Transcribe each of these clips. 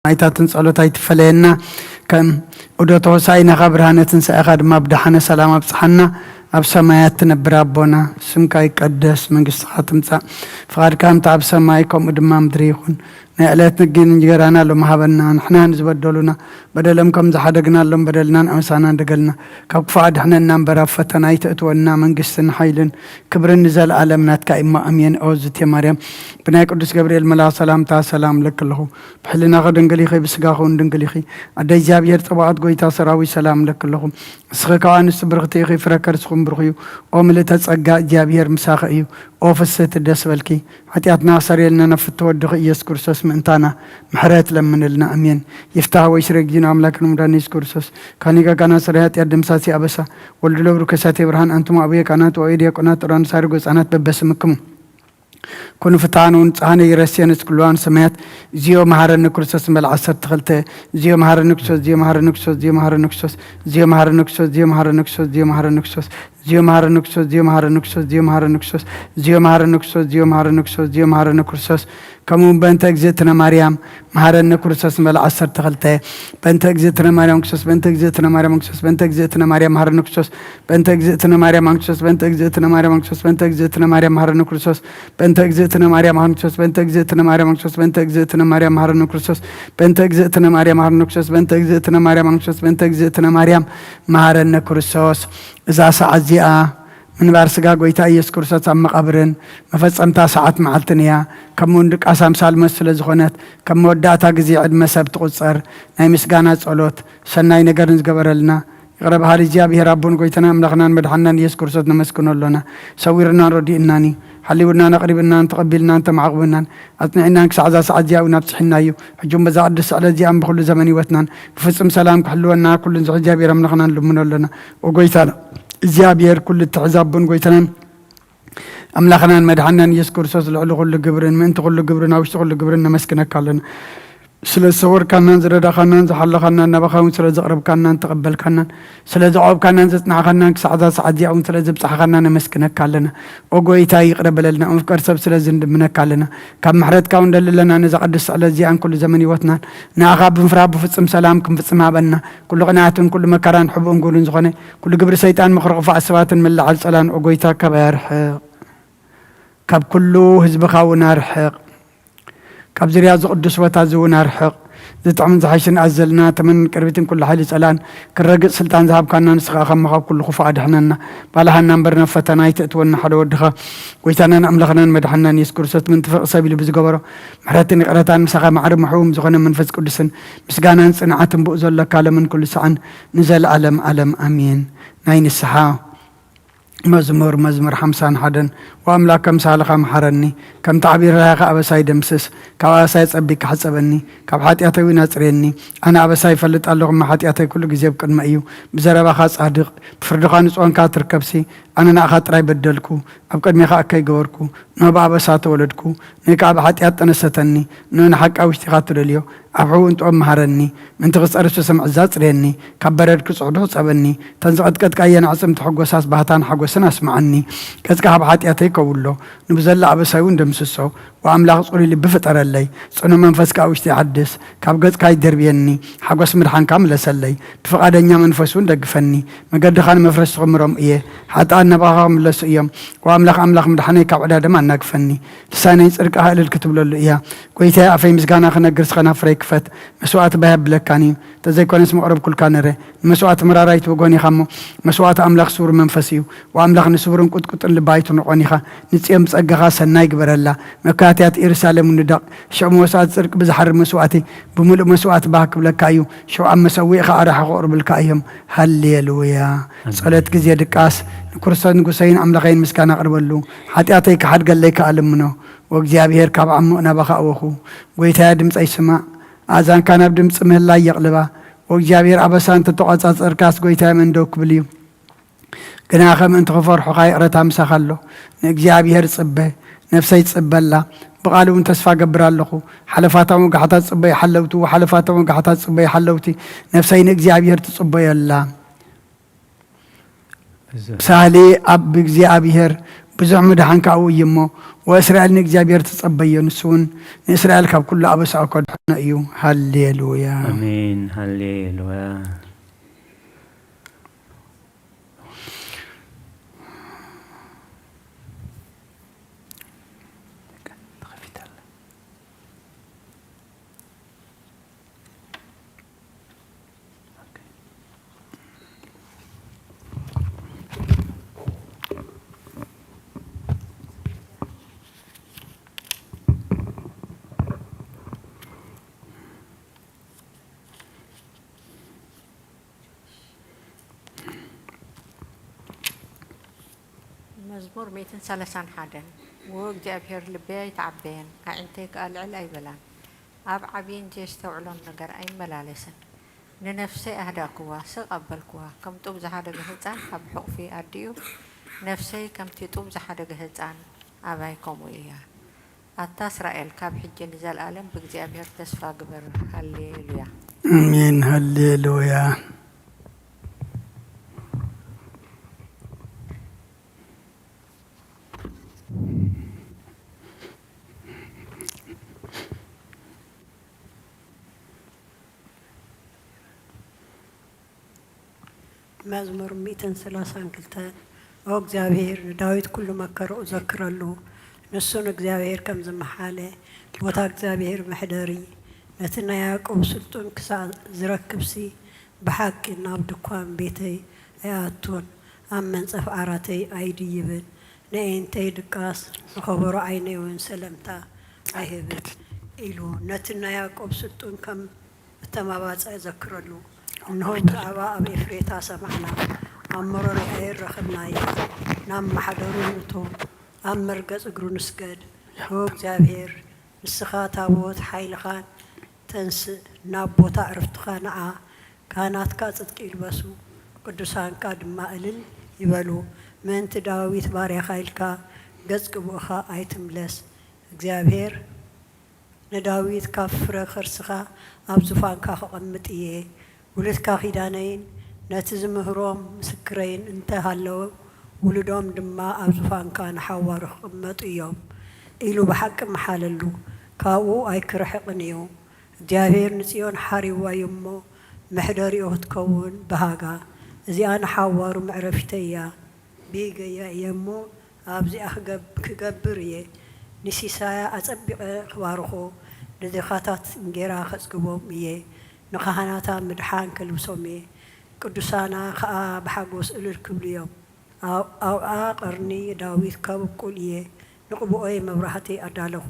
ናይታትን ጸሎት ኣይትፈለየና። ከም ዑደት ሆሳዕናኻ ብርሃነ ትንሳኤኻ ድማ ብደሓነ ሰላም ኣብጽሓና። ኣብ ሰማያት ትነብር ኣቦና፣ ስምካ ይቀደስ፣ መንግስትኻ ትምጻእ፣ ፍቓድካ ከምቲ ኣብ ሰማይ ከምኡ ድማ ምድሪ ይኹን። ናይ ዕለት ንግን እንጀራና ሎም ሃበና፣ ንሕና ንዝበደሉና በደሎም ከም ዝሓደግናሎም በደልናን ኣመሳናን ደገልና፣ ካብ ክፉእ ኣድሕነና እምበር ኣብ ፈተና ኣይተእትወና። መንግስትን ሓይልን ክብርን ንዘለኣለም ናትካ እሞ ኣሜን። ኦ ዝቴ ማርያም፣ ብናይ ቅዱስ ገብርኤል መልኣኽ ሰላምታ ሰላም ለኪ ኣለኹ። ብሕልናኺ ድንግል ኢኺ፣ ብስጋኺ እውን ድንግል ኢኺ። ኣደ እግዚኣብሔር ጸባኦት፣ ጎይታ ሰራዊት፣ ሰላም ለኪ ኣለኹ። ንስኺ ካብ ኣንስቲ ብርኽቲ ኢኺ፣ ፍረ ከርስኹም ብሩኽ እዩ። ኦ ምልእተ ጸጋ፣ እግዚኣብሔር ምሳኺ እዩ። ኦ ፍስህቲ፣ ደስ በልኪ። ሓጢኣትና ኣሰርየልና፣ ናብ ፍትወ ወድኺ ኢየሱስ ክርስቶስ ምእንታና ምሕረት ለምንልና። ኣሜን። ይፍታህ ወይ ስረ ጊዜና ኣምላክ ንሙዳን ኢየሱስ ክርስቶስ፣ ካኒጋ ጋና ስረ ሓጢኣት ደምሳሲ ኣበሳ፣ ወልዱ ለብሩ ከሳቴ ብርሃን፣ ኣንቱም ኣቡየ ካህናት ወአቡየ ዲያቆናት፣ ጥራን ሳሪ ጎጻናት በበስምክሙ ኩኑ ፍትሃን እውን ጻህነ ይረስየን እስክልዋን ሰማያት። እዚዮ መሃረኒ ክርስቶስ ንበል ዓሰርተ ክልተ። እዚዮ መሃረኒ ክርስቶስ፣ እዚዮ መሃረኒ ክርስቶስ፣ እዚዮ መሃረኒ ክርስቶስ፣ እዚዮ መሃረኒ ክርስቶስ፣ እዚዮ መሃረኒ ክርስቶስ፣ እዚዮ መሃረኒ ክርስቶስ፣ እዚዮ መሃረኒ ክርስቶስ፣ እዚዮ መሃረኒ ክርስቶስ፣ እዚዮ መሃረኒ ክርስቶስ፣ እዚዮ መሃረኒ ክርስቶስ፣ እዚዮ መሃረኒ ክርስቶስ። ከምኡ እውን በእንተ እግዝእትነ ማርያም መሃረኒ ክርስቶስ ንበል ዓሰርተ ክልተ። በእንተ እግዝእትነ ማርያም ክርስቶስ፣ በእንተ እግዝእትነ ማርያም ክርስቶስ፣ በእንተ እግዝእትነ ማርያም መሃረኒ ክርስቶስ፣ በእንተ እግዝእትነ ማርያም ክርስቶስ፣ በእንተ እግዝእትነ ማርያም ክርስቶስ፣ በእንተ እግዝእትነ ማርያም መሃረኒ ክርስቶስ፣ በእንተ እግዝእትነ ማርያም ክርስቶስ፣ በእንተ እግዝእትነ ማርያም ክርስቶስ፣ በእንተ እግዝእትነ ማርያም መሃረኒ ክርስቶስ፣ በእንተ እግዝእትነ ማርያም መሃረኒ ክርስቶስ፣ በእንተ እግዝእትነ ማርያም ክርስቶስ፣ በእንተ እግዝእትነ ማርያም መሃረኒ ክርስቶስ። እዛ ሰዓት እዚኣ ምንባር ስጋ ጎይታ ኢየሱስ ክርስቶስ ኣብ መቓብርን መፈጸምታ ሰዓት መዓልትን እያ። ከምኡውን ድቃስ ኣምሳል መስ ስለ ዝኾነት፣ ከም መወዳእታ ግዜ ዕድመ ሰብ ትቑጸር። ናይ ምስጋና ጸሎት፣ ሰናይ ነገርን ዝገበረልና፣ ይቕረ በሃሊ እግዚኣብሔር ኣቦን ጎይታና ኣምላኽናን መድሓንናን ኢየሱስ ክርስቶስ ነመስግኖ ኣሎና። ሰዊርናን ረዲእናን እዩ። ሓሊውናን ኣቕሪብናን ተቐቢልናን ተማዕቑብናን ኣጽኒዕናን ክሳዕ እዛ ሰዓት እዚኣ እውን ኣብጽሒና እዩ። ሕጂ እውን በዛ ቅድስቲ ዕለት እዚኣን ብኹሉ ዘመን ህይወትናን ብፍጹም ሰላም ክሕልወና ኩሉ ንዝሕ እግዚኣብሔር ኣምላኽና ንልምኖ ኣሎና። ኦ ጎይታና እግዚኣብሔር ኩሉ እትሕዝ ኣቦን ጎይታናን ኣምላኽናን መድሓንናን ኢየሱስ ክርስቶስ ልዕሊ ኩሉ ግብርን ምእንቲ ኩሉ ግብርን ኣብ ውሽጢ ኩሉ ግብርን ነመስግነካ ኣሎና። ስለ ዝሰወርካናን ዝረዳኻናን ዝሓለኻናን ናባኻ እውን ስለ ዘቕረብካናን ተቐበልካናን ስለ ዘዕቆብካናን ዘጽናዕኻናን ክሳዕ እዛ ሰዓት እዚኣ እውን ስለ ዘብጻሕኻና ነመስግነካ ኣለና። ኦ ጎይታ ይቕረ በለልና፣ መፍቀር ሰብ ስለ ዝንድምነካ ኣለና። ካብ ምሕረትካ እውን ደሊ ኣለና ነዛ ቅድስቲ ዕለት እዚኣን ኩሉ ዘመን ህይወትናን ንኣኻ ብምፍራህ ብፍጹም ሰላም ክንፍጽም ሃበና። ኩሉ ቅንኣትን ኩሉ መከራን ሕቡእን ጉሉን ዝኾነ ኩሉ ግብሪ ሰይጣን ምኽሪ ክፉኣት ሰባትን ምልዓል ጸላን ኦ ጎይታ ካባይ ኣርሕቕ። ካብ ኩሉ ህዝብኻ እውን ኣርሕቕ። ካብ ዙርያ እዚ ቅዱስ ቦታ እዚ እውን ኣርሕቕ። ዝጥዕምን ዝሓይሽን ኣዘልና ተመንን ቅርቢትን ኩሉ ሓይሊ ጸላን ክረግጽ ስልጣን ዝሃብካና ንስኻ ኢኻ እሞ ካብ ኩሉ ክፉእ ኣድሕነና። ባልሃና እምበር ናብ ፈተና ኣይተእትወና ሓደ ወድኻ ጎይታናን ኣምላኽናን መድሓንናን የሱስ ክርስቶስ ምእንቲ ፍቕሪ ሰብ ኢሉ ብዝገበሮ ምሕረትን ይቕረታን ምሳኻ ማዕረ ምሕውም ዝኾነ መንፈስ ቅዱስን ምስጋናን ጽንዓትን ብኡ ዘለካ ለምን ኩሉ ሰዓን ንዘለኣለም ኣለም ኣሜን። ናይ ንስሓ መዝሙር፣ መዝሙር ሓምሳን ሓደን። ወኣምላክ ከምሳልኻ መሓረኒ፣ ከም ተዓቢር ርህራሄኻ ኣበሳይ ደምስስ። ካብ ኣበሳይ ጸቢካ ሕጸበኒ፣ ካብ ሓጢኣተይ እውን ኣጽርየኒ። ኣነ ኣበሳይ ይፈልጥ ኣለኹ፣ እሞ ሓጢኣተይ ኩሉ ግዜ ኣብ ቅድመይ እዩ። ብዘረባኻ ጻድቕ፣ ብፍርድኻ ንጹህ ኳንካ ትርከብሲ። ኣነ ንኣኻ ጥራይ በደልኩ፣ ኣብ ቅድሜኻ እከይ ገበርኩ። ንሆ ብኣበሳ ተወለድኩ፣ ንእካ ኣብ ሓጢኣት ጠነሰተኒ። ንሆ ንሓቂ ኣብ ውሽጢኻ ትደልዮ፣ ኣብ ሕቡእ እንጥበብ መሃረኒ። ምእንቲ ክጸርፍ ዝሰምዕ እዛ ጽርየኒ፣ ካብ በረድ ክጽዕዱ ሕጸበኒ። እተን ዝቐጥቀጥካየን ኣዕጽምቲ ሕጎሳስ ባህታን ሓጎስን ኣስምዓኒ። ገጽካ ካብ ሓጢኣተይ ከውሎ፣ ንብዘላ ኣበሳይ እውን ደምስሶ። ወኣምላኽ ጽሩይ ልቢ ፍጠረለይ፣ ጽኑዕ መንፈስ ከኣ ውሽጢ ሓድስ። ካብ ገጽካ ኣይደርብየኒ፣ ሓጎስ ምድሓንካ ምለሰለይ። ብፍቓደኛ መንፈስ እውን ደግፈኒ፣ መገድኻ ንመፍረስቲ ክምሮም እየ። ሓጥኣን ናባኻ ክምለሱ እዮም። ወኣምላኽ ኣምላኽ ምድሓነይ ካብ ዕዳ ደም ኣናግፈኒ። ልሳነይ ጽድቅኻ እልል ክትብለሉ እያ። ጎይታየ ኣፈይ ምስጋና ክነግር ስኸ ናፍረይ ክፈት። መስዋእቲ ባይ ኣብለካን እዩ፣ እንተዘይኮነስ መቕረብኩልካ ነረ። ንመስዋእቲ መራራይ ትብጎን ኢኻ እሞ፣ መስዋእቲ ኣምላኽ ስውር መንፈስ እዩ። ወኣምላኽ ንስውርን ቁጥቁጥን ልቢ ኣይትንቆን ኢኻ። ንጽዮን ብጸጋኻ ሰናይ ግበረላ። መካትያት ኢየሩሳሌም ንደቕ። ሽዑ መስዋእቲ ጽድቂ ብዝሓርር መስዋእቲ ብምሉእ መስዋእቲ ባህ ክብለካ እዩ። ሽዑ ኣብ መሰውኢኻ ኣራሒ ክቕርብልካ እዮም። ሃሌሉያ። ኣሜን። ጸሎት ግዜ ድቃስ። ንክርስቶስ ንጉሰይን ኣምላኸይን ምስጋና ኣቕርበሉ። ሓጢኣተይ ክሓድገለይ ከኣ ልምኖ። ወእግዚኣብሔር ካብ ዓሙቕ ናባኻ ኣወኹ። ጎይታየ ድምፀይ ስማዕ። ኣእዛንካ ናብ ድምፂ ምህላይ የቕልባ። ወእግዚኣብሔር ኣበሳ እንተተቋጻጸርካስ ጎይታየ መን ደው ክብል እዩ? ግናኸ ምእንቲ ክፈርሑኻ ይቕረታ ምሳኻ ኣሎ። ንእግዚኣብሔር ጽበ፣ ነፍሰይ ትጽበላ። ብቓሉ እውን ተስፋ እገብር ኣለኹ። ሓለፋታም ወጋሕታ ትጽበዩ ሓለውቲ፣ ሓለፋታም ወጋሕታ ትጽበዩ ሓለውቲ። ነፍሰይ ንእግዚኣብሔር ትጽበዮ ኣላ። እዛ ሳህሊ ኣብ እግዚኣብሔር ብዙሕ ምድሓን ካብኡ እዩ እሞ፣ ወእስራኤል ንእግዚኣብሔር ተጸበዮ፣ ንሱ እውን ንእስራኤል ካብ ኩሉ ኣበሳኡ ከድሕኖ እዩ። ሃሌሉያ። ኣሜን። ሃሌሉያ። መዝሙር ሚእትን ሰላሳን ሓደን። ዎ እግዚኣብሔር፣ ልበይ ኣይተዓበየን፣ ኣዒንተይ ከኣ ልዕል ኣይበላን። ኣብ ዓቢን ዜስተውዕሎን ነገር ኣይመላለስን። ንነፍሰይ ኣህዳእክዋ፣ ስቕ ኣበልክዋ፣ ከም ጡብ ዝሓደገ ህጻን ካብ ሕቑፊ ኣዲኡ፣ ነፍሰይ ከምቲ ጡብ ዝሓደገ ህጻን ኣባይ ከምኡ እያ። ኣታ እስራኤል፣ ካብ ሕጂ ንዘለኣለም ብእግዚኣብሔር ተስፋ ግበር። ሃሌሉያ። ኣሜን። ሃሌሉያ። መዝሙር ሚእትን ሰላሳን ክልተን። ኦ እግዚኣብሔር፣ ንዳዊት ኩሉ መከርኡ ዘክረሉ። ንሱ ንእግዚኣብሔር ከም ዝመሓለ፣ ቦታ እግዚኣብሔር መሕደሪ፣ ነቲ ናይ ያዕቆብ ስልጡን ክሳዕ ዝረክብሲ፣ ብሓቂ ናብ ድኳን ቤተይ ኣይኣቱን፣ ኣብ መንጸፍ ዓራተይ ኣይድይብን። ንኣዒንተይ ድቃስ፣ ንኸበሮ ዓይነይ እውን ሰለምታ ኣይህብን ኢሉ፣ ነቲ ናይ ያዕቆብ ስልጡን ከም እተማባጽዐ ዘክረሉ። እንሆ፣ ብዛዕባ ኣብ ኤፍሬታ ሰማዕና፣ ኣብ መሮር ኣየር ረኸብናዮ። ናብ ማሕደሩ ንእቶ፣ ኣብ መርገጽ እግሩ ንስገድ። ኦ እግዚኣብሔር፣ ንስኻ ታቦት ሓይልኻን ተንስእ፣ ናብ ቦታ ዕረፍትኻ ንዓ። ካህናትካ ጽድቂ ይልበሱ፣ ቅዱሳንካ ድማ እልል ይበሉ። ምእንቲ ዳዊት ባርያኻ ኢልካ፣ ገጽ ቅቡእኻ ኣይትምለስ። እግዚኣብሔር፣ ንዳዊት ካብ ፍረ ከርስኻ ኣብ ዙፋንካ ከቐምጥ እየ። ውሉድካ ኪዳነይን ነቲ ዝምህሮም ምስክረይን እንተ ሃለዉ፣ ውሉዶም ድማ ኣብ ዙፋንካ ንሓዋሩ ክቕመጡ እዮም ኢሉ ብሓቂ መሓለሉ፣ ካብኡ ኣይክርሕቕን እዩ። እግዚኣብሔር ንጽዮን ሓሪዋ እዩ እሞ፣ መሕደሪኡ ክትከውን በሃጋ። እዚኣ ንሓዋሩ መዕረፊተይ እያ። ብኢገያ እየ እሞ ኣብዚኣ ክገብ- ክገብር እየ። ንሲሳያ ኣጸቢቐ ክባርኾ፣ ንድኻታት እንጌራ ከጽግቦም እየ። ንኻህናታ ምድሓን ከልብሶም እየ። ቅዱሳና ኸኣ ብሓጎስ እልል ክብሉ እዮም። ኣብ- ኣብኣ ቐርኒ ዳዊት ከብቁል እየ። ንቕብኦይ መብራህቲ ኣዳለኹ።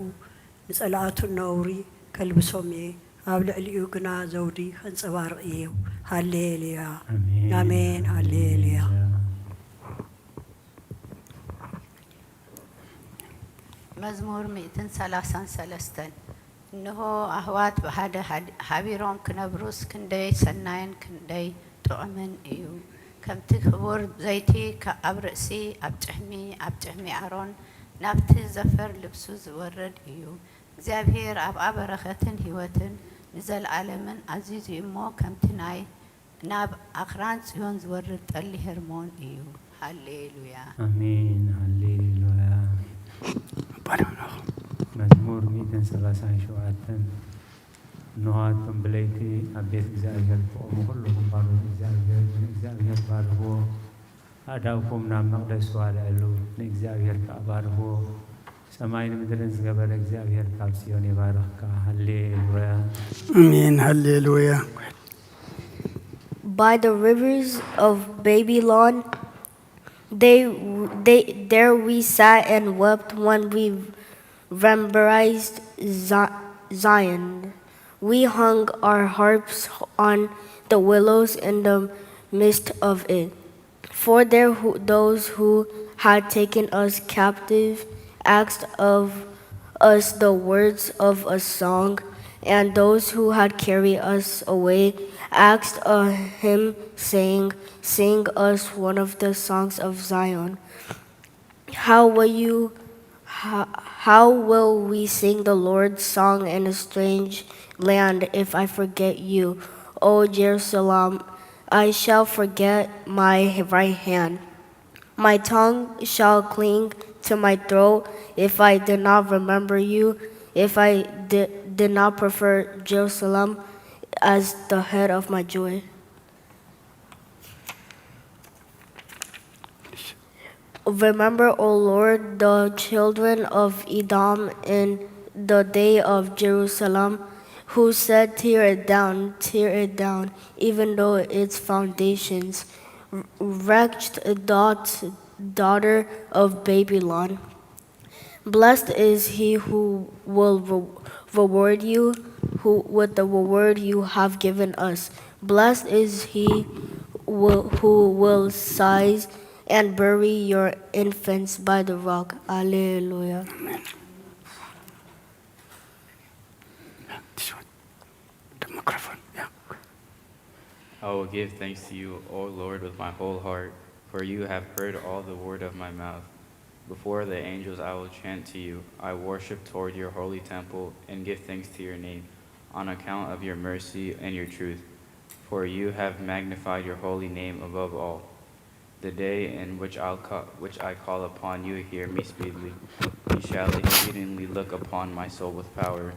ንጸላእቱ ነውሪ ከልብሶም እየ። ኣብ ልዕሊኡ ግና ዘውዲ ከንጸባርቕ እየ። ሃሌሉያ። ኣሜን። ኣሜን። ሃሌሉያ። መዝሙር ሚእትን ሰላሳን ሰለስተን። እንሆ፣ ኣህዋት ብሓደ ሃድ- ሓቢሮም ክነብሩስ ክንደይ ሰናይን ክንደይ ጥዑምን እዩ። ከምቲ ክቡር ዘይቲ ከ- ኣብ ርእሲ፣ ኣብ ጭሕሚ፣ ኣብ ጭሕሚ ኣሮን፣ ናብቲ ዘፈር ልብሱ ዝወርድ እዩ። እግዚኣብሔር ኣብኣ በረኸትን ህይወትን ንዘለኣለምን ኣዚዙ እሞ፣ ከምቲ ናይ ናብ ኣኽራን ጽዮን ዝወርድ ጠሊ ሄርሞን እዩ። ሃሌሉያ። ኣሜን። ሃሌሉያ። ባዶ ምንኹ። መዝሙር ሚእትን ሰላሳን ሸውዓተን። እንሆ፣ ኣቱም ብለይቲ ኣብ ቤት እግዚኣብሔር ትቖሙ ኩልኹም ባሮት እግዚኣብሔር፣ ንእግዚኣብሔር ባርኽዎ። ኣእዳውኩም ናብ መቕደሱ ኣልዕሉ፣ ንእግዚኣብሔር ከኣ ባርኽዎ። ሰማይን ምድርን ዝገበረ እግዚኣብሔር ካብ ጽዮን ይባርኽካ። ሃሌሉያ። ኣሜን። ሃሌሉያ። By the rivers of Babylon, they, they, there we sat and wept when we rememberized Zi- Zion. We hung our harps on the willows in the midst of it. For there who, those who had taken us captive asked of us the words of a song, and those who had carried us away asked a hymn, saying, "Sing us one of the songs of Zion." How will you, how, how will we sing the Lord's song in a strange land if I forget you, O Jerusalem? I shall forget my right hand. My tongue shall cling to my throat if I did not remember you, if I did, did not prefer Jerusalem as the head of my joy. Remember, O Lord, the children of Edom in the day of Jerusalem, who said, "Tear it down, tear it down, even though its foundations." Wretched daughter of Babylon. Blessed is he who will re- reward you who, with the reward you have given us. Blessed is he who, who will seize and bury your infants by the rock. Alleluia. This one. The microphone. Yeah. I will give thanks to you, O Lord, with my whole heart, for you have heard all the word of my mouth. Before the angels I will chant to you. I worship toward your holy temple and give thanks to your name on account of your mercy and your truth. For you have magnified your holy name above all. The day in which, I'll ca- which I call upon you, hear me speedily. You shall exceedingly look upon my soul with power.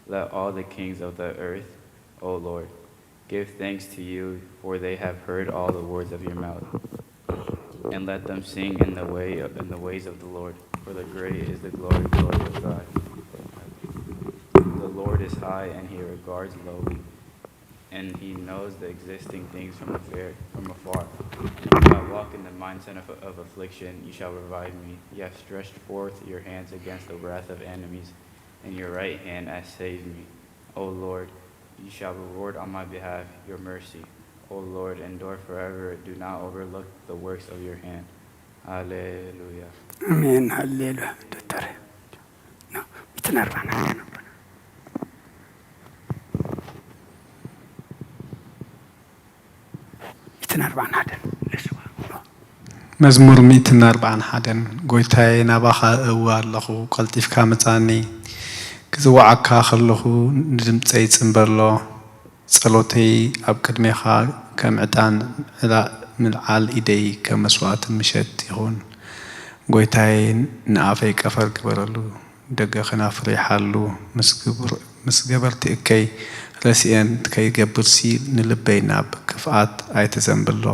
Let all the kings of the earth, O Lord, give thanks to you, for they have heard all the words of your mouth. And let them sing in the way in the ways of the Lord, for the great is the glory, glory of God. The Lord is high, and he regards lowly, and he knows the existing things from afar. From afar. If I walk in the mindset of, of affliction, you shall revive me. You have stretched forth your hands against the wrath of enemies, and your right hand has saved me. O Lord, you shall reward on my behalf your mercy. O Lord, endure forever. Do not overlook the works of your hand. Alleluia. ኣሜን። ሃሌሉያ። ዶክተር፣ ኖ፣ ሚእትን ኣርባዕን ሓደን ኣቦና። ሚእትን ኣርባዕን ሓደን ለስዋ። ኖ። መዝሙር ሚእትን ኣርባዓን ሓደን። ጎይታየ፣ ናባኻ እእዊ ኣለኹ፣ ቀልጢፍካ ምጻኒ። ክጽውዓካ ከለኹ ንድምጸይ ጽንበሎ። ጸሎተይ ኣብ ቅድሜኻ ከም ዕጣን፣ ዕላ- ምልዓል ኢደይ ከም መስዋእቲ ምሸት ይኹን። ጎይታየ፣ ንኣፈይ ቀፈር ግበረሉ፣ ደገ ከናፍረይ ሓሉ። ምስ ግብር- ምስ ገበርቲ እከይ ረሲኤን ከይገብርሲ፣ ንልበይ ናብ ክፍኣት ኣይተዘንብሎ።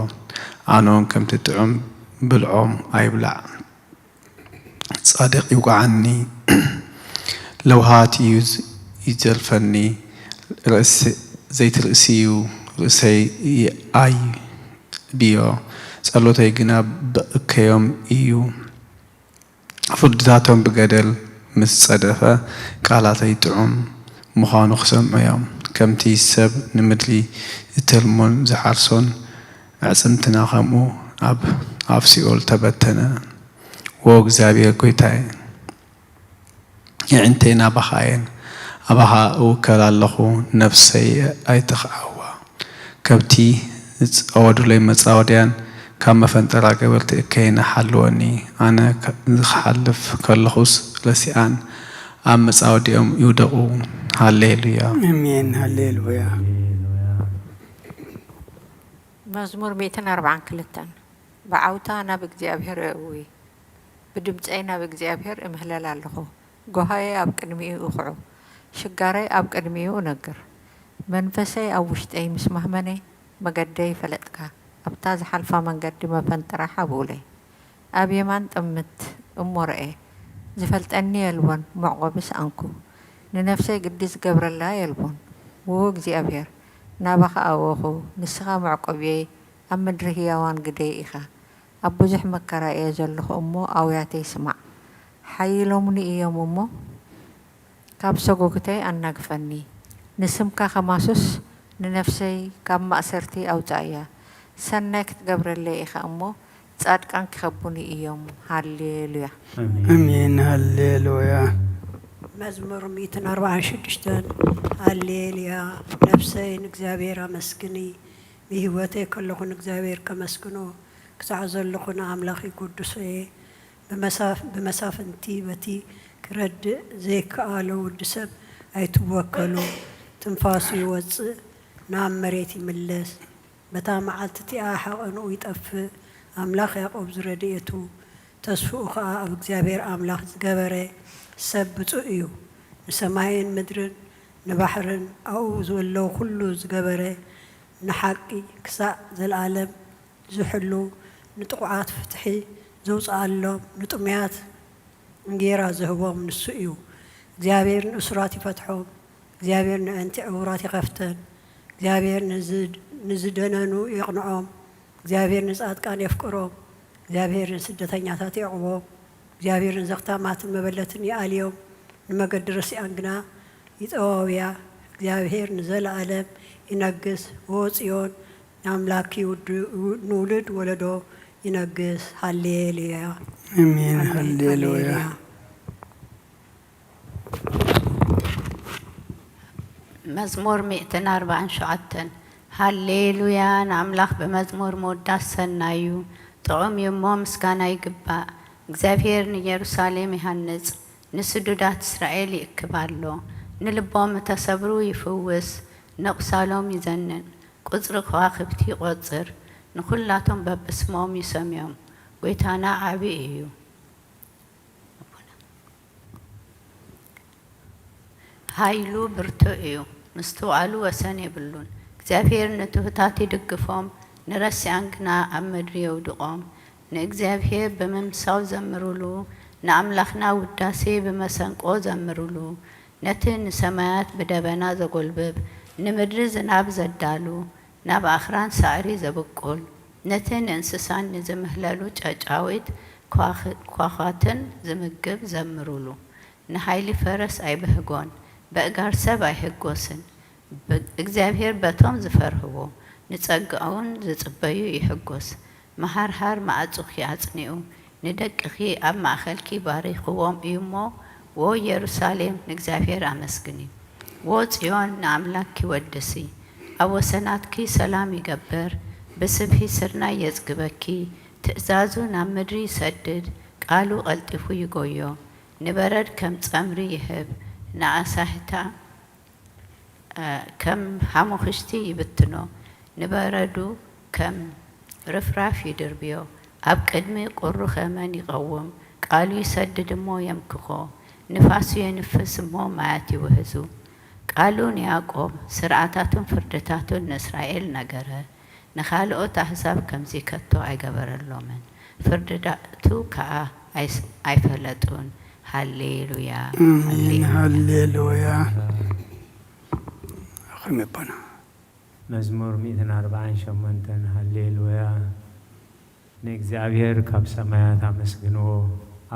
ኣነውን ከምቲ ጥዑም ብልዖም ኣይብላዕ። ጻድቕ ይውግዓኒ፣ ለውሃት እዩ ይዘልፈኒ። ርእስ- ዘይትርእስዩ ርእሰይ ይኣይ ብዮ፣ ጸሎተይ ግና ብእከዮም እዩ። ፍርድታቶም ብገደል ምስ ጸደፈ፣ ቃላተይ ጥዑም ምዃኑ ክሰምዑ እዮም። ከምቲ ሰብ ንምድሪ እተልሞን ዝሓርሶን፣ ኣዕጽምትና ኸምኡ ኣብ ኣፍ ሲኦል ተበተነ። ዎ እግዚኣብሔር ጐይታየ፣ የዒንተይ ናባኻ እየን፣ ኣባኻ እውከል ኣለኹ፣ ነፍሰይ ኣይትኽዓዋ። ከብቲ ዝጻወዱለይ መጻወድያን፣ ካብ መፈንጠራ ገበርቲ እከይና ሓልወኒ። ኣነ ዝኽሓልፍ ከለኹስ ረሲኣን፣ ኣብ መጻወዲኦም ይውደቑ። ሃሌሉያ። ኣሜን። ሃሌሉያ። መዝሙር ሚእትን ኣርባዓን ክልተን። ብዓውታ ናብ እግዚኣብሔር እእዊ፣ ብድምጸይ ናብ እግዚኣብሔር እምህለል ኣለኹ። ጓሃየ ኣብ ቅድሚኡ እኹዑ፣ ሽጋረይ ኣብ ቅድሚኡ እነግር። መንፈሰይ ኣብ ውሽጠይ ምስ ማህመነ፣ መገደይ ፈለጥካ፣ ኣብታ ዝሓልፋ መንገዲ መፈንጠራ ሓብኡለይ። ኣብ የማን ጥምት እሞ ረኤ፣ ዝፈልጠኒ የልቦን፣ መዕቆቢ ሰኣንኩ። ንነፍሰይ ግዲ ዝገብረላ የልቦን። ዎ እግዚኣብሔር፣ ናባኻ ኣወኹ፣ ንስኻ መዕቆብየይ፣ ኣብ ምድሪ ህያዋን ግደይ ኢኻ። ኣብ ብዙሕ መከራ እየ ዘለኹ እሞ፣ ኣውያተይ ስማዕ። ሓይሎምኒ እዮም እሞ፣ ካብ ሰጎግተይ ኣናግፈኒ። ንስምካ ከማሱስ፣ ንነፍሰይ ካብ ማእሰርቲ ኣውጻእያ። ሰናይ ክትገብረለይ ኢኻ እሞ፣ ጻድቃን ክኸቡኒ እዮም። ሃሌሉያ። ኣሜን። ሃሌሉያ። መዝሙር ሚእትን ኣርባዓን ሽዱሽተን። ሃሌሉያ። ነፍሰይ ንእግዚኣብሔር ኣመስግኒ፣ ብህይወተይ ከለኹ ንእግዚኣብሔር ከመስግኖ ክሳዕ ዘለኹ ንኣምላኽ ይጉድሶ እየ። ብመሳፍ- ብመሳፍንቲ በቲ ክረድእ ዘይከኣሎ ወዲ ሰብ ኣይትወከሉ። ትንፋሱ ይወጽእ፣ ናብ መሬት ይምለስ። በታ መዓልቲ እቲኣ ሓቐንኡ ይጠፍእ። ኣምላኽ ያዕቆብ ዝረድኤቱ ተስፍኡ ኸኣ ኣብ እግዚኣብሔር ኣምላኽ ዝገበረ ሰብ ብጹእ እዩ። ንሰማይን ምድርን ንባሕርን ኣብኡ ዘሎ ኩሉ ዝገበረ፣ ንሓቂ ክሳዕ ዘለኣለም ዝሕሉ፣ ንጥቑዓት ፍትሒ ዘውጽኣሎም፣ ንጥሙያት እንጌራ ዝህቦም ንሱ እዩ። እግዚኣብሔር ንእሱራት ይፈትሖም። እግዚኣብሔር ንእንቲ ዕውራት ይኸፍተን። እግዚኣብሔር ንዝ-፣ ንዝደነኑ የቕንዖም። እግዚኣብሔር ንጻድቃን የፍቅሮም። እግዚኣብሔር ንስደተኛታት የዕቕቦም። እግዚኣብሔር ንዘኽታማትን መበለትን ይኣልዮም፣ ንመገዲ ርስያን ግና ይጠዋውያ። እግዚኣብሔር ንዘለኣለም ይነግስ። ዎ ጽዮን፣ ንኣምላኪ ውድ-፣ ንውሉድ ወለዶ ይነግስ። ሃሌሉያ። ኣሜን። ሃሌሉያ። መዝሙር ሚእትን ኣርባዓን ሸውዓተን። ሃሌሉያ፣ ንኣምላኽ ብመዝሙር ምውዳስ ሰናይ እዩ። ጥዑም እዩ እሞ ምስጋና ይግባእ። እግዚኣብሔር ንኢየሩሳሌም ይሃንጽ፣ ንስዱዳት እስራኤል ይእክብ ኣሎ። ንልቦም እተሰብሩ ይፍውስ፣ ንቁሳሎም ይዘንን። ቁጽሪ ከዋኽብቲ ይቖጽር፣ ንኹላቶም በብስሞም ይሰምዮም። ጐይታና ዓቢ እዩ። ሃይሉ ብርቱዕ እዩ፣ ምስትውዓሉ ወሰን የብሉን። እግዚኣብሔር ንትሑታት ይድግፎም፣ ንረሲኣን ግና ኣብ ምድሪ የውድቖም። ንእግዚኣብሔር ብምምሳው ዘምሩሉ፣ ንኣምላኽና ውዳሴ ብመሰንቆ ዘምሩሉ። ነቲ ንሰማያት ብደበና ዘጎልብብ፣ ንምድሪ ዝናብ ዘዳሉ፣ ናብ ኣኽራን ሳዕሪ ዘብቁል፣ ነቲ ንእንስሳን ንዝምህለሉ ጨጫዊት ኳኽ-፣ ኳዃትን ዝምግብ ዘምሩሉ። ንሓይሊ ፈረስ ኣይብህጎን፣ በእጋር ሰብ ኣይህጎስን። ብ-፣ እግዚኣብሔር በቶም ዝፈርህዎ፣ ንጸጋኡን ዝጽበዩ ይሕጎስ። መሃርሃር መዓጹኺ ኣጽኒዑ፣ ንደቅኺ ኣብ ማእከልኪ ባሪኽዎም እዩ እሞ፣ ዎ ኢየሩሳሌም ንእግዚኣብሔር ኣመስግኒ። ዎ ጽዮን ንኣምላክኪ ወድሲ። ኣብ ወሰናትኪ ሰላም ይገብር፣ ብስብሒ ስርናይ የጽግበኪ። ትእዛዙ ናብ ምድሪ ይሰድድ፣ ቃሉ ቀልጢፉ ይጎዮ። ንበረድ ከም ጸምሪ ይህብ፣ ንኣሳህታ ከም ሓሙኽሽቲ ይብትኖ፣ ንበረዱ ከም ርፍራፍ ይድርብዮ። ኣብ ቅድሚ ቁሩ ኸመን ይቐውም፣ ቃሉ ይሰድድ እሞ የምክኾ። ንፋሱ የንፍስ እሞ ማያት ይውህዙ። ቃሉ ንያዕቆብ፣ ስርዓታቱን ፍርድታቱን ንእስራኤል ነገረ። ንኻልኦት ኣህዛብ ከምዚ ከቶ ኣይገበረሎምን፣ ፍርድታቱ ከኣ ኣይስ-፣ ኣይፈለጡን። ሃሌሉያ፣ ኣሜን። ሃሌሉያ። ከመይ ኣቦና? መዝሙር ሚእትን ኣርባዓን ሸሞንተን። ሃሌሉያ። ንእግዚኣብሔር ካብ ሰማያት ኣመስግንዎ፣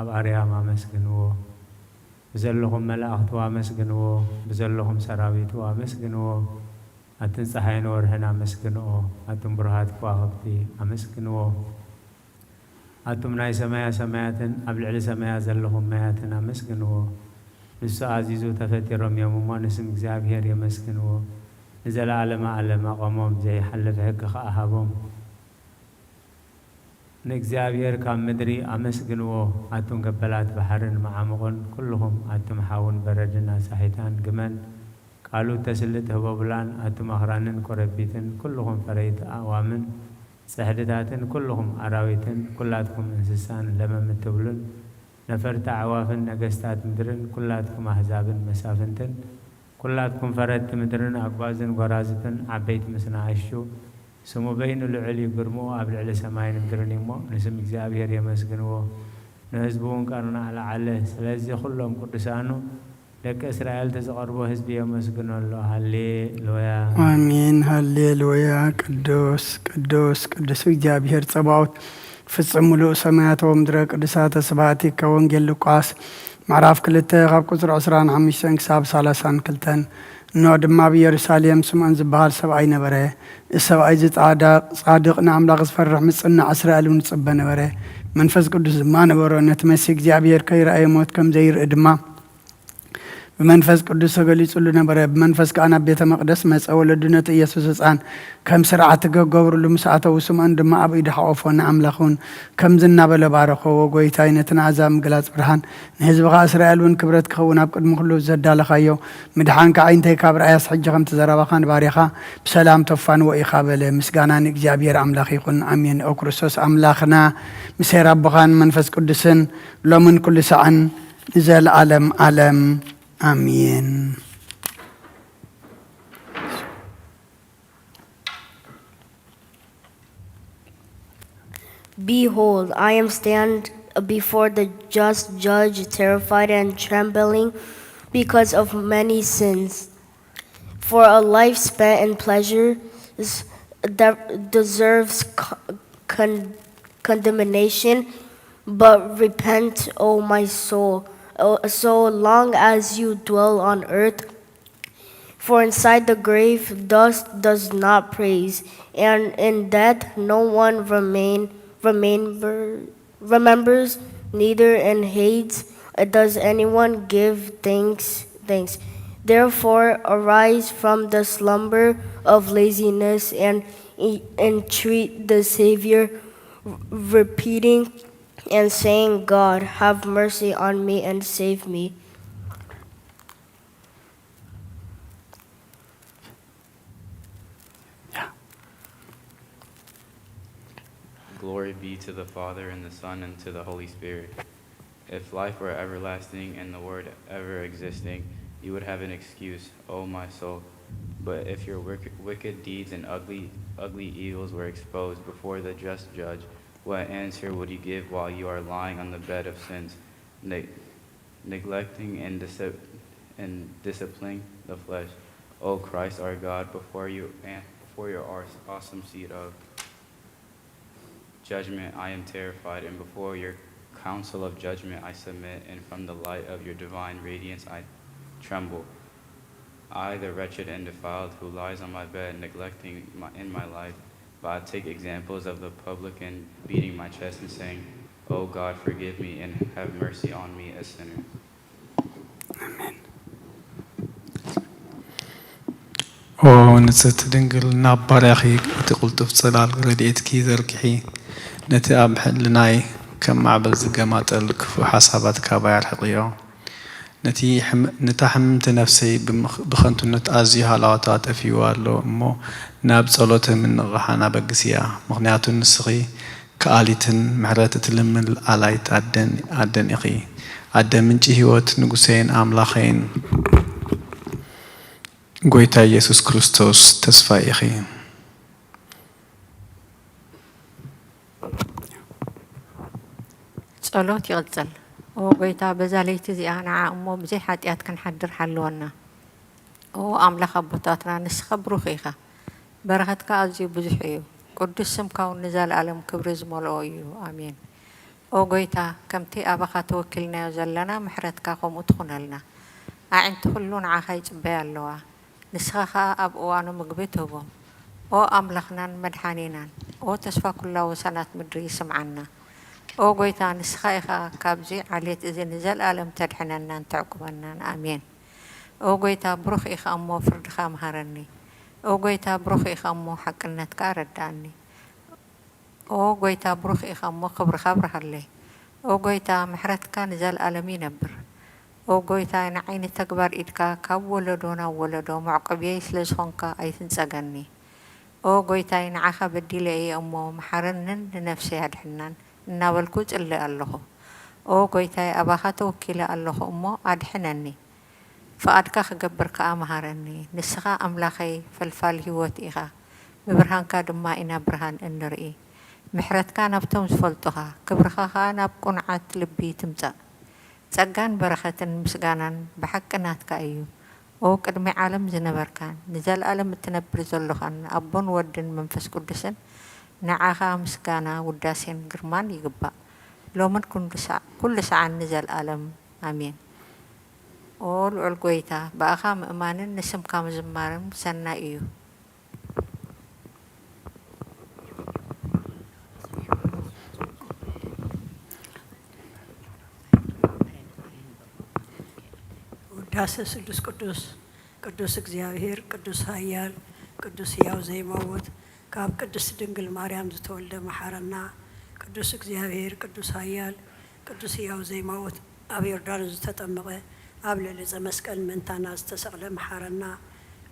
ኣብ ኣርያም ኣመስግንዎ። ብዘለኹም መላእኽቱ ኣመስግንዎ፣ ብዘለኹም ሰራዊቱ ኣመስግንዎ። ኣትን ጸሓይን ወርሕን ኣመስግንኦ፣ ኣቱም ብሩሃት ከዋኽብቲ ኣመስግንዎ። ኣቱም ናይ ሰማያ ሰማያትን ኣብ ልዕሊ ሰማያ ዘለኹም ማያትን ኣመስግንዎ። ንሱ ኣዚዙ ተፈጢሮም እዮም እሞ ንስም እግዚኣብሔር የመስግንዎ። ንዘለኣለመ ኣለም ኣቐሞም፣ ዘይሓልፍ ሕጊ ኸኣ ሃቦም። ንእግዚኣብሔር ካብ ምድሪ ኣመስግንዎ፣ ኣቱም ገበላት ባሕርን መዓሙቕን፣ ኩልኹም ኣቱም ሓውን በረድን ኣሳሒታን ግመን፣ ቃሉ እተስልጥ ህቦብላን፣ ኣቱም ኣኽራንን ኮረቢትን፣ ኩልኹም ፈረይቲ ኣእዋምን ጽሕድታትን፣ ኩልኹም ኣራዊትን፣ ኩላትኩም እንስሳን ለመም እትብሉን፣ ነፈርቲ ኣዕዋፍን ነገስታት ምድርን፣ ኩላትኩም ኣህዛብን መሳፍንትን፣ ኩላትኩም ፈረድቲ ምድርን ኣጉባዝን ጐራዙትን፣ ዓበይቲ ምስ ንኣሽቱ፣ ስሙ በይኑ ልዑል እዩ፣ ግርምኡ ኣብ ልዕሊ ሰማይን ምድርን እዩ እሞ፣ ንስም እግዚኣብሔር የመስግንዎ፣ ንህዝቡ እውን ቀርኑ ኣለዓለ። ስለዚ ኩሎም ቅዱሳኑ ደቂ እስራኤል እቲ ዝቐርቦ ህዝቢ የመስግኖ ኣሎ። ሃሌ ሉያ። ኣሜን። ሃሌሉያ። ቅዱስ ቅዱስ ቅዱስ እግዚኣብሔር ጸባኦት፣ ፍጹም ምሉእ ሰማያት ወምድረ ቅዱሳተ ስብሐቲከ። ወንጌል ሉቃስ ምዕራፍ ክልተ ካብ ቁጽሪ ዕስራን ሓሙሽተን ክሳብ ሰላሳን ክልተን። እንሆ ድማ ኣብ ኢየሩሳሌም ስምዖን ዝበሃል ሰብኣይ ነበረ። እዚ ሰብኣይ እዚ ጻድቕ፣ ጻድቕ፣ ንኣምላኽ ዝፈርሕ፣ ምጽናዕ እስራኤል እውን ይጽበ ነበረ። መንፈስ ቅዱስ ድማ ነበሮ። ነቲ መሲህ እግዚኣብሔር ከይረኣየ ሞት ከም ዘይርኢ ድማ ብመንፈስ ቅዱስ ተገሊጹሉ ነበረ። ብመንፈስ ከኣ ናብ ቤተ መቕደስ መጸ። ወለዱ ነቲ ኢየሱስ ህጻን ከም ስርዓት ክገብርሉ ምስ ኣተዉ፣ ስምዖን ድማ ኣብ ኢዱ ሓቖፎ፣ ንኣምላኽ እውን ከምዚ እናበለ ባረኾ፣ "ወጎይታይ፣ ነቲ ንኣሕዛብ ምግላጽ ብርሃን፣ ንህዝብኻ እስራኤል እውን ክብረት ክኸውን ኣብ ቅድሚ ኩሉ ዘዳለኻዮ ምድሓንካ ኣዒንተይ ካብ ረኣያስ፣ ሕጂ ከምቲ ዘረባኻ ንባርያኻ ብሰላም ተፋንዎ ኢኻ" በለ። ምስጋና ንእግዚኣብሔር ኣምላኽ ይኹን። ኣሜን። ኦ ክርስቶስ ኣምላኽና፣ ምስ ኄር ኣቦኻን መንፈስ ቅዱስን ሎምን ኩሉ ሳዕን ንዘለዓለም ዓለም። ኣሜን። Behold, I am stand before the just judge, terrified and trembling because of many sins. For a life spent in pleasures de- deserves co- con- condemnation, but repent, O my soul, o- so long as you dwell on earth. For inside the grave dust does not praise, and in death no one remain, remember, remembers, neither in Hades does anyone give thanks. Thanks. Therefore, arise from the slumber of laziness and entreat the Savior, repeating and saying, "God, have mercy on me and save me." Glory be to the Father, and the Son, and to the Holy Spirit. If life were everlasting and the Word ever existing, you would have an excuse, O my soul. But if your wick- wicked deeds and ugly, ugly evils were exposed before the just judge, what answer would you give while you are lying on the bed of sins, ne- neglecting and, dis- and disciplining the flesh? O Christ our God, before you and before your aw- awesome seat of judgment I am terrified, and before your council of judgment I submit, and from the light of your divine radiance I tremble. I, the wretched and defiled, who lies on my bed, neglecting my, in my life, but I take examples of the publican, beating my chest and saying, "O God, forgive me and have mercy on me, a sinner." ኣሜን። ኦ ንጽህቲ ድንግል፣ ናብ ባርያኺ እቲ ቅልጡፍ ጽላል ረድኤትኪ ዘርግሒ፣ ነቲ ኣብ ሕልናይ ከም ማዕበል ዝገማጠል ክፉእ ሓሳባት ካባይ ኣርሕቕዮ። ነቲ ሕም- ነታ ሕምምቲ ነፍሰይ ብምኽ- ብኸንቱነት ኣዝዩ ሃለዋታ ጠፊእዋ ኣሎ እሞ፣ ናብ ጸሎትን ምንቕቓሕን ኣበግስያ። ምኽንያቱ ንስኺ ከኣሊትን ምሕረት እትልምን ኣላይት ኣደን ኣደን ኢኺ። ኣደ ምንጪ ህይወት፣ ንጉሰይን ኣምላኸይን ጎይታ ኢየሱስ ክርስቶስ ተስፋይ ኢኺ። ጸሎት ይቕጽል። ኦ ጐይታ፣ በዛ ለይቲ እዚኣ ንዓ እሞ ብዘይ ሓጢኣት ክንሓድር ሓልወና። ኦ ኣምላኽ ኣቦታትና፣ ንስኻ ብሩኽ ኢኻ፣ በረኸትካ ኣዝዩ ብዙሕ እዩ፣ ቅዱስ ስምካ እውን ንዘለኣለም ክብሪ ዝመልኦ እዩ። ኣሜን። ኦ ጐይታ፣ ከምቲ ኣባኻ ተወኪልናዮ ዘለና፣ ምሕረትካ ከምኡ ትኹነልና። ኣዒንቲ ኵሉ ንዓኻ ይጽበያ ኣለዋ። ንስኻ ኸኣ ኣብ እዋኑ ምግቢ ትህቦም። ኦ ኣምላኽናን መድሓኒናን፣ ኦ ተስፋ ኵላ ወሰናት ምድሪ ስምዓና። ኦ ጐይታ ንስኻ ኢኻ ካብዚ ዓሌት እዚ ንዘልኣለም ተድሕነናን ተዕቁበናን። ኣሜን። ኦ ጐይታ ብሩኽ ኢኻ እሞ ፍርድኻ ምሃረኒ። ኦ ጐይታ ብሩኽ ኢኻ እሞ ሓቅነትካ ኣረድኣኒ። ኦ ጐይታ ብሩኽ ኢኻ እሞ ክብርኻ ኣብርሃለይ። ኦ ጐይታ ምሕረትካ ንዘልኣለም ይነብር። ኦ ጐይታይ ንዓይ ንተግባር ኢድካ ካብ ወለዶ ናብ ወለዶ መዕቆብየይ ስለ ዝኾንካ ኣይትንጸገኒ። ኦ ጐይታይ ንዓኻ በዲለ እየ እሞ መሓረንን ንነፍሰይ ኣድሕናን እናበልኩ እጽሊ ኣለኹ። ኦ ጐይታይ ኣባኻ ተወኪለ ኣለኹ እሞ ኣድሕነኒ። ፍቓድካ ክገብር ከኣ ምሃረኒ። ንስኻ ኣምላኸይ ፈልፋሊ ህይወት ኢኻ፣ ብብርሃንካ ድማ ኢና ብርሃን እንርኢ። ምሕረትካ ናብቶም ዝፈልጡኻ፣ ክብርኻ ኸኣ ናብ ቅኑዓት ልቢ ትምጻእ። ጸጋን በረኸትን ምስጋናን ብሓቂ ናትካ እዩ። ኦ ቅድሚ ዓለም ዝነበርካን ንዘለኣለም እትነብር ዘሎኻን ኣቦን ወድን መንፈስ ቅዱስን፣ ንዓኻ ምስጋና ውዳሴን ግርማን ይግባእ፣ ሎምን ኩሉ ሰዓን ንዘለኣለም። ኣሜን። ኦ ልዑል ጐይታ፣ ብኣኻ ምእማንን ንስምካ ምዝማርን ሰናይ እዩ። ዳሰ ስሉስ ቅዱስ፣ ቅዱስ እግዚኣብሔር፣ ቅዱስ ኃያል፣ ቅዱስ ሕያው ዘይመውት፣ ካብ ቅድስት ድንግል ማርያም ዝተወልደ መሓረና። ቅዱስ እግዚኣብሔር፣ ቅዱስ ኃያል፣ ቅዱስ ሕያው ዘይመውት፣ ኣብ ዮርዳኖስ ዝተጠመቐ፣ ኣብ ልዕሊ ዕፀ መስቀል ምእንታና ዝተሰቕለ መሓረና።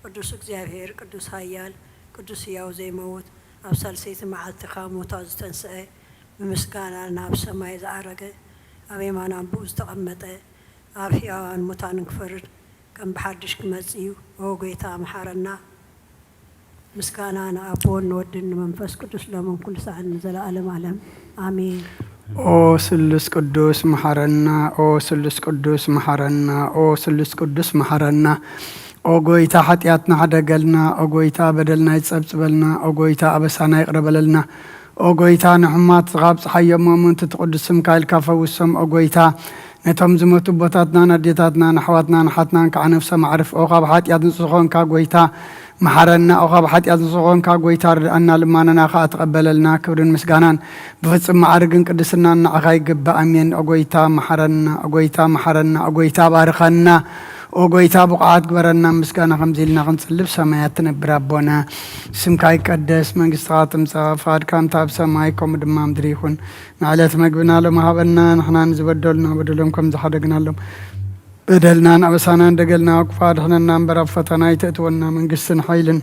ቅዱስ እግዚኣብሔር፣ ቅዱስ ኃያል፣ ቅዱስ ሕያው ዘይመውት፣ ኣብ ሳልሰይቲ መዓልቲ ካብ ሙታን ዝተንስአ፣ ብምስጋና ናብ ሰማይ ዝዓረገ፣ ኣብ የማን ኣቦኡ ዝተቐመጠ፣ ኣብ ሕያዋን ሙታንን ክፈርድ ከም ብሓድሽ ክመጽእ እዩ። ኦ ጐይታ፣ መሓረና። ምስጋና ንኣቦን ንወድን ንመንፈስ ቅዱስ ሎምን ኩሉ ሰዓትን ንዘለኣለም ዓለም። ኣሜን። ኦ ስሉስ ቅዱስ፣ መሓረና። ኦ ስሉስ ቅዱስ፣ መሓረና። ኦ ስሉስ ቅዱስ፣ መሓረና። ኦ ጐይታ፣ ሓጢኣትና ሕደገልና። ኦ ጐይታ፣ በደልና ይጸብጽበልና። ኦ ጐይታ፣ ኣበሳና ይቕረ በለልና። ኦ ጐይታ፣ ንሕሙማት ካብ ጸሓይ የሞምን ትቕድስ ስምካ ኢልካ ፈውሶም። ኦ ጐይታ፣ ነቶም ዝሞቱ ኣቦታትናን ኣዴታትናን ኣሕዋትናን ኣሓትናን ከዓ ነፍሶም ኣዕርፍ። ኦ ካብ ሓጢኣት ንጹህ ዝኾንካ ጐይታ፣ መሓረና። ኦ ካብ ሓጢኣት ንጹህ ዝኾንካ ጐይታ፣ ርድኣና፣ ልማናና ከዓ ተቐበለልና። ክብርን ምስጋናን ብፍጹም መዓርግን ቅድስናን ንዓኻ ይግባእ። ኣሜን። ኦ ጐይታ፣ መሓረና። ኦ ጐይታ፣ መሓረና። ኦ ጐይታ፣ ባርኸና። ኦ ጐይታ፣ ብቑዓት ግበረና። ምስጋና ከምዚ ኢልና ክንጽሊ፣ ብሰማያት ትነብር ኣቦና፣ ስምካ ይቀደስ፣ መንግስትኻ ትምጻእ፣ ፍቓድካ ከምታ ኣብ ሰማይ ከምኡ ድማ ኣብ ምድሪ ይኹን። ንዕለት መግብና ሎሚ ሃበና፣ ንሕና ንዝበደሉና በደሎም ከም ዝሓደግናሎም፣ በደልናን ኣበሳናን ደገልና ክፉእ ኣድሕነና እምበር፣ ኣብ ፈተና ኣይተእትወና፣ መንግስትን ሓይልን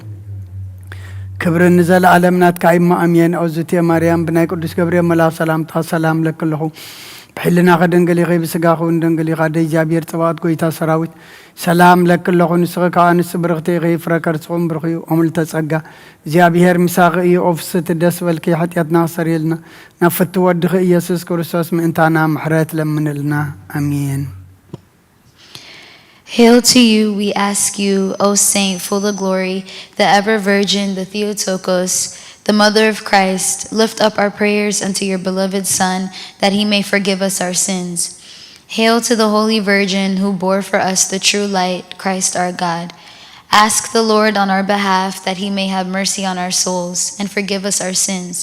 ክብርን ንዘለኣለም ናትካ እዩ፣ እሞ ኣሜን። ኦዝቴ ማርያም፣ ብናይ ቅዱስ ገብርኤል መልኣኽ ሰላምታ ሰላም እለኪ ኣለኹ። ብሕልናኺ ድንግል ኢኺ፣ ብስጋኺ እውን ድንግል ኢኻ። ኣደ እግዚኣብሔር፣ ጽብቕቲ ጐይታ ሰራዊት፣ ሰላም እለኪ ኣለኹ። ንስኺ ካብ ኣንስቲ ብርኽቲ ኢኺ፣ ፍረ ከርስኺ እውን ብሩኽ እዩ። ኦ ምልዕተ ጸጋ፣ እግዚኣብሔር ምሳኺ እዩ። ኦ ፍስሕቲ፣ ደስ በልኪ፣ ሓጢኣትና ኣስተሰርየልና፣ ናብ ፍትው ወድኺ ኢየሱስ ክርስቶስ ምእንታና ምሕረት ለምንልና። ኣሜን። Hail to you, we ask you, O Saint full of glory, the ever Virgin, the Theotokos, the Mother of Christ, lift up our prayers unto your beloved Son, that he may forgive us our sins. Hail to the Holy Virgin who bore for us the true light, Christ our God. Ask the Lord on our behalf that he may have mercy on our souls and forgive us our sins.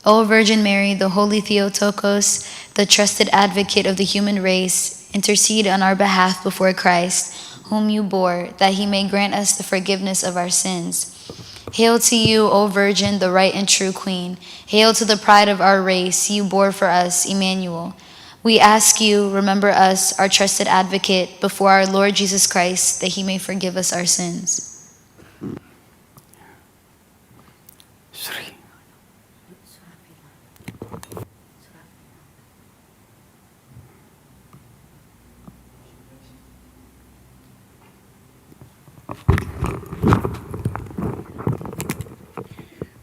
O Virgin Mary, the Holy Theotokos, the trusted advocate of the human race, intercede on our behalf before Christ, whom you bore, that he may grant us the forgiveness of our sins. Hail to you, O Virgin, the right and true Queen. Hail to the pride of our race, you bore for us Emmanuel. We ask you, remember us, our trusted advocate, before our Lord Jesus Christ, that he may forgive us our sins.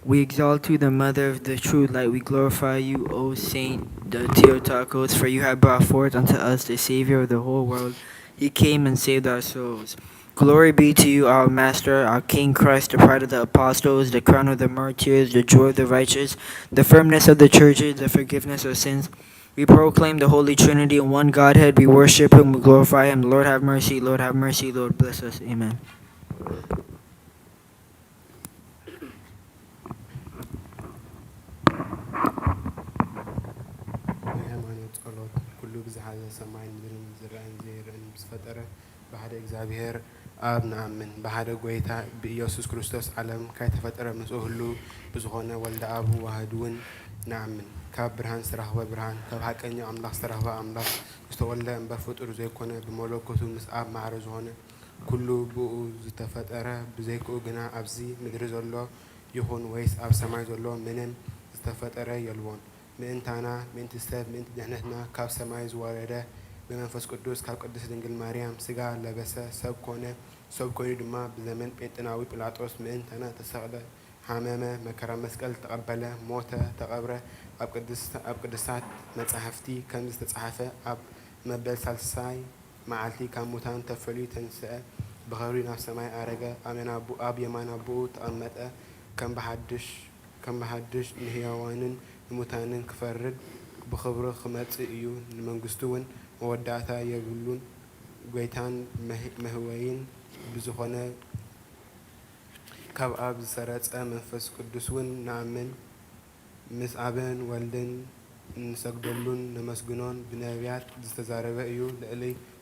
We exalt you, the mother of the true light. We glorify you, O Saint Theotokos, for you have brought forth unto us the Savior of the whole world. He came and saved our souls. Glory be to you, our Master, our King Christ, the pride of the apostles, the crown of the martyrs, the joy of the righteous, the firmness of the churches, the forgiveness of sins. We proclaim the Holy Trinity in one Godhead. We worship him, we glorify him. Lord have mercy, Lord have mercy, Lord bless us. Amen. ናይ ሃይማኖት ጸሎት። ኩሉ ብዝሓዘ ሰማይን ምድርን ዝረኣን ዘይረኣን ብዝፈጠረ ብሓደ እግዚኣብሔር ኣብ ንኣምን። ብሓደ ጐይታ ብኢየሱስ ክርስቶስ ዓለም ካይተፈጠረ ምስኡ ህሉው ብዝኾነ ወልደ ኣብ ዋህድ እውን ንኣምን። ካብ ብርሃን ዝተረኽበ ብርሃን፣ ካብ ሓቀኛ ኣምላኽ ዝተረኽበ ኣምላኽ፣ ዝተወልደ እምበር ፍጡር ዘይኮነ፣ ብመለኮቱ ምስ ኣብ ማዕረ ዝኾነ፣ ኩሉ ብኡ ዝተፈጠረ፣ ብዘይክኡ ግና ኣብዚ ምድሪ ዘሎ ይኹን ወይስ ኣብ ሰማይ ዘሎ ምንም ዝተፈጠረ የልቦን። ምእንታና፣ ምእንቲ ሰብ፣ ምእንቲ ድሕነትና ካብ ሰማይ ዝወረደ ብመንፈስ ቅዱስ ካብ ቅድስት ድንግል ማርያም ስጋ ለበሰ፣ ሰብ ኮነ፣ ሰብ ኮይኑ ድማ ብዘመን ጴንጤናዊ ጲላጦስ ምእንታና ተሰቕለ፣ ሓመመ፣ መከራ መስቀል ተቐበለ፣ ሞተ፣ ተቐብረ፣ ኣብ ቅድስት ኣብ ቅዱሳት መጻሕፍቲ ከም ዝተጻሕፈ ኣብ መበል ሳልሳይ መዓልቲ ካብ ሙታን ተፈልዩ ተንስአ፣ ብኽብሪ ናብ ሰማይ ኣረገ፣ ኣብ የማን ኣቦኡ ተቐመጠ፣ ከም ብሓድሽ ከም ብሓድሽ ንህያዋንን ንሙታንን ክፈርድ ብኽብሩ ክመጽእ እዩ፣ ንመንግስቱ እውን መወዳእታ የብሉን፣ ጐይታን መህወይን ብዝኾነ ካብ ኣብ ዝሰረጸ መንፈስ ቅዱስ እውን ንኣምን፣ ምስ ኣብን ወልድን እንሰግደሉን ነመስግኖን ብነብያት ዝተዛረበ እዩ። ልዕሊ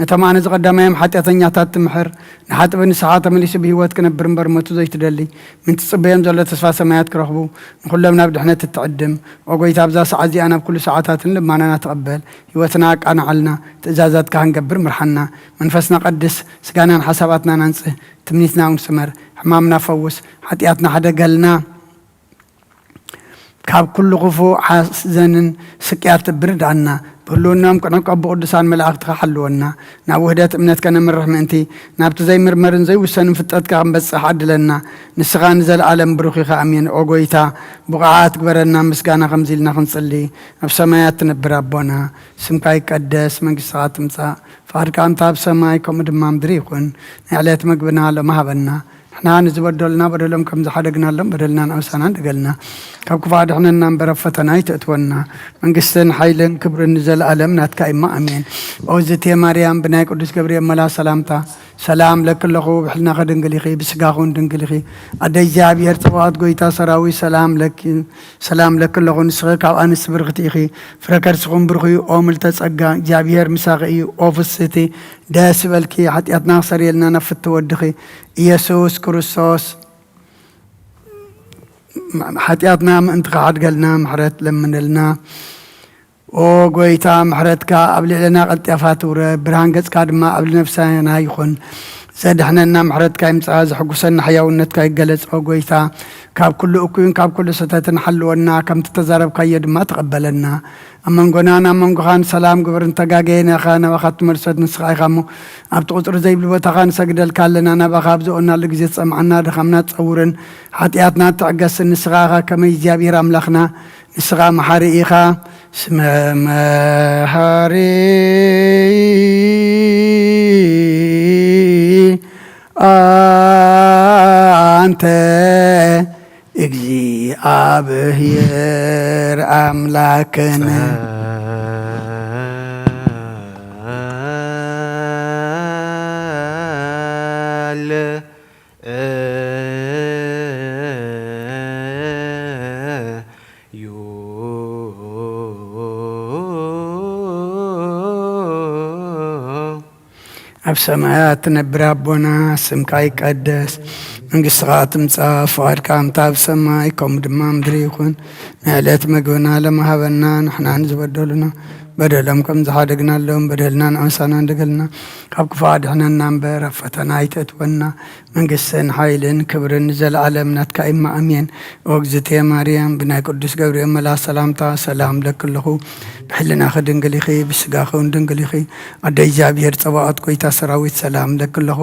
ነቶም ኣነ ዝቐዳማዮም ሓጢኣተኛታት ትምሕር፣ ንሓጥቢ ንስኻ ተመሊሱ ብህይወት ክነብር እምበር ሞቱ ዘይትደሊ፣ ምን ትጽበዮም ዘሎ ተስፋ ሰማያት ክረኽቡ፣ ንኹሎም ናብ ድሕነት እትዕድም፣ ኦ ጎይታ፣ ኣብዛ ሰዓት እዚኣ ናብ ኩሉ ሰዓታትን ልማናና ተቐበል። ህይወትና ኣቃንዓልና፣ ትእዛዛትካ ክንገብር ምርሓና። መንፈስና ቀድስ፣ ስጋናን ሓሳባትናን ኣንጽህ፣ ትምኒትና እውን ስመር። ሕማምና ፈውስ፣ ሓጢኣትና ሕደገልና። ካብ ኩሉ ክፉእ ሓዘንን ስቅያት እብር ዳና። ብህልውናኦም ክንዕቀብ ብቅዱሳን መላእኽትኻ ሓልወና። ናብ ውህደት እምነት ከነምርሕ ምእንቲ፣ ናብቲ ዘይምርመርን ዘይውሰንን ፍልጠትካ ክንበጽሕ ዓድለና። ንስኻ ንዘለኣለም ብሩኽ ኢኻ። ኣሜን። ኦ ጎይታ፣ ብቑዓት ግበረና፣ ምስጋና ከምዚ ኢልና ክንጽሊ። ኣብ ሰማያት ትነብር ኣቦና፣ ስምካ ይቀደስ፣ መንግስትኻ ትምጻእ፣ ፍቓድካ ከምታ ኣብ ሰማይ ከምኡ ድማ ምድሪ ይኹን። ናይ ዕለት መግብና ሎሚ ሃበና። ንሕና ንዝበደሉና በደሎም ከም ዝሓደግናሎም በደልና ንኣውሳና እንደገልና። ካብ ክፉእ ኣድሕነና እምበር ኣብ ፈተና ኣይተእትወና። መንግስትን ሓይልን ክብርን ንዘለኣለም ናትካ እማ። ኣሜን። ኦዝቴ ማርያም፣ ብናይ ቅዱስ ገብርኤል መላ ሰላምታ ሰላም ለኪ ኣለኹ። ብሕልናኺ ድንግል ኢኺ፣ ብስጋኺ እውን ድንግል ኢኺ። ኣደ እግዚኣብሔር፣ ጸባኦት ጎይታ ሰራዊት፣ ሰላም ለኪ፣ ሰላም ለኪ ኣለኹ። ንስኺ ካብ ኣንስቲ ብርኽቲ ኢኺ፣ ፍረ ከርስኹም ብሩኽ እዩ። ኦ ምልተ ጸጋ፣ እግዚኣብሔር ምሳኺ እዩ። ኦ ፍስህቲ፣ ደስ ይበልኪ፣ ሓጢኣትና ክሰርየልና ናብ ፍትው ወድኺ ኢየሱስ ክርስቶስ። ሓጢኣትና ምእንቲ ክሓድገልና ምሕረት ለምነልና። ኦ ጎይታ፣ ምሕረትካ ኣብ ልዕለና ቀልጢፋ ትውረድ፣ ብርሃን ገጽካ ድማ ኣብ ነፍሳና ይኹን። ዘድሕነና ምሕረትካ ይምጻእ፣ ዘሕጉሰና ሕያውነትካ ይገለጽ። ኦ ጎይታ፣ ካብ ኩሉ እኩይን ካብ ኩሉ ስህተትን ሓልወና፣ ከምቲ ተዛረብካዮ ድማ ተቐበለና። ኣብ መንጎናን ኣብ መንጎኻን ሰላም ግበር። እንተጋገየና ኢኻ ናባኻ ትመልሰት ንስኻ ኢኻ እሞ፣ ኣብቲ ቁጽሪ ዘይብሉ ቦታኻ ንሰግደልካ ኣለና። ናባኻ ኣብ ዝኦናሉ ግዜ ትጸምዓና፣ ድኻምና ትጸውርን ሓጢኣትና ትዕገስን ንስኻ ኢኻ። ከመይ እግዚኣብሔር ኣምላኽና፣ ንስኻ መሓሪ ኢኻ። ስመ መሃሪ ኣንተ እግዚኣብሔር ኣምላክነ። ጸል እዩ። ኣብ ሰማያት ትነብር ኣቦና፣ ስምካ ይቀደስ፣ መንግስትኻ ትምጻእ፣ ፍቓድካ ከምታ ኣብ ሰማይ ከምኡ ድማ ምድሪ ይኹን። ናይ ዕለት መግብና ሎሚ ሃበና፣ ንሕና ንዝበደሉና በደሎም ከም ዝሓደግናሎም በደልና ንኣምሳና እንደገልና፣ ካብ ክፉእ ኣድሕነና እምበር ኣብ ፈተና ኣይተእትወና። መንግስትን ሓይልን ክብርን ንዘለኣለም ናትካ እማ። ኣሜን። ኦ እግዝእትየ ማርያም፣ ብናይ ቅዱስ ገብርኤል መልኣክ ሰላምታ ሰላም እብለኪ ኣለኹ። ብሕልናኺ ድንግል ኢኺ፣ ብስጋኺ እውን ድንግል ኢኺ። ኣደ እግዚኣብሔር ጸባኦት፣ ጎይታ ሰራዊት፣ ሰላም እብለኪ ኣለኹ።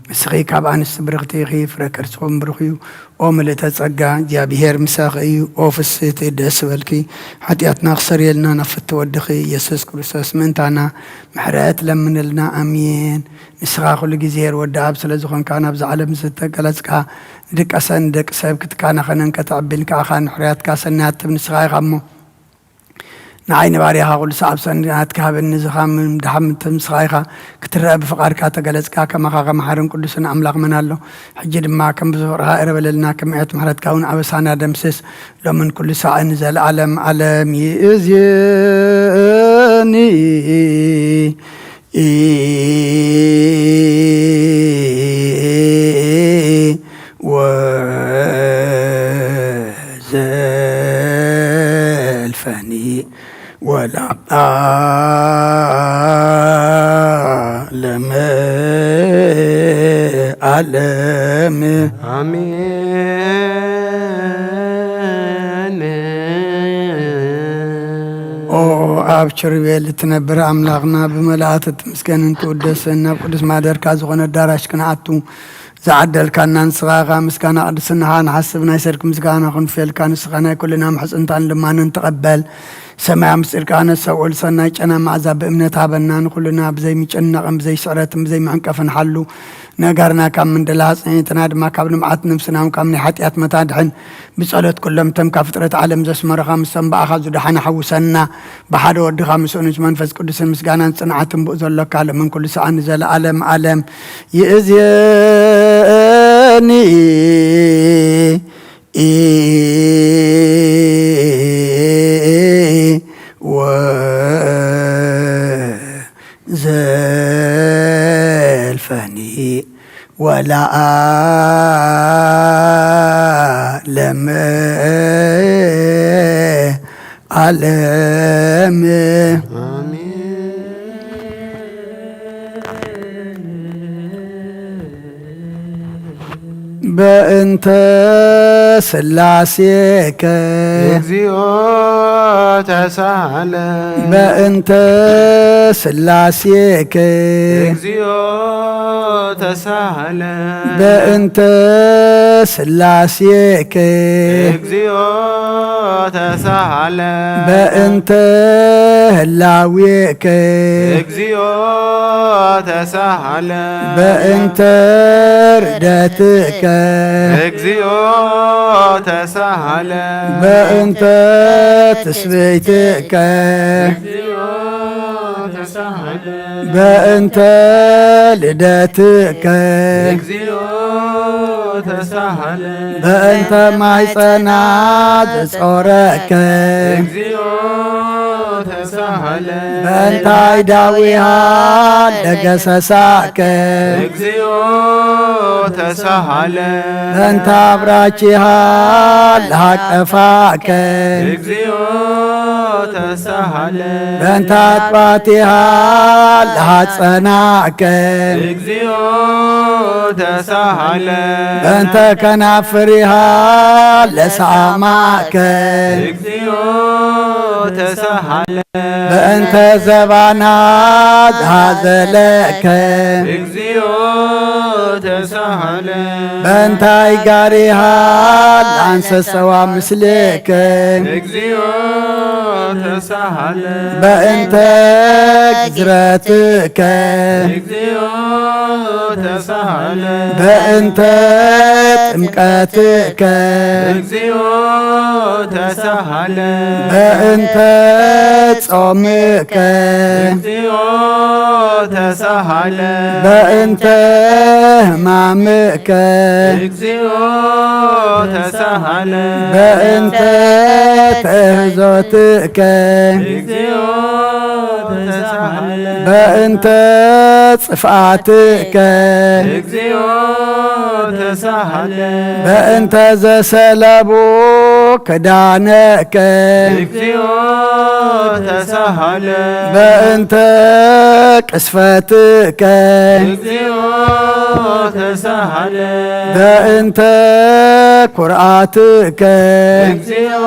ንስኺ ካብ ኣንስቲ ብርኽቲ ኢኺ፣ ፍረ ከርስኺ እውን ብሩኽ እዩ። ኦ ምልእተ ጸጋ፣ እግዚኣብሔር ምሳኺ እዩ። ኦ ፍስህቲ፣ ደስ በልኪ። ሓጢኣትና ክሰርየልና ናብ ፍትው ወድኺ ኢየሱስ ክርስቶስ ምእንታና ምሕረት ለምንልና። ኣሜን። ንስኻ ኩሉ ግዜ ሄር ወዲ ኣብ ስለ ዝኾንካ፣ ናብዛ ዓለም ዝተገለጽካ፣ ንድቀሰን ንደቂ ሰብ ክትካናኸነን ከተዕብን ከኣኻ ንሕርያትካ ሰናያት ትብ ንስኻ ኢኻ እሞ፣ ንዓይ ንባርያኻ ኩሉ ሰዓብ ሰናያትካ ሃበኒ። ዝኻ ምድሓምት ንስኻ ኢኻ። ክትረአ ብፍቓድካ ተገለጽካ። ከማኻ ከመሓርን ቅዱስን ኣምላኽ መን ኣሎ? ሕጂ ድማ ከም ብዙሕ ፍቕርኻ ይቕረ በለልና፣ ከም ምሕረት ምሕረትካ እውን ኣበሳና ደምስስ። ሎምን ኩሉ ሳዕን ንዘለዓለም ዓለም ይእዜኒ። ወዘልፈኒ ወለዓለመ ዓለም። ኣሜን። ኦ ኣብ ኪሩቤል እትነብር ኣምላኽና፣ ብመላእክት እትምስገንን ትውደስን፣ ናብ ቅዱስ ማደርካ ዝኾነ ኣዳራሽ ክንኣቱ ዝዓደልካና ንስኻ ኢኻ። ምስጋና ቅድስናኻ ንሓስብ፣ ናይ ሰርክ ምስጋና ክንፍየልካ፣ ንስኻ ናይ ኩልና ምሕጽንታን ልማንን ተቐበል። ሰማያዊ ምስጢርካ ነስተውዕል፣ ሰናይ ጨና መዓዛ ብእምነት ሃበና። ንኹልና ብዘይ ምጭናቕን ብዘይ ስዕረትን ብዘይ ምዕንቀፍን ሓሉ። ነጋርና ካብ ምንድላ፣ ኣጽኒትና ድማ ካብ ልምዓት፣ ነብስና እውን ካብ ናይ ሓጢኣት መታድሕን። ብጸሎት ኩሎም እቶም ካብ ፍጥረት ዓለም ዘስመሩኻ፣ ምስቶም ብኣኻ ዝደሓነ ሓውሰና። ብሓደ ወድኻ ምስኡ ንመንፈስ ቅዱስን ምስጋናን ጽንዓትን ብኡ ዘሎካ፣ ሎምን ኩሉ ሰዓን ንዘለዓለም ዓለም ይእዜኒ። ወዘ ለዓለም ዓለም። በእንተ ስላሴከ እግዚኦ ተሳለ። በእንተ ስላሴከ እግዚኦ ተሳለ። በእንተ ስላሴከ እግዚኦ ተሳለ። በእንተ ህላዌከ እግዚኦ ተሳለ። በእንተ ርደትከ እግዚኦ ተሳለ። በእንተ ትስብእትከ እግዚኦ ተሳለ። በእንተ ልደትከ እግዚኦ ተሳለ። በእንተ ማይጸና ዘጾረከ እግዚኦ ተሳለ። በእንተ ኣይዳዊሃ ለገሰሳከ እግዚኦ ተሳለ። በእንተ ኣብራኪሃ ለሃቀፋከ እግዚኦ ተሳለ። በእንተ ኣጥባቲሃ ለሃጸናከ እግዚኦ ተሳለ። በእንተ ከናፍሪሃ ለሳማከ እግዚኦ ተሳለ። በእንተ ዘባና ዝሃዘለከ እግዚኦ ተሳለ። በእንተ ኣይጋሪሃ ለኣንሰሰዋ ምስሌከ እግዚኦ ተሳለ። በእንተ ግዝረትከ እግዚኦ ተሳለ። በእንተ ጥምቀትከ እግዚኦ ተሳለ። በእንተ ጾምከ እግዚኦ ተሳለ። በእንተ ሕማምከ እግዚኦ ተሳለ። በእንተ ተህዞትከ እግዚኦ ተሳለ። በእንተ ጽፍኣትከ እግዚኦ ተሳለ። በእንተ ዘሰለቡ ክዳነከ እግዚኦ ተሳለ። በእንተ ቅስፈትከ እግዚኦ ተሳለ። በእንተ ኩርዓትከ እግዚኦ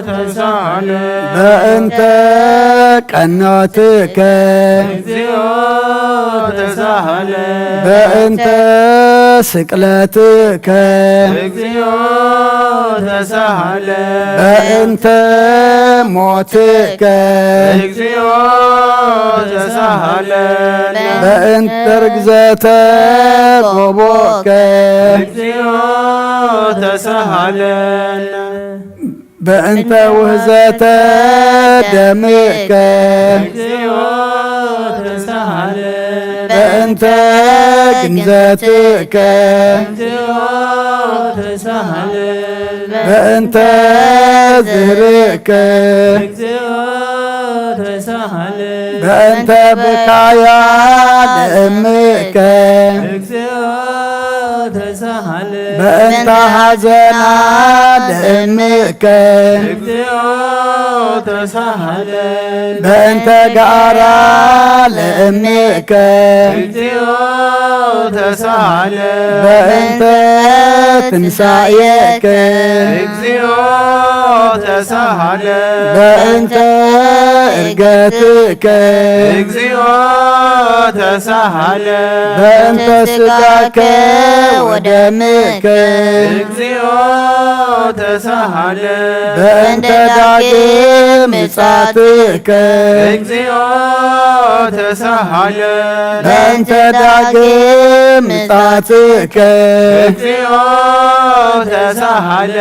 ተሳለ። በእንተ ቀኖትከ እግዚኦ ተሳለ። በእንተ ስቅለትከ እግዚኦ ተሳለ። በእንተ ሞትከ እግዚኦ ተሳለ። በእንተ ርግዘተ ጎቦከ እግዚኦ ተሳለ። በእንተ ውህዘተ ደምከ እግዚኦ ተሳለ። በእንተ ግንዘትከ እግዚኦ ተሳለ። በእንተ ዝህርቅከ እግዚኦ ተሳለ። በእንተ ብካያ ለእምከ እግዚኦ ተሳለ። በእንተ ሐዘና ለእምከ እግዚኦ ተሳለ። በእንተ ጋራ ለእምከ እግዚኦ ተሳለ። በእንተ ትንሳኤከ እግዚኦ ተሳለ። በእንተ እርገትከ እግዚኦ ተሳለ። በእንተ ስጋከ ወደምከ እግዚኦ ተሳለ። በእንተ ዳግም ምጻትከ እግዚኦ ተሳለ። በእንተ ዳግም ምጻትከ እግዚኦ ተሳለ።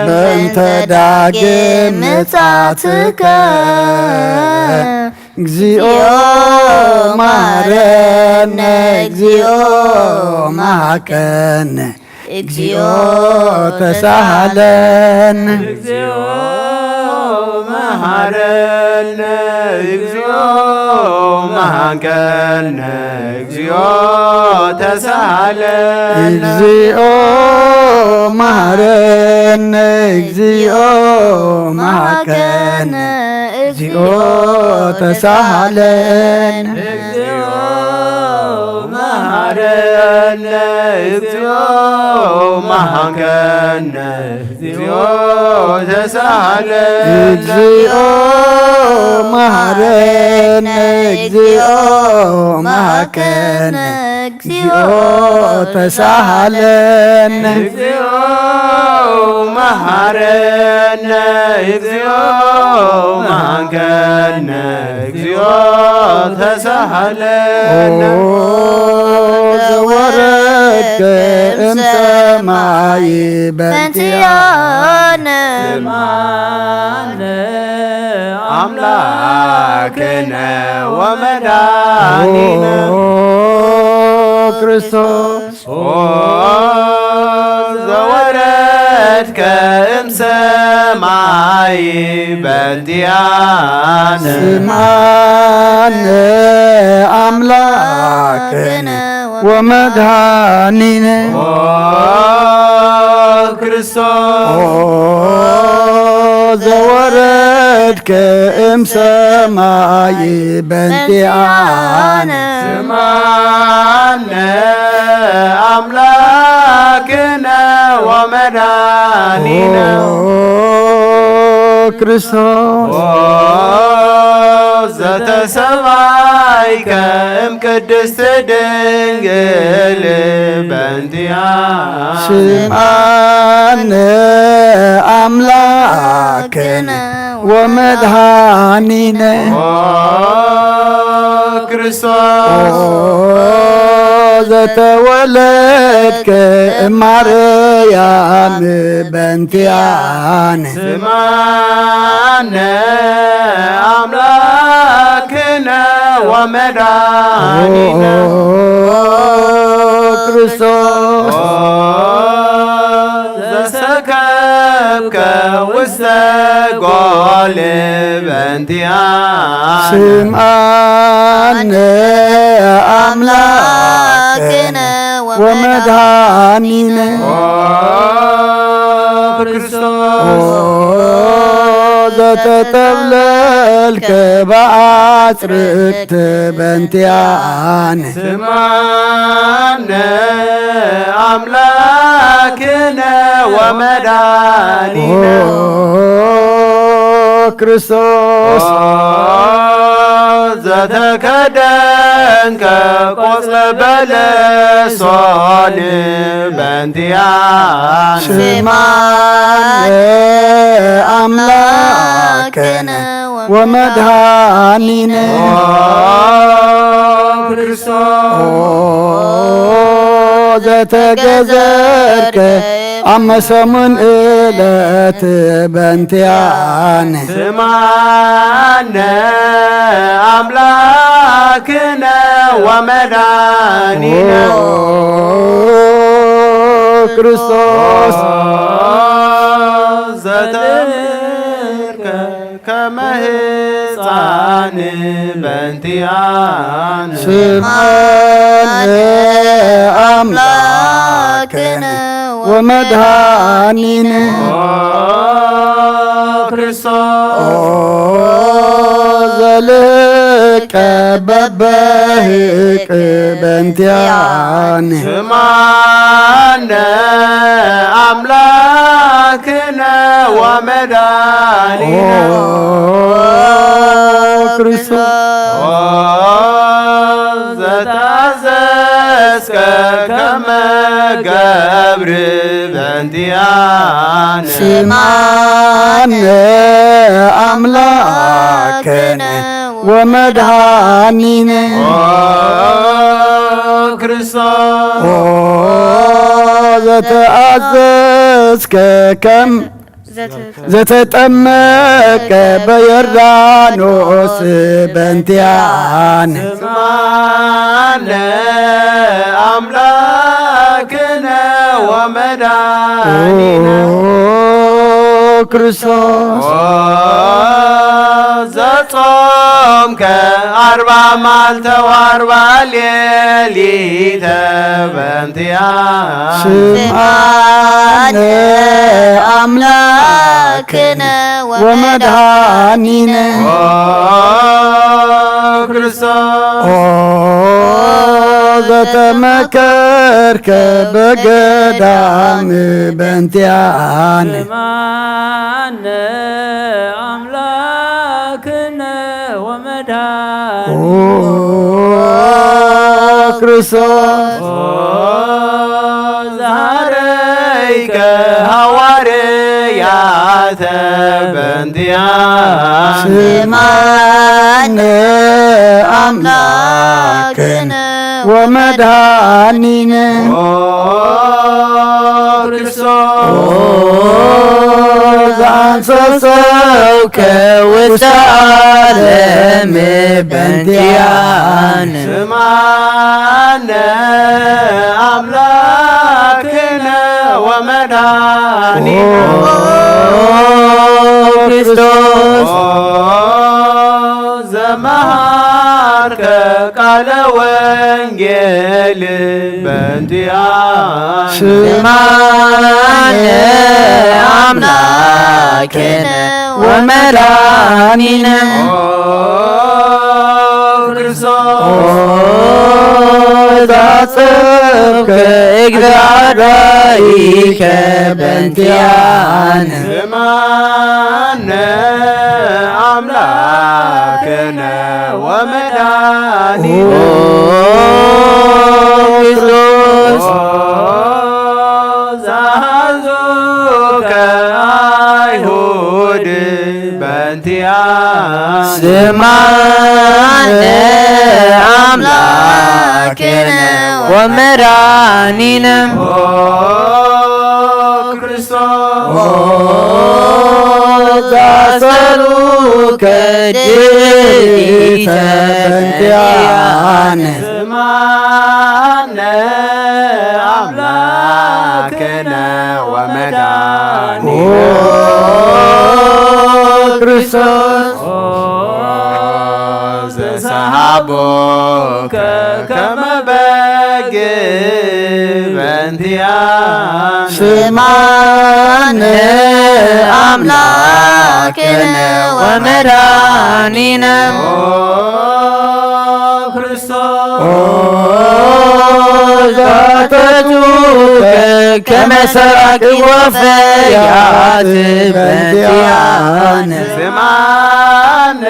በእንተ ዳግም ምጻትከ እግዚኦ መሐረነ፣ እግዚኦ መሐረነ፣ እግዚኦ ተሳሃለነ። እግዚኦ መሃረነ እግዚኦ መሃንቀነ እግዚኦ ተሳሃለነ። እግዚኦ መሃረነ እግዚኦ መሃንቀነ እግዚኦ ተሳሃለነ። እግዚኦ መሃረነ እግዚኦ መሃንቀነ እግዚኦ ተሳሃለነ። እግዚኦ መሃረነ እግዚኦ መሃንቀነ እግዚኦ ተሳሃለነ። እግዚኦ መሃረነ እግዚኦ መሃንቀነ እግዚኦ ተሳሃለነ። ኦ ዘወረድከ እምሰማይ በእንቲአነ። ስምዓነ ኣምላክነ ወመድኃኒነ። ኦ ክርስቶስ ኦ ዘወረድከ እምሰማይ በእንቲአነ። ስምዓነ ኣምላክነ ወመድኃኒነ። ኦ ክርስቶስ ኦ ዘወረድከ እምሰማይ በእንቲአነ። ስምዓነ ኣምላክነ ወመድኃኒነ። ኦ ክርስቶስ ኦ ዘተሰማይከ እምቅድስት ድንግል በእንቲአነ። ስምዓነ ኣምላክነ ወመድኃኒነ። ኦ ክርስቶስ ኦ ዘተወለድከ እማርያም በእንቲአነ። ስምዓነ ኣምላክነ ወመድኃኒነ። ኦ ክርስቶስ ኦ ዘሰከብከ ውስተ ጎል በእንቲአነ። ስምዓነ ኣምላክነ ወመድኃኒነ። ኦ ክርስቶስ ኦ ዘተጠብለልከ ብኣጽርቅት በእንቲአነ። ስምዓነ ኣምላክነ ወመድኃኒነ። ኦ ክርስቶስ ኦ ዘተከደንከ ቆጽለ በለሶን በእንቲአነ። ስምዓነ ኣምላክነ ወመድኃኒነ። ኦ ክርስቶስ ኦ ዘተገዘርከ ኣብ መሰሙን ዕለት በእንቲአነ። ስምዓነ ኣምላክነ ወመድኃኒነ። ኦ ክርስቶስ ኦ ዘተምርከ ከመ ህፃን በእንቲአነ። ስምዓነ ኣምላክነ ወመድኃኒነ። ኦ ክርስቶስ ኦ ዘልቀ በበህቅ በእንቲአነ። ስምዓነ ኣምላክነ ወመድኃኒነ። ኦ ክርስቶስ ኦ ዘተአዘዝከ ከመ ገብር በእንቲአነ። ስምዓነ ኣምላክነ ወመድኃኒነ። ኦ ክርስቶስ ኦ ዘተአዘዝከ ከም ዘተ- ዘተጠመቀ በዮርዳኖስ በእንቲአነ። ስምዓነ ኣምላክነ ወመድኃኒነ። ኦ ክርስቶስ ኦ ከ ኣርባ መዓልተ ወኣርባ ሌሊተ በእንቲኣ ስምዓነ ኣምላክነ ወመድኃኒነ። ኦ ክርስቶስ ኦ ዘተመከርከ በገዳም በእንቲኣነ ስምዓነ ኣምላክነ ወመድኃኒነ። ኦ ክርስቶስ ኦ ዘሃረይከ ሃዋርያተ በእንቲኣነ ስምዓነ ኣምላክነ ወመድኃኒነ። ኦ ክርስቶስ ኦ ዘአንሰሰውከ ውስተ ዓለም በእንቲኣነ ስምዓነ ኣምላክነ ወመድኃኒነ። ኦ ክርስቶስ ኦ ዘመሃርከ ቃለ ወንጌል በእንቲኣነ ስምዓነ ኣምላክነ ወመድኃኒነ። ኦ ክርስቶስ ኦ ዛጽብከ እግዛዳይከ በእንቲኣነ ስምዓነ ኣምላክነ ወመድኃኒነ። ኦ ክርስቶስ ኦ ዘሃዙከ አይሁድ በእንቲኣነ ስምዓነ ኣምላክነ ወመድኃኒነ። ኦ ክርስቶስ ኦ ዘአሰሩከ ድኢተ በእንቲኣነ ስምዓነ ኣምላክነ ወመድኃኒነ። ኦ ክርስቶስ ኦ ዘሰሃቦከ ከመ በግ በእንቲኣነ ስምዓነ ኣምላክነ ወመድኃኒነ። ኦ ክርስቶስ ኦ ዘተቱከ ከመ ሰራቂ ወፈያት በእንቲኣነ ስምዓነ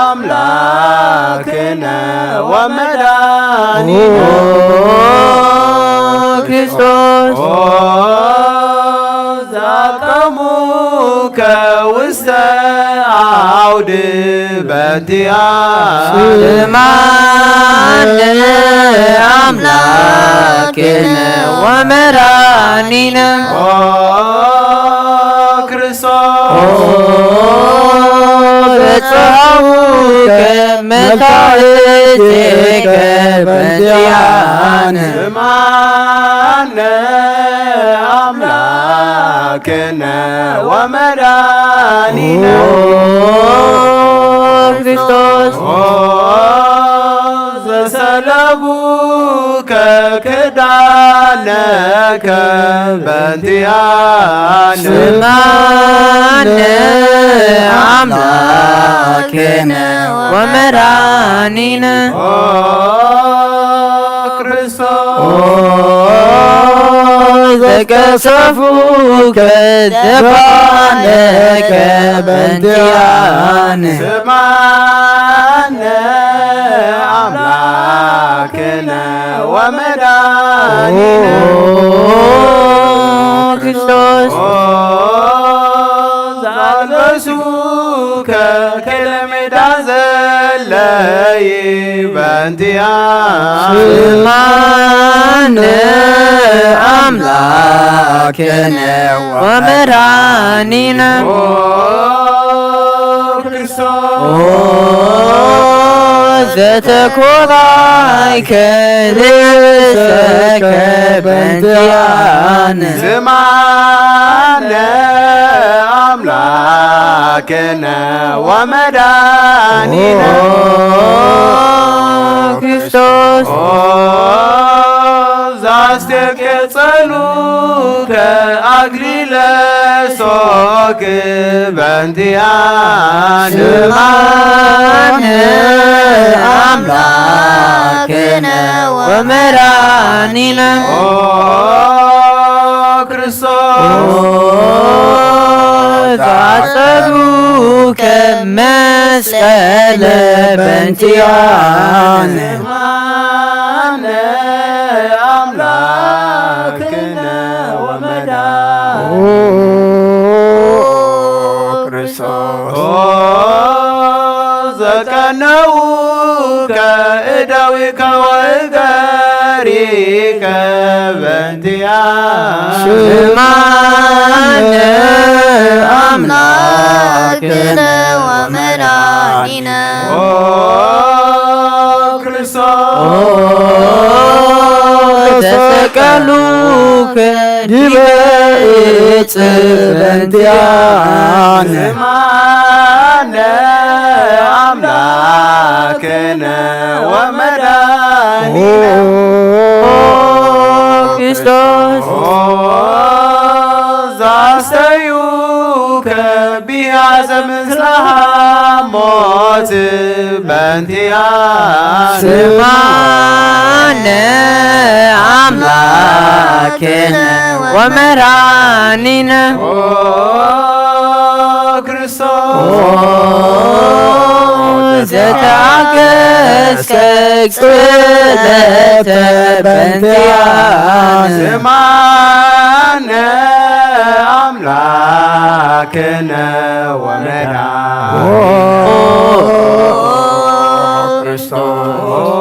ኣምላክነ ወመድኃኒነ። ኦ ክርስቶስ ኦ ዘአቀሙከ ውስተ አውድ በእንቲኣነ ስምዓነ ኣምላክነ ወመድኃኒነ። ኦ ክርስቶስ ኦ ዘጸሃቡከ መታሕቴከ በእንቲኣነ ስምዓነ ኣምላክነ ወመድኃኒነ። ኦ ክርስቶስ ኦ ዘሰለቡከ ክዳነከ በእንቲኣነ ስምዓነ ኣምላክነ ወመድኃኒነ። ኦ ክርስቶስ ኦ ዘቀሰፉከ ዘባነከ በእንቲኣነ ስምዓነ ኣምላክነ ወመድኃኒነ። ኦ ክርስቶስ ኦ ዘአልበሱከ ከለሜዳ ዘለይ በእንቲኣነ ስምዓነ ኣምላክነ ወመድኃኒነ። ኦ ክርስቶስ ኦ ዘተኮራይከ ርእሰከ በእንቲኣነ ስምዓነ ኣምላክ አምላክነ ወመድኃኒነ ኦ ክርስቶስ። ኦ ዘአስተብቅዕ ጸሎትከ አክሊለ ሦክ በእንቲአነ። ስምዓነ አምላክነ ወመድኃኒነ ኦ ክርስቶስ። ኦ ዘአጸብቅከ መስቀለ በእንቲአነ። ስምዓነ አምላክነ ወመድኃኒነ ኦ ክርስቶስ። ኦ ዘቀነውከ እደዊከ ወእገሪከ በእንቲአነ። ስምዓነ አምላክነ ወመድኃኒነ ኦ ክርስቶስ። ኦ ተሰቀሉከ ዲበ ዕፅ በእንቲአነ። ስምዓነ አምላክነ ወመድኃኒነ ኦ ክርስቶስ። ኦ ዘአስተብቅከ ቢያዘ ምስለ ሐሞት በእንቲአነ። ስምዓነ አምላክነ ወመድኃኒነ ኦ ክርስቶስ። ኦ ዘተአገስከ ስቅለተ በእንቲአነ። ስምዓነ አምላክነ ወመድኃኒነ ኦ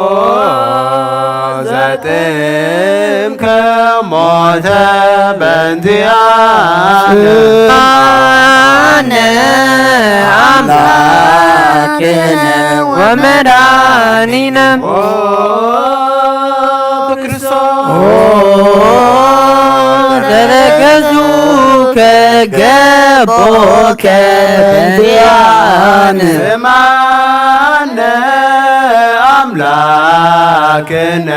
ክርስቶስ። ዘጥምከ ሞተ በእንቲአነ። ስምዓነ አምላክነ ወመድኃኒነ ኦ ክርስቶስ። ኦ ተረከዙከ ገቦከ በእንቲአነ። ስምዓነ አምላክነ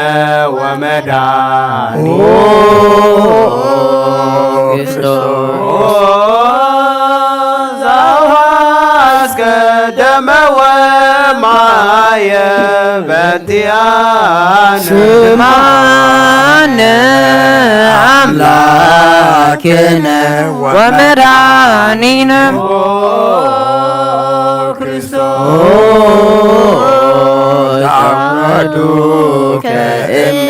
ወመድኃኒነ ኦ ክርስቶስ። ኦ ዘአውሐዝከ ደመ ወማየ በእንቲአነ። ስምዓነ አምላክነ ወመድኃኒነ ኦ ክርስቶስ። ኦ ተአወዱከ እምነ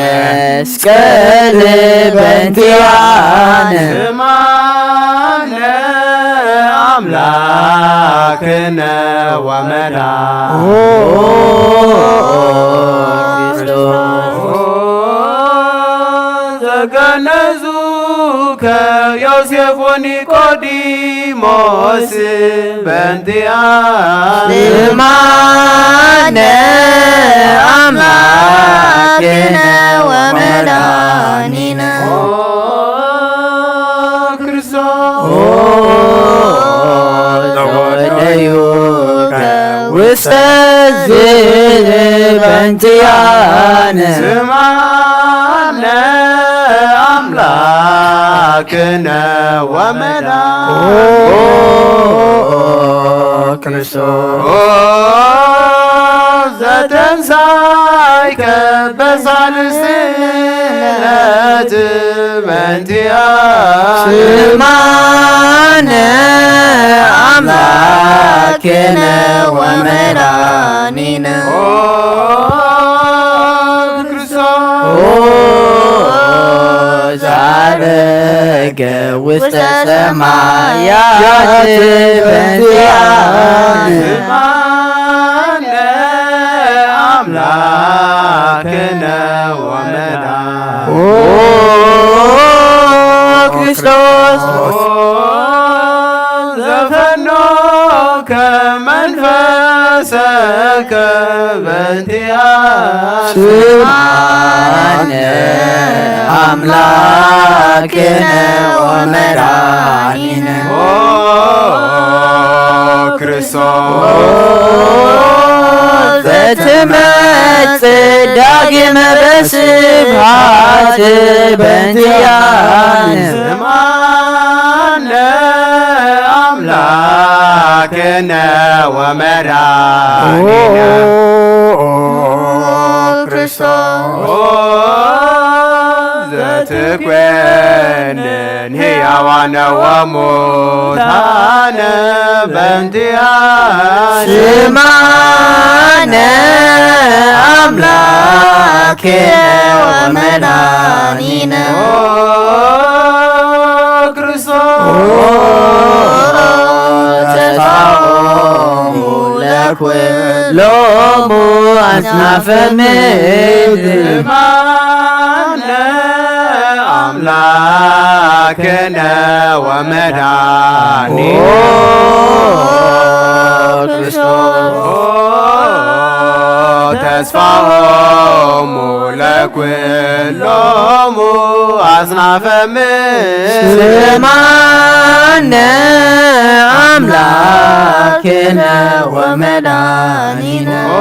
መስቀል በእንቲአነ። ስምዓነ አምላክነ ወመድኃኒነ ኦ ክርስቶስ። ዘገነዙከ ዮሴፍ ወኒቆዲሞስ በእንቲአነ። ስምዓነ አምላክነ ወመድኃኒነ ኦ ክርስቶስ። ኦ ዘወደዩከ ውስተ ዝህ በእንቲአነ። ስምዓነ አምላክነ ወመድኃኒነ ኦ ክርስቶስ። ኦ ዘተንሳይከ በሳልስት ዕለት በእንቲአነ። ስምዓነ አምላክነ ወመድኃኒነ ኦ ክርስቶስ። ኦ ዘዐረገ ውስተ ሰማያት በእንቲአነ። ስምዓነ አምላክነ ወመድኃኒነ ኦ ክርስቶስ። ኦ ዘፈኖከ መንፈሰከ በእንቲአነ። ስምዓነ አምላክነ ወመድኃኒነ ኦ ዘትመጽእ ዳግም በስብሐት በእንቲኣነ። ስምዓነ ኣምላክነ ወመድኃኒነ። ኦ ክርስቶስ። ኦ ዘትኮንን ሕያዋነ ወሙታነ በእንቲኣነ። ስምዓነ ኣምላክነ ወመድኃኒነ። ኦ ክርስቶስ። ተስፋሆሙ ለኩሎሙ አጽናፈ ምድር። ስምዓነ አምላክነ ወመድኃኒነ። ኦ ክርስቶስ። ተስፋሆሙ ለኩሎሙ አጽናፈ ምድር። ስምዓነ አምላክነ ወመድኃኒነ። ኦ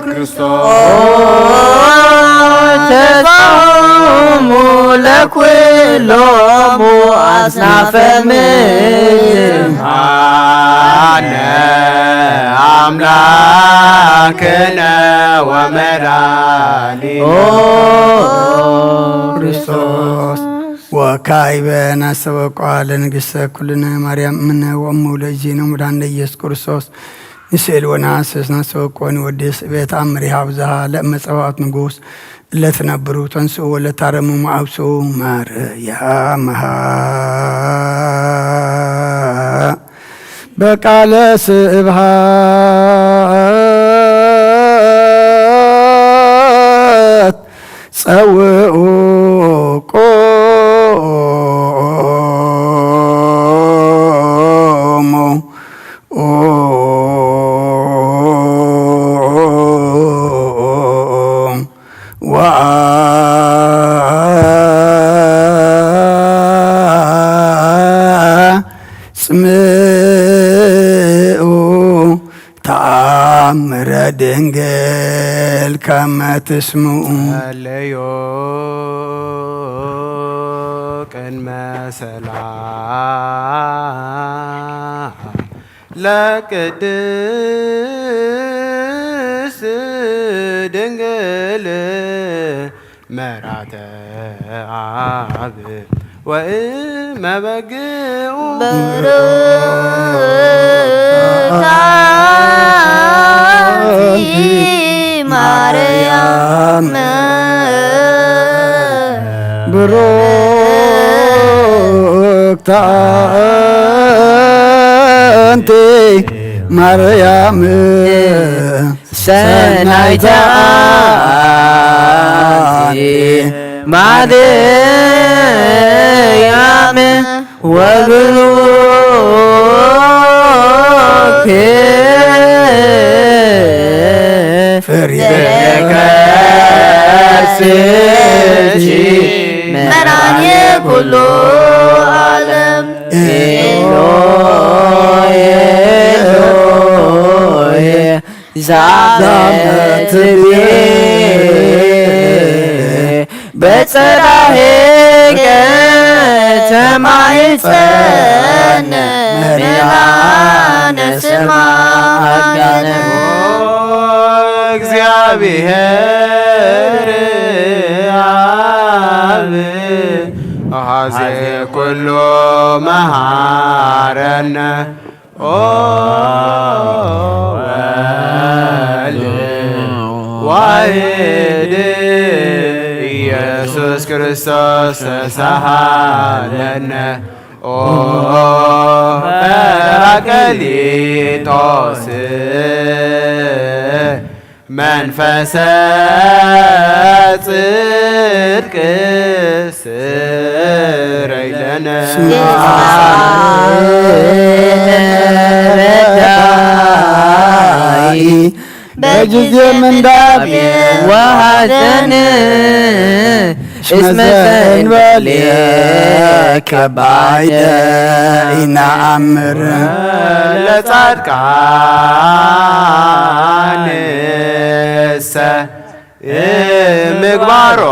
ክርስቶስ። ተስፋሆሙ ለኩሎሙ አጽናፈ ምድር። አነ አምላክነ ወመድኃኒነ። ኦ ክርስቶስ። ወካዕበ ናስተበቋ ለንግሥተ ኩልነ ማርያም እምነ ወእሙ ለእግዚእነ ወመድኃኒነ ኢየሱስ ክርስቶስ። ንስእል ወነሐስስ ናስተበቋ ወንወድስ ቤት አምር ይሃብ ዝሃ ለእመ ጸባኦት ንጉሥ። ለትነብሩ ተንስኡ ወለታረሙ መዓብሱ ማርያም በቃለ ስብሃት ጸውኡ ቆሙ። ወአጽምዑ ተአምረ ድንግል ከመ ትስምዑ። ጸለዮ ቅድመ ሰላም ለቅድስት ድንግል መራተ አብ ወእመ በግኡ። ብሩክት አንቲ ማርያም። ብሩክት አንቲ ማርያም ሰናይተ አንቲ ማርያም ወብሩክ ፍሬ ከርስኪ መድኃኔ ኩሉ ዓለም። ኤሎሄ ኤሎሄ ዛመ ትቤ በጽራሄከ ተማይጸነ መድኃነ ሰማያነ። እግዚአብሔር አብ አሐዜ ኩሉ መሐረነ። ኦ ወልድ ዋሕድ ኢየሱስ ክርስቶስ ተሳሃለነ። ኦ ጰራቅሊጦስ መንፈሰ ጽድቅ ስረይ ለነ። ስምዓነ ረዳኢ በጊዜ ምንዳቤ ወሐዘን እስመ ዘእንበሌከ ባይደ ኢነአምር። ለጻድቃንሰ ምግባሮሙ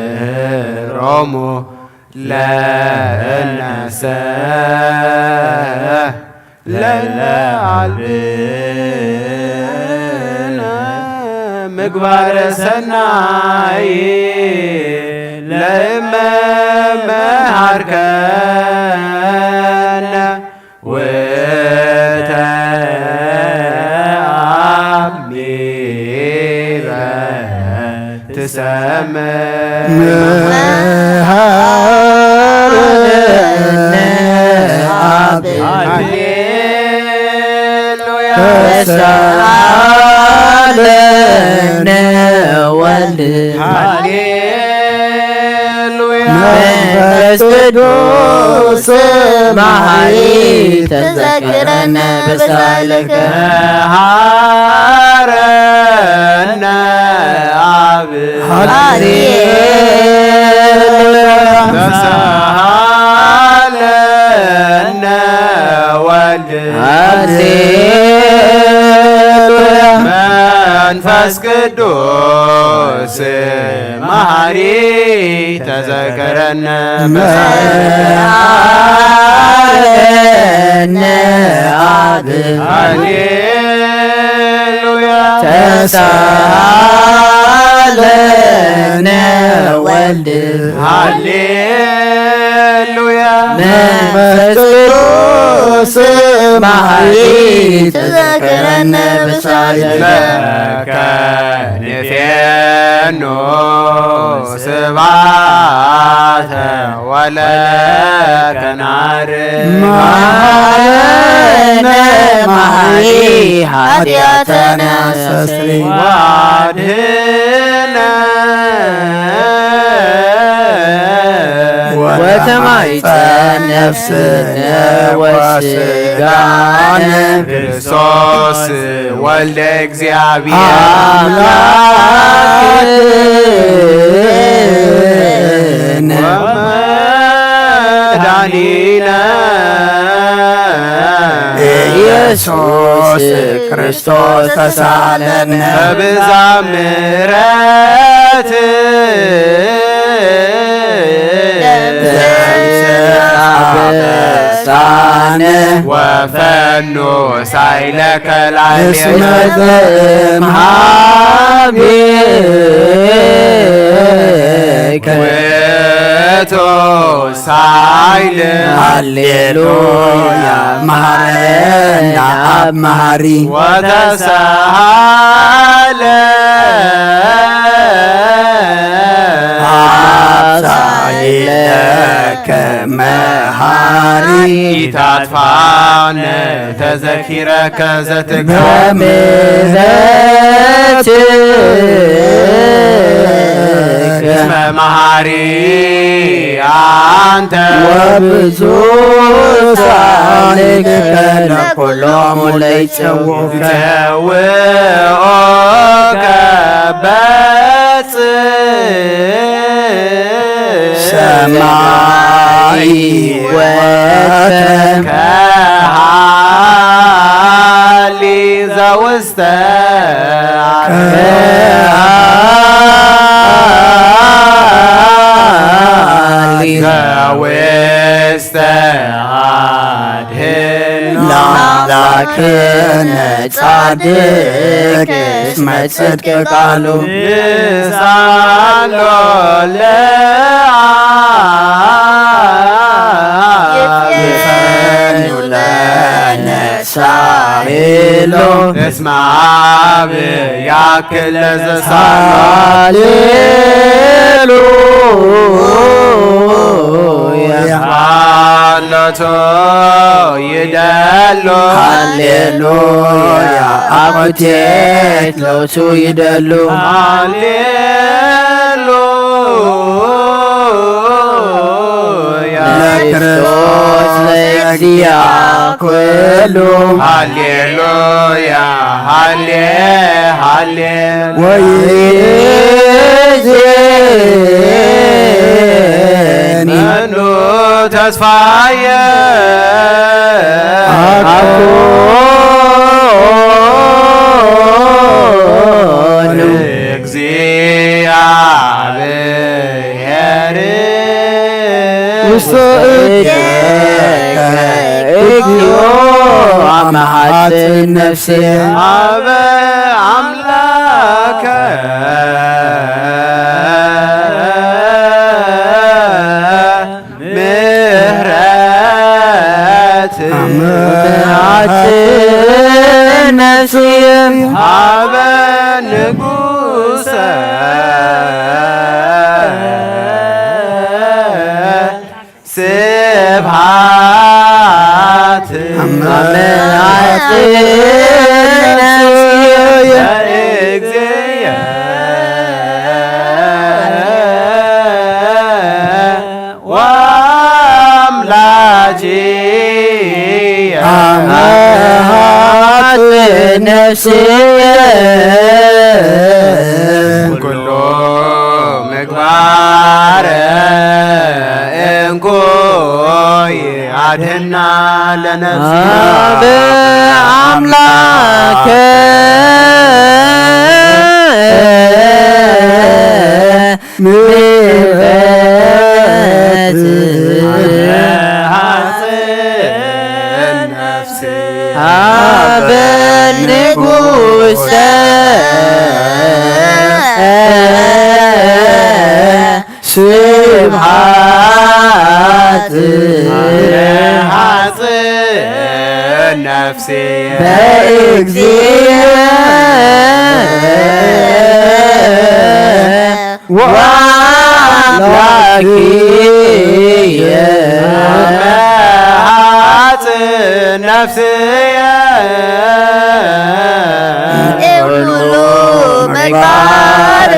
ትምህሮሙ ለእነሰ ለለዓልብነ ምግባረ ሰናይ ለእመ መሃርከነ ወተአሚረ ትሰምዕ መሃረነ አብ። ሃሌሉያ። ተሳሃለነ ወልድ። ሃሌሉያ። መንፈስ ቅዱስ መሐሪ ተዘክረነ ብሳይለከ። መሃረነ አብ። ሃሌሉያ። ተሳሃለነ ወልድ። ሃሌሉያ። መንፈስ ቅዱስ መሐሪ ተዘከረነ። መሃረነ አብ። ሃሌሉያ። ተሳሃለነ ወልድ። ሃሌሉያ። መንፈስ ቅዱስ መሐሪ ተዘከረነ ብሳይለ። ለከ ንፌኖ ስብሐተ ወለከ ናር። መሐረነ መሐሪ ኃጢአተነ አስተስሪ። ወአድህነ ወተማይፀን ነፍስነ ወስጋነ። ክርስቶስ ወልደ እግዚአብሔር አምላክነ ወመድኃኒነ ኢየሱስ ክርስቶስ ተሳለነ። በብዛ ምሕረት ደምስስ አበሳነ ወፈኑ ሳይለከ ላዕሌነ እስመ ዘእምሃቤከ ውእቱ ሳይል። ሃሌሉያ። መሐረነ አብ መሐሪ። ወተሳሃለ አብ ሳይለከ መሐሪ። ኢታጥፋነ ተዘኪረከ ዘትከ በምህረትከ እስመ መሐሪ አንተ ወብዙ ሳልከ ለኩሎሙ ለይጸውዑከ። ይጸውዑከ በጽ ሰማይ ወከሃሊ ዘውስተ ከሃሊ ዘውስተ አድህን ለአምላክነ ጻድቅ እስመ ጽድቅ ቃሉ። ይሳሎ ለአብ ይፈኑ ለነ ሳይሎ። እስመ አብ ያክል ለዘሳሎ። ሃሌሉያ። ባሎቶ ይደሎ። ሃሌሉያ። አኩቴት ሎቱ ይደሉ። ሃሌሉያ። ለክርስቶስ ለእግዚአብሔር ዚኣ ኩሉ። ሃሌሉያ፣ ሃሌ፣ ሃሌ። ወይእዜኒ መኑ ተስፋየ ኣኮኑ። እግዚአብሔር ውስተ እዴከ እግዚኦ አመ ሐጽን ነፍሴ። ሀበ አምላከ ምህረት አመ ሐጽን ነፍሴ። ሀበ ንጉሰ ስብሐት አመ ሐጽን ነፍሴ ለእግዚእየ ወአምላኬየ አመ ሐጽን ነፍሴ። ኩሎ ምግባረ እንኮ አድህና ለነፍስ። አብ አምላከ ምህረት ሐጽን ነፍስ። አብ ንጉሰ ስብሐት ሐጽን ነፍሴ በእግዚእ ወአምላክየ። ሐጽን ነፍስየ ኩሉ ምግባር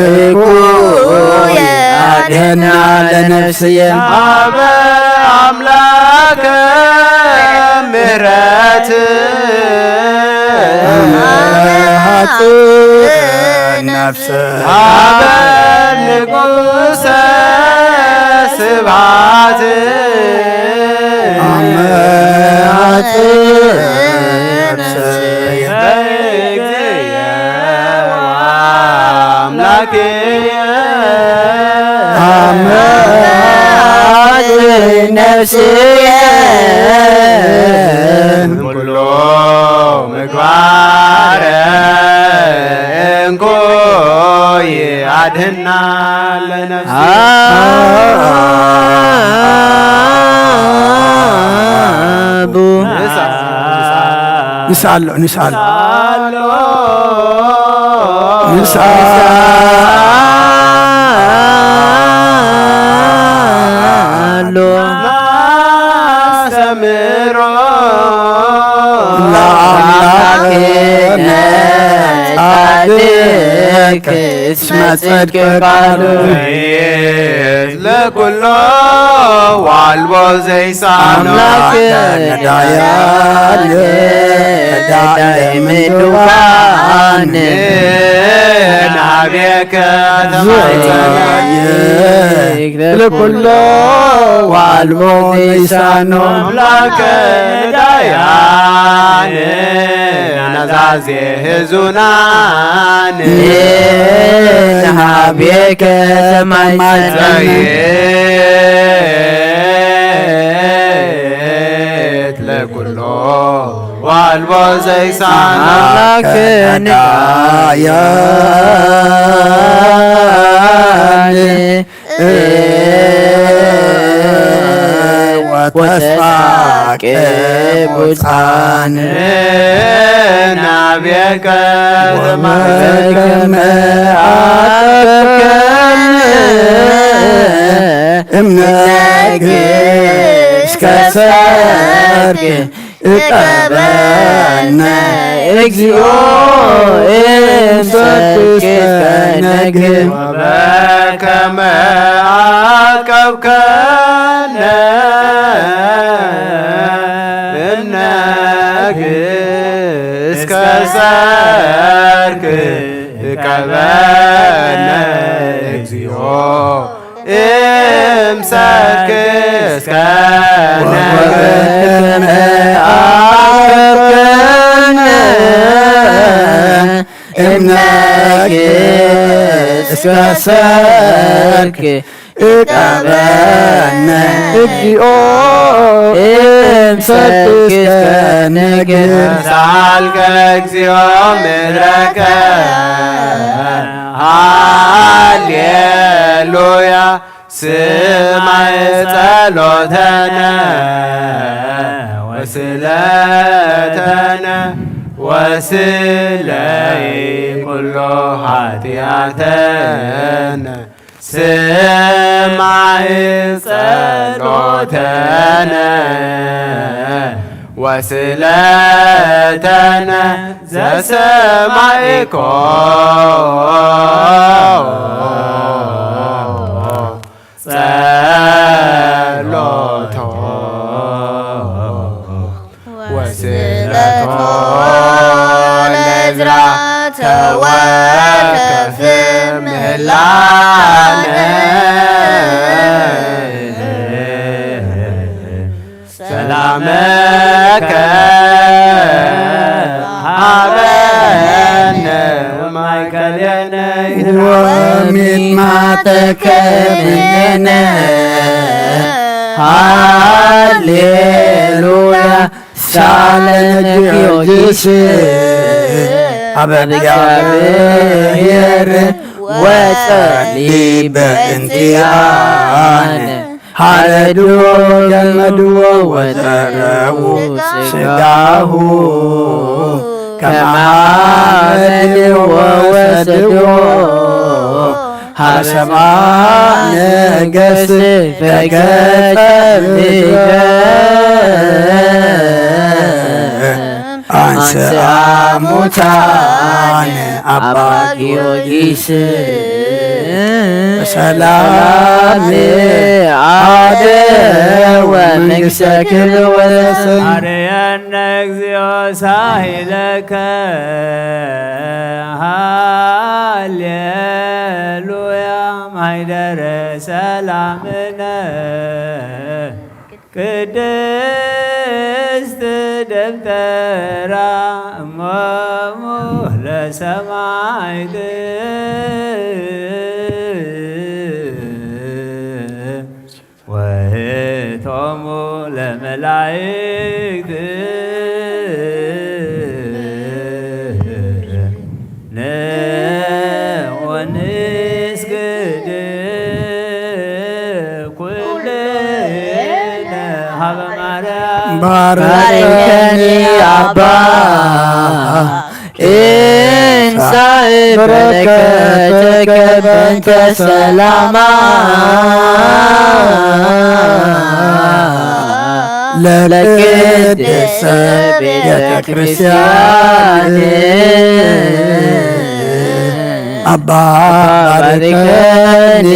እኩየ አድህና ለነፍስየ። አበ አምላከ ምህረት ሐጽን ነፍስየ። አበ ንጉሰ ስብሐት አመ ሐጽን ነፍስየ። በእግዚእየ ወአምላክየ አመ ሐጽን ነፍስየ። ኩሎ ምግባረ እንኮ ይአድህና ለነፍስ። አቡ ንስኣሎ፣ ንስኣሎ። ንስኣሎ። ናስተምሮ ለአምላክነ ጻድቅ እስመ ጽድቅ ቃሉ። ለኩሎ ዋልቦ ዘይሳኖ። አምላክ ነዳያን ነዳይ ምድዋን ናቤከ ተማይጸናይ። ለኩሎ ዋልቦ ዘይሳኖ። አምላክ ነዳያን ናዛዜ ህዙናን። ናቤከ ተማይጸናይ። ለኩሎ ዋልቦ ዘይሳና። አምላክ ነዳያን ወተስፋ ቅቡጻን። ናቤከ ወመከመ አትከነ እምነግህ እስከ ሰርክ እቀበነ እግዚኦ እምሰርክ እስከ ነግህ። ወበከመ አትቀብከነ ሰርክ እቀበነ እግዚኦ እምሰርክ እስከ ወበከመ አፍቀርከነ እምነክ እስከ ሰርክ እቀበነ እግዚኦ እምሰርክ እስከ ንግር። ሳልከ እግዚኦ ምድረከ ሃሌሉያ ስማዕ ጸሎተነ ወስለተነ ወስለይ ኩሎ ኃጢአተነ ስማዕ ጸሎተነ ወስለተነ ዘሰማዕኮ ጸሎቶ ወስለቶ ለዕዝራ ተወከፍ ምህላነ ሰላመከ ሃበነ ወማእከሌነ ወሚማተከ ምኔነ ሃሌሉያ ሳለነ ጊዮርጊስ ኣብ እግዚአብሔር ወጸሊ በእንቲአነ ሃረድዎ ገመድዎ ወጸረዉ ስጋሁ ከመ ሐመድዎ ወሰድዎ ሀበ ሰብአ ነገሥት ፈገጸ ምድረ አንስአ ሙታነ አባ ጊዮርጊስ በሰላም አደወ መንግሥተ ክብር ወዘስም። አርየነ እግዚኦ ሳይለከ ሃሌሉያ ማይደረ ሰላምነ ቅድስት ደብተራ እሞሙ ለሰማዕት ወህቶሙ ለመላእክት ንወንስግድ ኩልነ ሀበ ማርያም። ባርከኒ አባ እንሳእ በረከተከ በእንተ ሰላማ ለቅድስተ ቤተ ክርስቲያን አባ ባርከኒ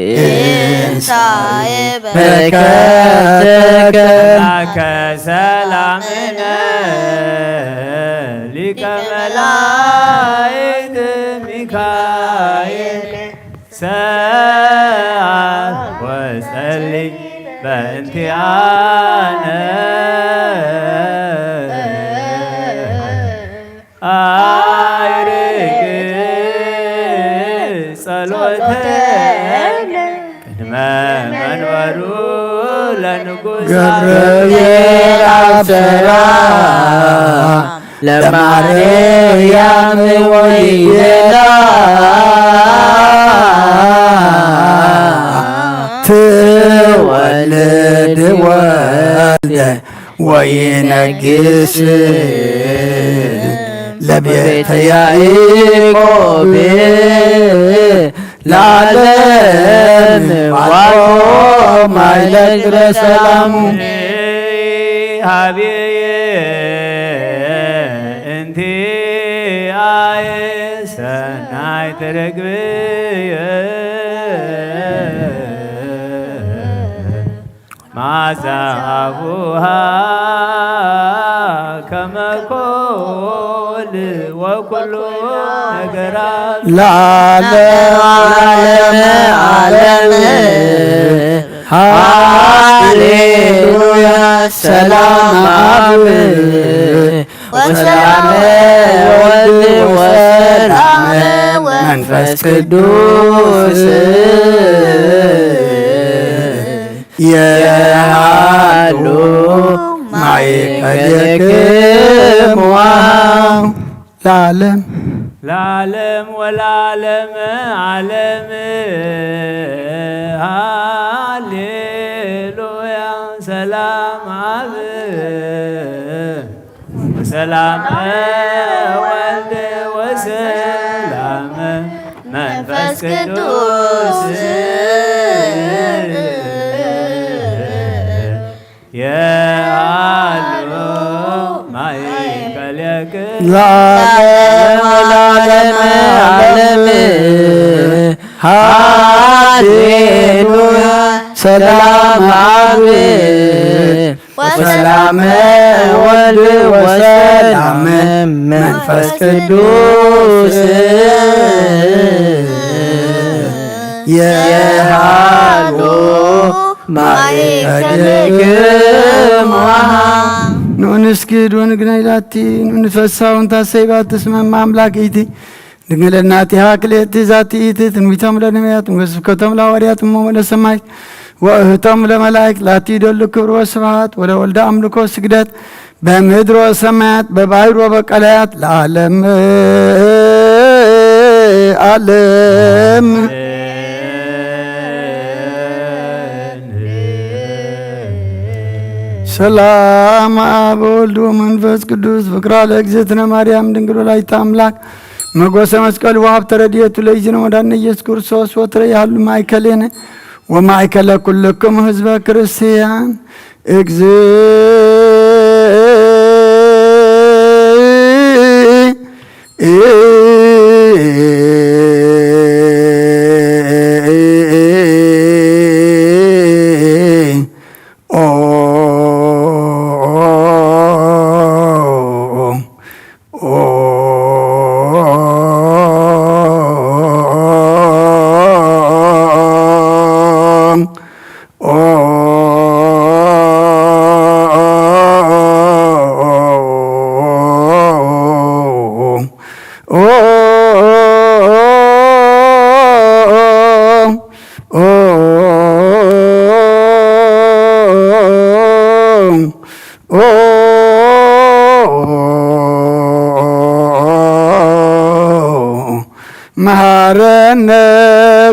እንሳእ በረከተከ ሰላምነ ሊቀ መላእክት ሚካኤል ሰአል ወጸሊ በእንቲአነ አይርግ ጸሎተነ ቅድመ መንበሩ ለንጉሥ ገብርኤል አብሰራ ለማርያም ወይቤላ ትወልድ ወልደ ወይነግስ ለቤተ ያዕቆብ ለዓለም ዋቆ ማይለግረ ሰላም ሀብየ እንቲ አየ ሰናይ ትርግብየ ማዛ አቡሃ ከመ ኮል ወኩሉ ነገራት ለዓለመ ዓለም። ሃሌሉያ። ሰላም አብ ወሰላም ወልድ ወሰላም መንፈስ ቅዱስ የሃሉ ማእከሌክሙ ለዓለም። ለዓለም ወለዓለም ዓለም። ሃሌሉያ። ሰላም አብ ወሰላም ወልድ ወሰላም መንፈስ ቅዱስ የሃሉ ማእከሌክሙ ለዓለም ወለዓለመ ዓለም። ሃሌሉያ። ሰላም አብ ወሰላም ወልድ ወሰላም መንፈስ ቅዱስ የሃሉ ማእከሌክሙ። ኑ ንስግድ ወንግነይ ላቲ፣ ኑ ንፈሳውን ታሰይባት ትስመም አምላክ ኢቲ። ድንግል እናቲሃ ክልኤቲ ዛቲ ኢቲ፣ ትንቢቶም ለነቢያት ወስብከቶም ለሐዋርያት እሞሙ ለሰማይ ወእህቶም ለመላእክት ላቲ ይደሉ ክብር ወስብሐት ወለወልደ አምልኮ ስግደት በምድር ወሰማያት በባሕር ወበቀላያት ለዓለም ዓለም። ሰላም አብ ወልድ ወመንፈስ ቅዱስ ፍቅራ ለእግዝእትነ ማርያም ድንግል ወላዲተ አምላክ መጎሰ መስቀል ወሀብተ ረድኤቱ ለይዝነ ወዳነ ኢየሱስ ክርስቶስ ወትረ ያህሉ ማእከሌነ ወማእከለ ኩልክሙ ህዝበ ክርስቲያን። እግዝእ ኦ መሃረነ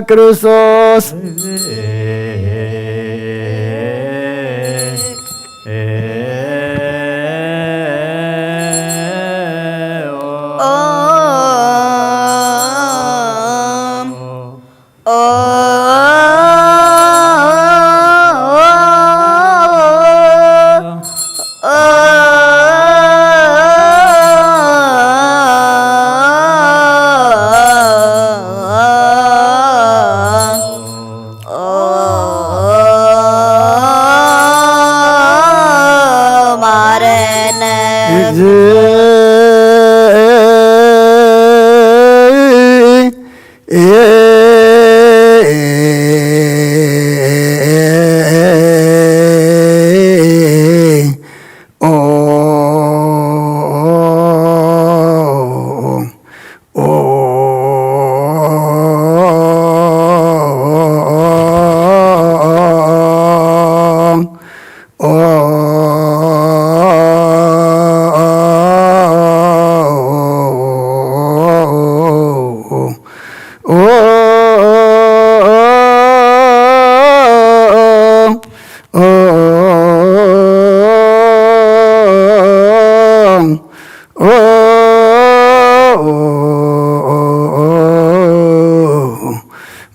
ክርስቶስ።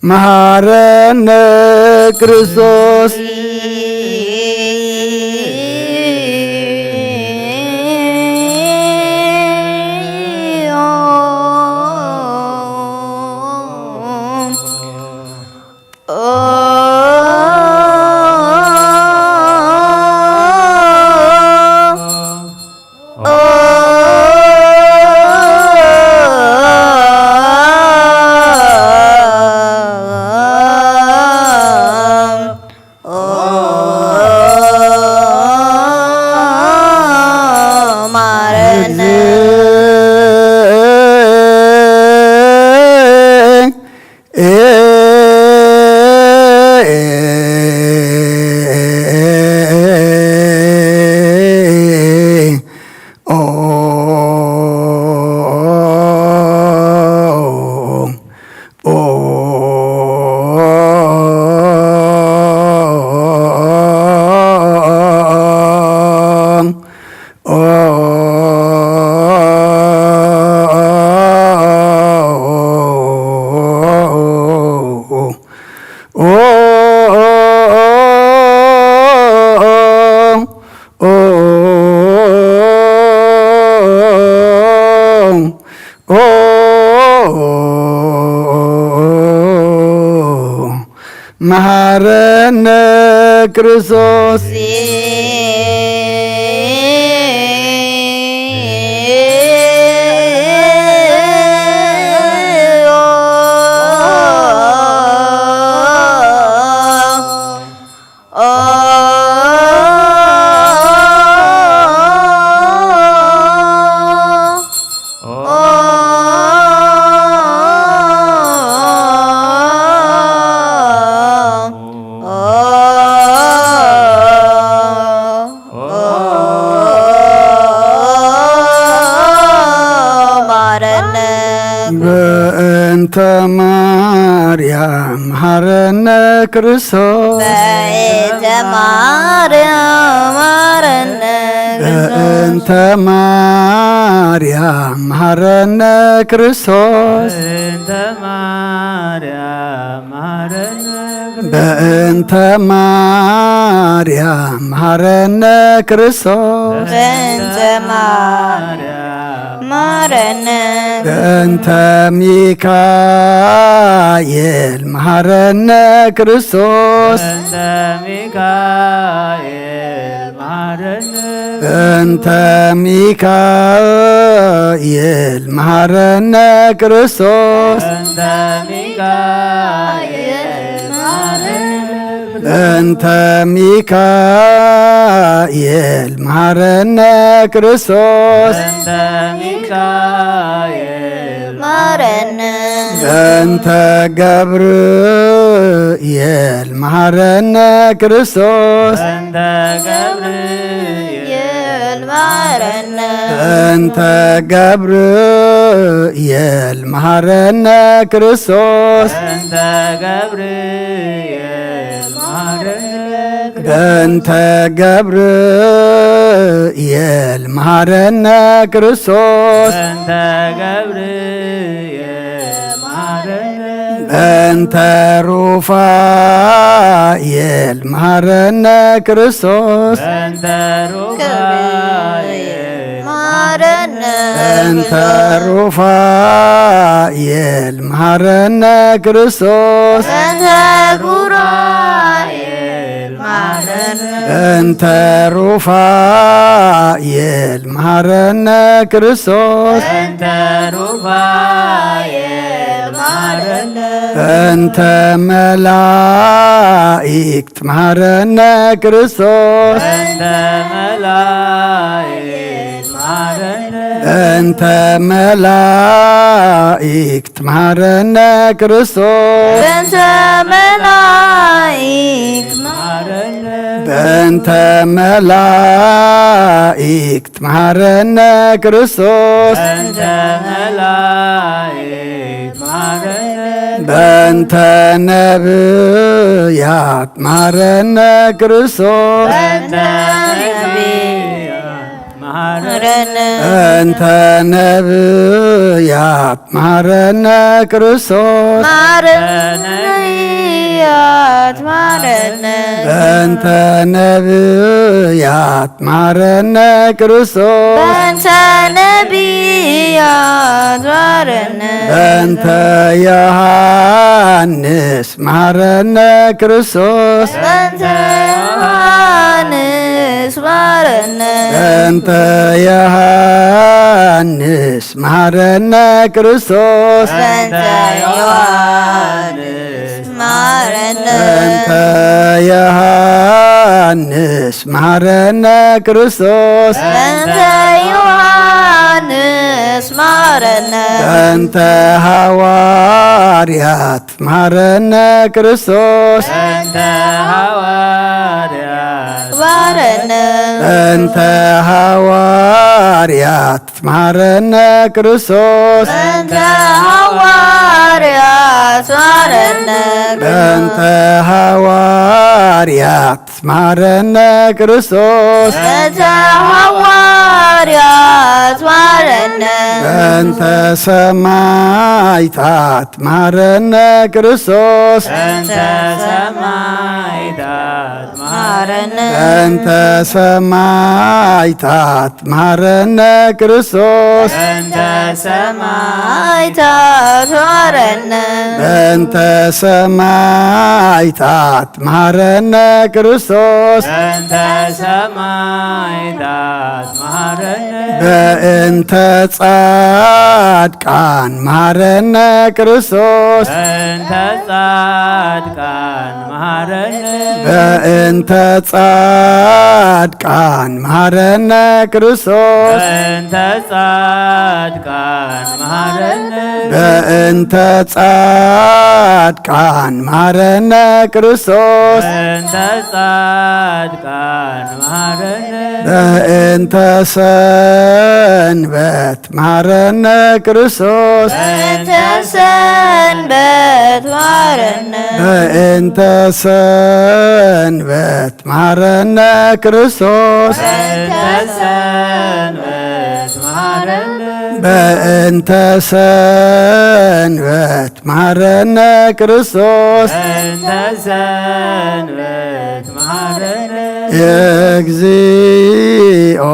መሃረነ ክርስቶስ። መሃረነ ክርስቶስ። በእንተ ማርያም መሃረነ ክርስቶስ። በእንተ ማርያም መሃረነ ክርስቶስ። በእንተ ማርያም መሃረነ ክርስቶስ። በእንተ ማርያም መሃረነ ክርስቶስ። በእንተ ማርያም መሃረነ ክርስቶስ። በእንተ ማርያም መሃረነ። በእንተ ሚካኤል መሃረነ ክርስቶስ። በእንተ ሚካኤል መሃረነ። በእንተ ሚካኤል መሃረነ ክርስቶስ። በእንተ ሚካኤል መሃረነ። በእንተ ሚካኤል መሃረነ ክርስቶስ። በእንተ ሚካኤል መሃረነ። በእንተ ገብርኤል መሃረነ ክርስቶስ። በእንተ ገብርኤል መሃረነ። በእንተ ገብርኤል መሃረነ ክርስቶስ። በእንተ ገብርኤል መሃረነ። በእንተ ገብርኤል መሃረነ ክርስቶስ። በእንተ ገብርኤል መሃረነ። በእንተ ሩፋኤል መሃረነ ክርስቶስ። በእንተ ሩፋኤል መሃረነ። በእንተ ሩፋኤል መሃረነ ክርስቶስ። በእንተ ሩፋኤል መሃረነ። በእንተ ሩፋኤል መሃረነ ክርስቶስ። በእንተ ሩፋኤል መሃረነ። በእንተ መላእክት መሃረነ ክርስቶስ። በእንተ መላእክት መሃረነ። በእንተ መላእክት መሃረነ ክርስቶስ። በእንተ መላእክት መሃረነ። በእንተ መላእክት መሃረነ ክርስቶስ። በእንተ መላእክት መሃረነ። በእንተ ነብያት መሃረነ ክርስቶስ። በእንተ ነብያት መሃረነ። በእንተ ነብያት መሃረነ ክርስቶስ። መሃረነ። ነብያት መሃረነ። በእንተ ነብያት መሃረነ ክርስቶስ። በእንተ ነብያት መሃረነ። በእንተ ዮሐንስ መሃረነ ክርስቶስ። በእንተ ዮሐንስ መሃረነ። በእንተ ዮሐንስ መሃረነ ክርስቶስ። በእንተ ዮሐንስ መሃረነ። በእንተ ዮሐንስ መሃረነ ክርስቶስ። በእንተ ዮሐንስ መሃረነ። በእንተ ሐዋርያት መሃረነ ክርስቶስ። በእንተ ሐዋርያት መሃረነ። በእንተ ሐዋርያት ሃዋርያት መሃረነ ክርስቶስ። በእንተ ሃዋርያት መሃረነ በእንተ ሃዋርያት መሃረነ ክርስቶስ። በእንተ ሃዋርያት መሃረነ በእንተ ሰማይታት መሃረነ ክርስቶስ። በእንተ ሰማይታት መሃረነ በእንተ ሰማይታት መሃረነ ክርስቶስ። በእንተ ሰማይታት መሃረነ በእንተ ሰማይታት መሃረነ ክርስቶስ። በእንተ ሰማይታት መሃረነ በእንተ ጻድቃን መሃረነ ክርስቶስ። በእንተ ጻድቃን መሃረነ በእንተ ጻድቃን መሃረነ ክርስቶስ። በእንተ ጻድቃን መሃረነ በእንተ ጻድቃን መሃረነ ክርስቶስ። በእንተ ጻድቃን መሃረነ በእንተ ሰንበት መሃረነ ክርስቶስ። በእንተ ሰንበት መሃረነ በእንተ ሰንበት መሃረነ ክርስቶስ። በእንተ ሰንበት መሃረነ በእንተ ሰንበት መሃረነ ክርስቶስ። በእንተ ሰንበት መሃረነ እግዚኦ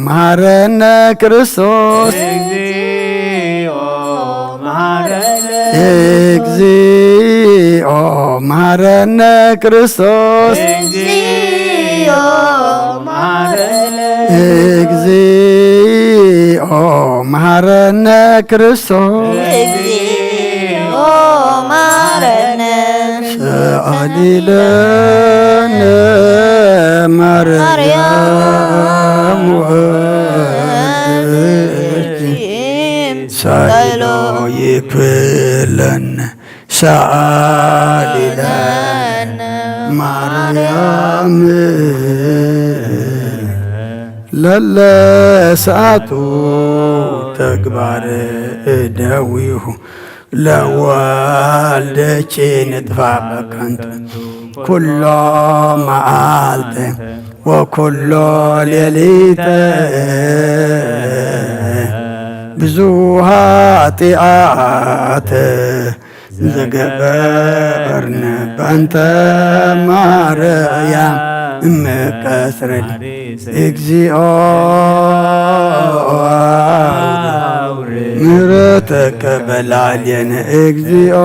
መሃረነ ክርስቶስ። እግዚኦ መሃረነ እግዚኦ መሃረነ ክርስቶስ። እግዚኦ መሃረነ እግዚኦ መሃረነ ክርስቶስ። እግዚኦ መሃረነ ሰአሊ ለነ ማርያም ወልድ ሳይሎ ይክለነ ሰአሊ ለነ ማርያም ለለ ሰዓቱ ተግባር እደዊሁ ለወልደኪ ንጥፋ በከንቱ ኩሎ መዓልተ ወኩሎ ሌሊተ ብዙ ኃጢአት ዘገበርነ በእንተ ማርያም እመቀስረን እግዚኦ ምሕረተከ በላዕሌነ እግዚኦ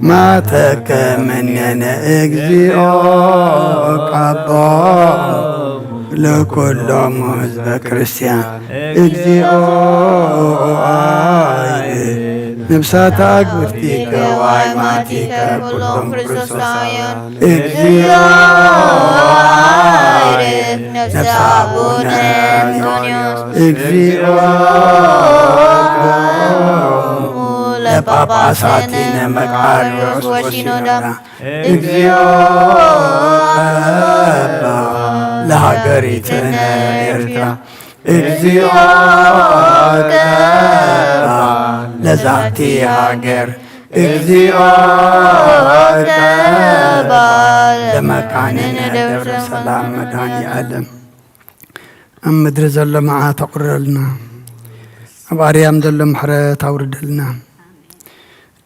ማተከ መኔነ እግዚኦ ቀቦ ለኩሎም ህዝበ ክርስቲያን እግዚኦ ነፍሳት አግብርቲከ ወአይማቲከ ኩሎም ክርስቶሳውያን እግዚኦ ነፍሰ አቡነ አንቶንዮስ እግዚኦ ለጳጳሳቲነ መቃርዮስ ወሲኖዳ እግዚኦ ለሀገሪትነ ኤርትራ እግዚኦ ለዛቲ ሀገር እግዚኦ ለመካንነ ደብረ ሰላም መድኃኔ ዓለም። ኣብ ምድሪ ዘሎ መዓት ኣቑርረልና፣ ኣብ ኣርያም ዘሎ ምሕረት ኣውርደልና።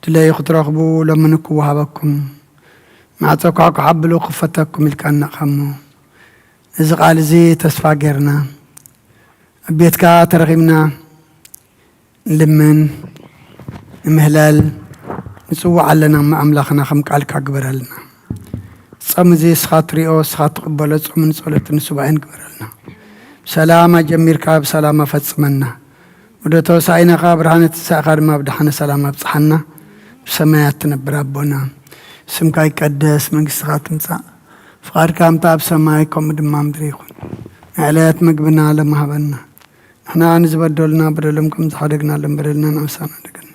ድለዩ ክትረኽቡ ለምኑ ክወሃበኩም፣ ማዕጾ ኳዕኳዕ ኣብሉ ክፈተኩም ኢልካ እናኸሞ፣ እዚ ቃል እዚ ተስፋ ጌርና ኣብ ቤትካ ተረኺብና ንልምን ንምህለል ንጽውዕ ኣለና። እሞ ኣምላኽና ከም ቃልካ ግበረልና። ጾም እዚ እስኻ ትሪኦ፣ እስኻ ትቕበሎ ጾምን ጸሎትን ሱባኤን ግበረልና። ብሰላም ኣጀሚርካ ብሰላም ኣፈጽመና። ወደ ተወሳኢና ከኣ ብርሃነ ትንሳኤኻ ድማ ብደሓነ ሰላም ኣብጽሓና። ብሰማያት ትነብር ኣቦና፣ ስምካ ይቀደስ፣ መንግስትኻ ትምጻእ፣ ፍቓድካ ከምቲ ኣብ ሰማይ ከምኡ ድማ ምድሪ ይኹን። ናይ ዕለት ምግብና ሎሚ ሃበና። ንሕና ንዝበደሉና በደሎም ከም ዝሓደግናሎም በደልና ንኣምሳና ደገና።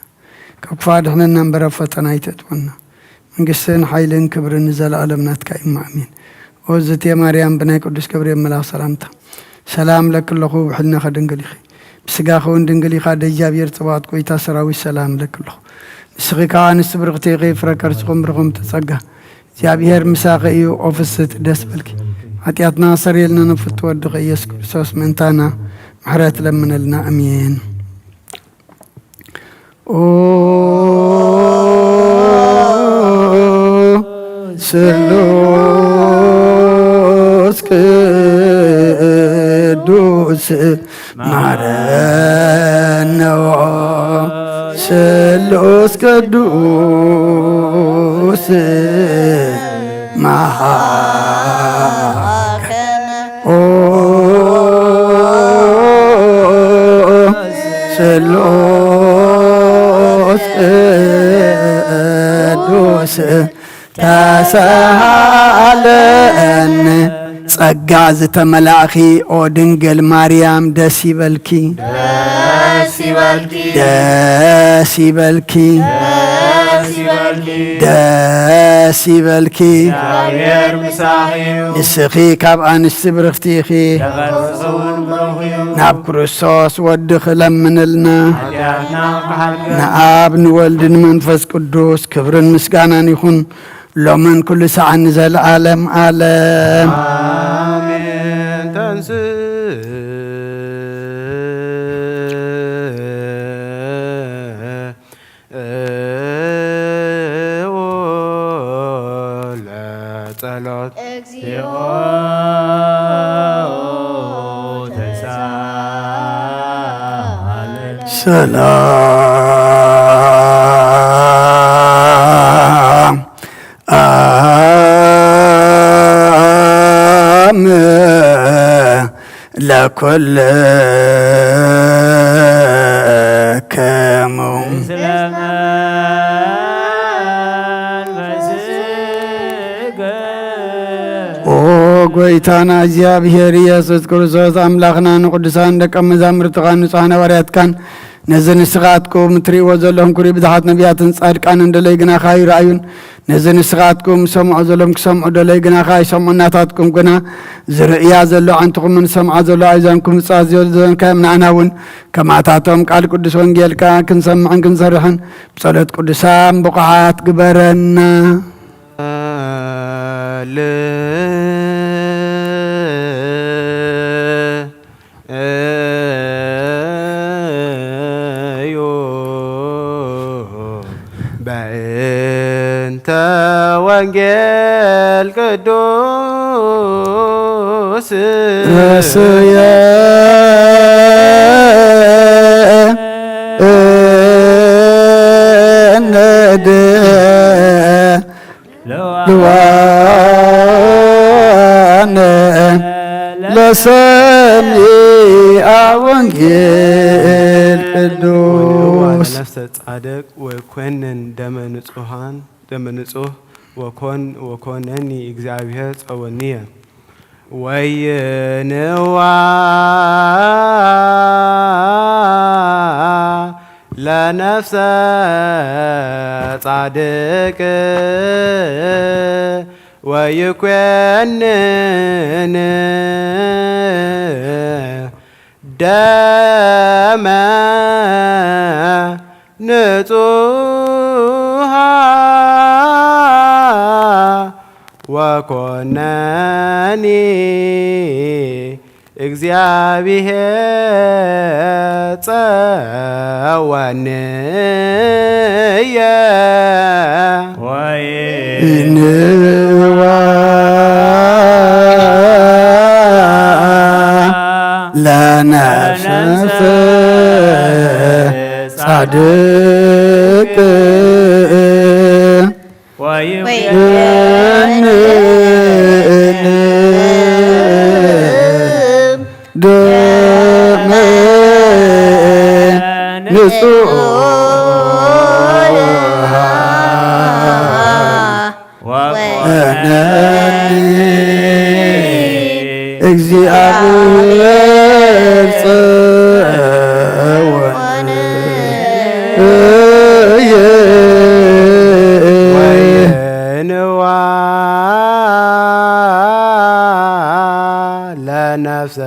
ካብ ክፉእ ኣድሕነና እምበር ኣብ ፈተና ኣይተእትወና። መንግስትን ሓይልን ክብርን ንዘለኣለም ናትካ እዩ፣ ኣሜን። ኦ ዝቴ ማርያም፣ ብናይ ቅዱስ ገብርኤል መልኣኽ ሰላምታ ሰላም ለኪ ኣለኹ፣ ውሕልናኸ ድንግል ኢኺ፣ ብስጋኸ እውን ድንግል ኢኻ፣ ኣደ እግዚኣብሔር ጸባኦት፣ ጎይታ ሰራዊት፣ ሰላም ለኪ ኣለኹ። ንስኺ ካብ ኣንስቲ ብርኽቲ ኢኺ፣ ፍረ ከርስኹም ብሩኽ እምቲ ጸጋ፣ እግዚኣብሔር ምሳኺ እዩ። ኦ ፍስሕቲ ደስ በልኪ፣ ሓጢኣትና ኣሰርየልና፣ ንፍቱ ወድኺ ኢየሱስ ክርስቶስ ምእንታና ምሕረት ለምነልና። ኣሜን። ኦ ስሉስ ቅዱስ ማረነ፣ ስሉስ ቅዱስ መሃ ኦ ስሉስ ቅዱስ ተሳሃለኒ። ጸጋ ዝተመላእኺ ኦ ድንግል ማርያም ደስ ይበልኪ። ደስ ይበልኪ። ደስ ይበልኪ። ደስ ይበልኪ። ደስ ይበልኪ። እግዚኣብሔር ምሳኺ እዩ። ንስኺ ካብ ኣንስቲ ብርኽቲ ኢኺ። ደቐ ርእስኺ እውን ብሩኽ እዩ። ናብ ክርስቶስ ወድኺ ለምንልና። ሓጢኣትና ክሓልፍ። ንኣብ ንወልድ ንመንፈስ ቅዱስ ክብርን ምስጋናን ይኹን። ሎምን ኩሉ ሰዓት ንዘለዓለም ዓለም። ኣሜን። ተንስእ ለጸሎት። እግዚኦ ተሳለ። ሰላም አም ለኩልክሙ። ኦ ጎይታና እግዚኣብሔር ኢየሱስ ክርስቶስ ኣምላኽና፣ ንቅዱሳን ደቀ መዛሙርትኻን ንጹሓን ሃዋርያትካን ነዚ ንስኻትኩም እትርእይዎ ዘለኹም ክርእዩ ብዙሓት ነቢያትን ጻድቃንን ደለዩ ግናኻ ኣይረኣዩን። ነዚ ንስኻትኩም ዝሰምዑ ዘለኹም ክሰምዑ ደለዩ ግናኻ ኣይሰምዑን። ናታትኩም ግና ዝርእያ ዘሎ ኣዒንትኹምን ዝሰምዓ ዘሎ ኣእዛንኩም ዝጻዝዮ ዘበንካዮም ንኣና እውን ከማታቶም ቃል ቅዱስ ወንጌልካ ክንሰምዕን ክንሰርሕን ብጸሎት ቅዱሳን ብቑዓት ግበረና። በእንተ ወንጌል ቅዱስ ርእስየ እንድ ልዋነ ለሰሚአ ወንጌል ቅዱስ። ለነፍሰ ጻድቅ ወኮንን ደመ ንጹሃን፣ ደመ ንጹህ ወኮን፣ ወኮነኒ እግዚአብሔር ጸወንየ። ወይንዋ ለነፍሰ ጻድቅ ወይኮንን ደመ ንጹሃ ወኮነኒ እግዚኣብሔር ጸወንየ። ወይንዋ ለነፍሰ ጻድቅ ወይኮንን ደመ ንጹሃ ወኮነኒ እግዚአብሔር ጸወንየ። ወይንዋ ለነፍሰ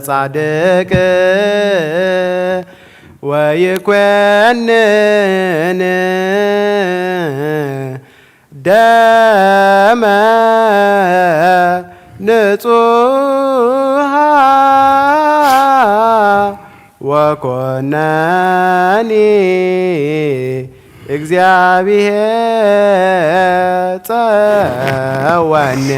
ጻድቅ ወይኮንን ደመ ንጹሃ ወኮነኒ እግዚኣብሔር ጸወንየ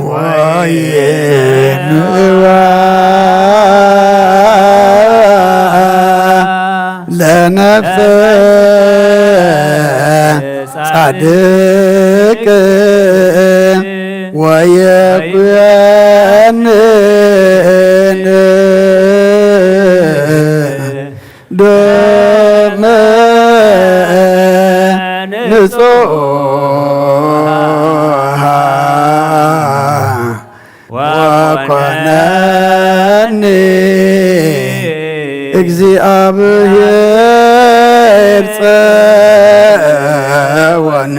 ወይንዋ ለነፍሰ ጻድቅ ወየኩየንን ደመ ንጹሃ ወኮነኒ እግዚኣብሔር ጸወን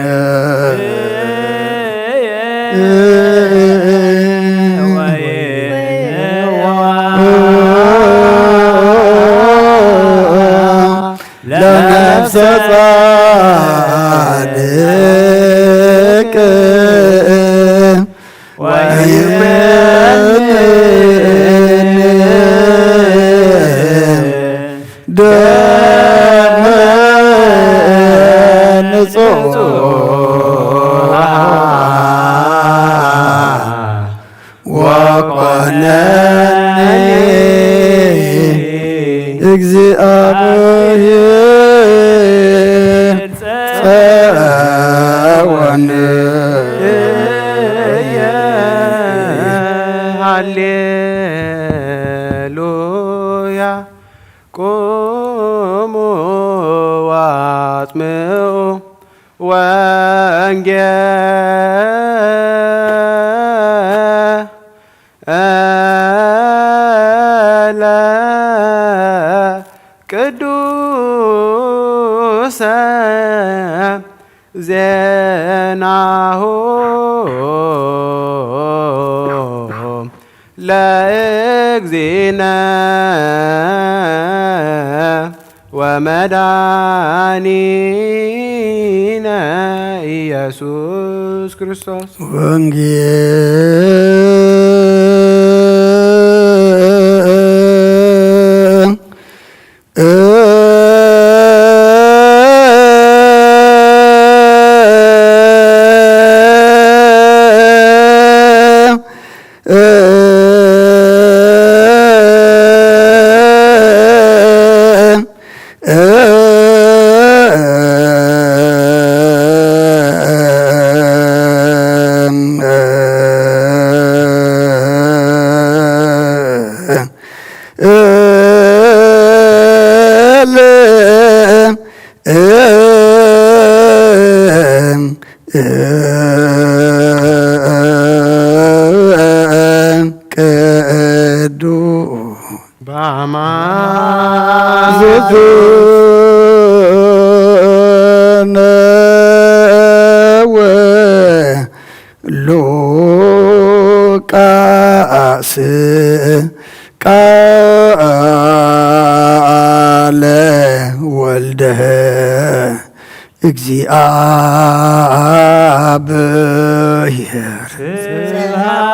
ለነፍሰ ጻድቅ ወይመንን ደመ ንጹሃ ወኮነኒ እግዚኣብሔር ጸወን። ሃሌሉያ። ቁሙ ወአጽምዑ ወንጌለ ቅዱሰ ዜናሁ ለእግዚእነ ወመድኃኒነ ኢየሱስ ክርስቶስ። ወንጌል ቅዱስ በአማን ዘትነ ወሉቃስ ቃለ ወልደ እግዚአብሔር። ስብሐት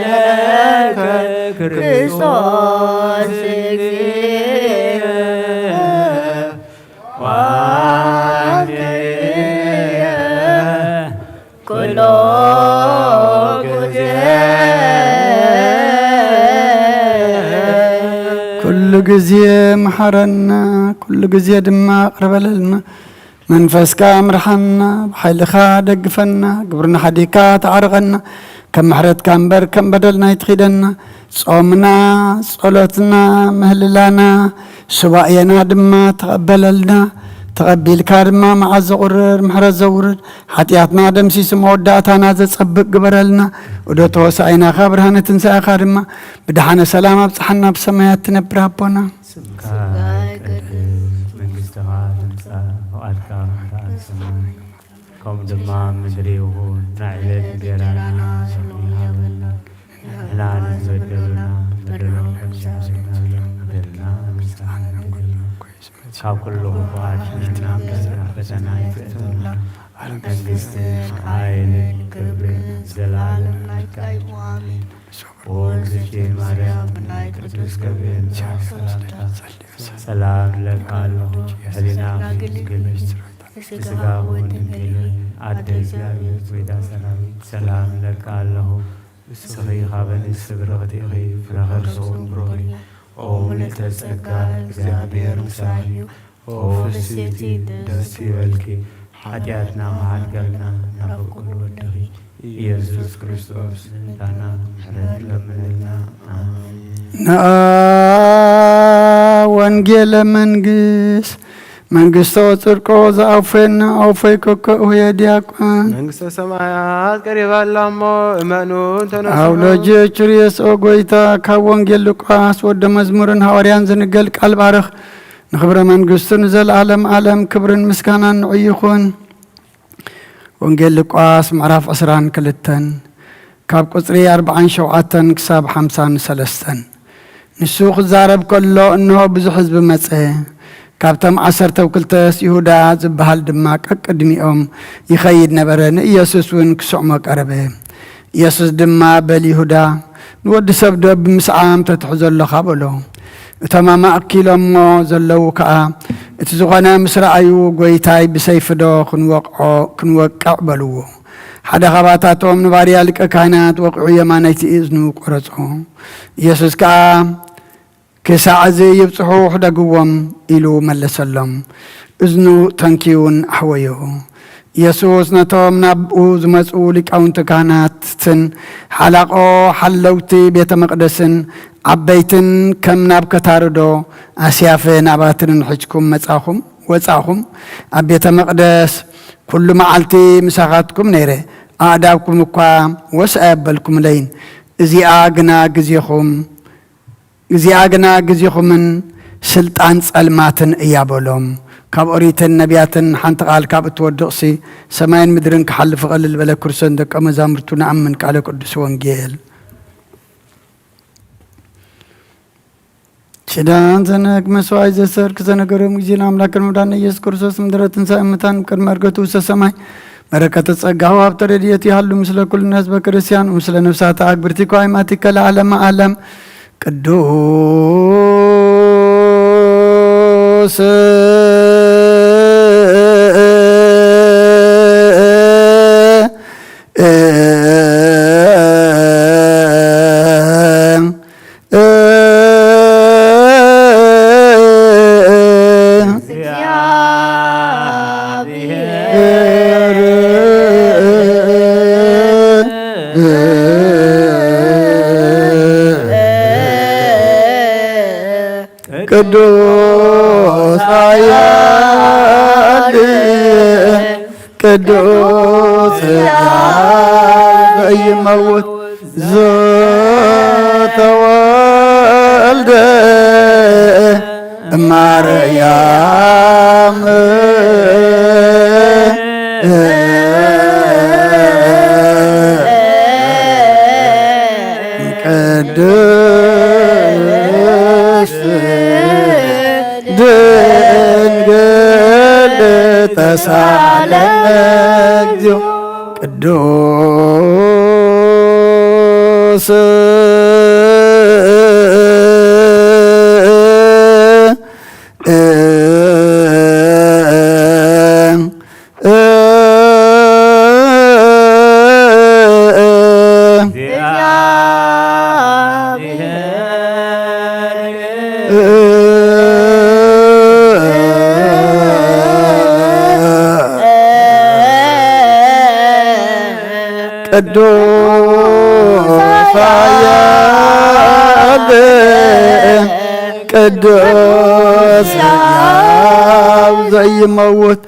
ለከ ክርስቶስ እግዚእ ወአንተ ኩሎ ጊዜ ኩሉ ግዜ መሓረና፣ ኩሉ ግዜ ድማ ይቕረ በለልና። መንፈስካ ምርሓና፣ ብሓይልኻ ደግፈና፣ ግብርና ሓዲግካ ተዓርቐና፣ ከም ምሕረትካ እምበር ከም በደልና ኣይትኺደና። ጾምና፣ ጸሎትና፣ ምህልላና፣ ሱባኤና ድማ ተቐበለልና። ተቐቢልካ ድማ መዓት ዘቑርር፣ ምሕረት ዘውርድ፣ ሓጢኣትና ደምሲሱ መወዳእታና ዘጸብቕ ግበረልና። ዑደት ሆሳዕናኻ፣ ብርሃነ ትንሳኤኻ ድማ ብደሓነ ሰላም ኣብጽሓና፣ ኣብ ሰማያት ትነብር ኣቦና። ስምካ ይቀደስ፣ መንግስትኻ ትምጻእ፣ ፍቓድካ ከምቲ ኣብ ሰማይ ከምኡ ድማ ኣብ ምድሪ ይኹን ናይ ዕለት እንጀራና ሎሚ ሃበና። ንሕና ንዝበደሉና በደሎም ከም ዝምሕረና በደልና ንስሓና በደልና። ካብ ኩሉ ክፉኣት ኣድሕነና፣ ካብ ፈተና ኣይትእተና። መንግስትን ሓይልን ክብርን ዘለኣለም ናትካ እዩ። ኣሜን። ኦ እግዝእትየ ማርያም፣ ናይ ቅዱስ ገብርኤል መልኣክ ሰላምታ፣ ሰላም እለኪ ኣለኹ፣ ህሊናኺ ድንግል እዩ፣ ስጋኺ እውን ድንግል እዩ። ኣደ እግዚኣብሔር፣ ጎይታ ሰራዊት፣ ሰላም እለኪ ኣለኹ። ንስኺ ካብ ኣንስቲ ብርኽቲ ኢኺ፣ ፍረ ከርስኺ እውን ብሩኽ እዩ። ኦ ምልዕተ ጸጋ፣ እግዚኣብሔር ምሳኺ እዩ። ኦ ፍስሕቲ ደስ ይበልኪ፣ ሓጢኣትና ክሓድገልና ናብ ፍቁር ወድኺ ኢየሱስ ክርስቶስ ምእንታና ምሕረት ለምንልና። ኣሜን። ነአ ወንጌለ መንግስት መንግስቶ ጽድቆ ዘአውፌና አውፌ ኮከ ኡየ ዲያቆን መንግስተ ሰማያት ቀሪባ ኣላ እሞ እመኑ እንተነስሑ። አውሎጀ ችርየስ ኦ ጎይታ ካብ ወንጌል ሉቃስ ወደ መዝሙርን ሐዋርያን ዝንገል ቃል ባርኽ። ንኽብረ መንግስቱ ንዘለዓለም ዓለም ክብርን ምስጋናን ንዑ ይኹን። ወንጌል ሉቃስ ምዕራፍ ዕስራን ክልተን ካብ ቁጽሪ ኣርብዓን ሸውዓተን ክሳብ ሓምሳን ሰለስተን። ንሱ ክዛረብ ከሎ እንሆ ብዙሕ ህዝቢ መጸ። ካብቶም ዓሰርተው ክልተስ ይሁዳ ዝበሃል ድማ ቀቅድሚኦም ይኸይድ ነበረ፣ ንኢየሱስ እውን ክስዕሞ ቀረበ። ኢየሱስ ድማ በል ይሁዳ ንወዲ ሰብ ዶ ብምስዓም ተትሕዞ ኣለኻ በሎ። እቶም ኣማእኪሎሞ ዘለዉ ከኣ እቲ ዝኾነ ምስ ረኣዩ ጎይታይ ብሰይፊ ዶ ክንወቕዖ ክንወቅዕ በልዎ። ሓደ ኻባታቶም ንባርያ ሊቀ ካህናት ወቒዑ የማነይቲ እዝኑ ቆረጾ። ኢየሱስ ከኣ ክሳዕ እዚ ይብጽሑ ሕደግዎም ኢሉ መለሰሎም። እዝኑ ተንክዩን ኣሕወዮ። ኢየሱስ ነቶም ናብኡ ዝመጹ ሊቃውንቲ ካህናትን ሓላቆ ሓለውቲ ቤተ መቕደስን ዓበይትን ከም ናብ ከታርዶ ኣስያፈ ናባትንን ሒዝኩም መጻኹም ወጻኹም። ኣብ ቤተ መቕደስ ኩሉ መዓልቲ ምሳኻትኩም ነይረ፣ ኣእዳብኩም እኳ ወስ ኣየበልኩምለይን። እዚኣ ግና ግዜኹም እዚኣ ግና ግዜኹምን ስልጣን ጸልማትን እያ በሎም። ካብ ኦሪትን ነቢያትን ሓንቲ ቃል ካብ እትወድቕሲ ሰማይን ምድርን ክሓልፍ ቐልል በለ። ክርስቶስ ደቀ መዛሙርቱ ንኣምን። ቃለ ቅዱስ ወንጌል። ኪዳን ዘነግ መስዋዕት ዘሰርክ ዘነገሮም ጊዜ ንኣምላክ ንምዳን ኢየሱስ ክርስቶስ ምድረ ትንሳኤ ምታን ቅድሚ ዕርገቱ ውስተ ሰማይ በረከተ ጸጋሁ ሃብተ ረድኤቱ ይሃሉ ምስለ ኩልነ ህዝበ ክርስቲያን ምስለ ነፍሳተ ኣግብርቲ ኳይማቲከ ለዓለመ ዓለም። ቅዱስ ቅዱስ ኃያል ቅዱስ ሕያው ዘይመውት ዘተወልደ እማርያም ቅድስት ድንግል ተሳለን እግዚኦ። ቅዱስ ቅዱስ ኃያል ቅዱስ ሕያው ዘይመውት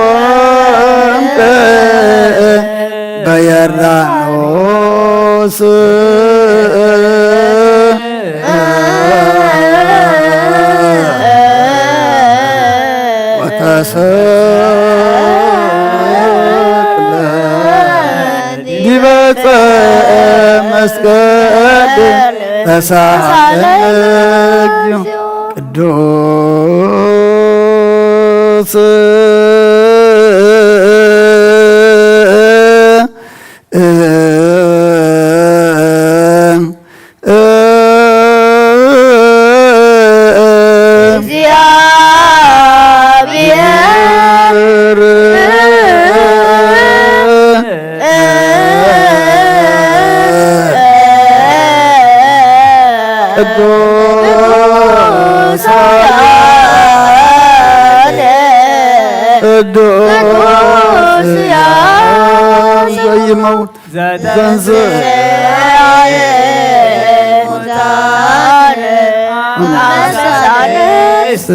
ዘተወልደ በዮርዳኖስ ተሰቅለ ዲበ ዕፀ መስቀል ተሳሃለ እግዚኦ። ቅዱስ እግዚአብሔር ቅዱስ ቅዱስ ዘይመውት ዘተንሥአ ሙታነ አሳልስተ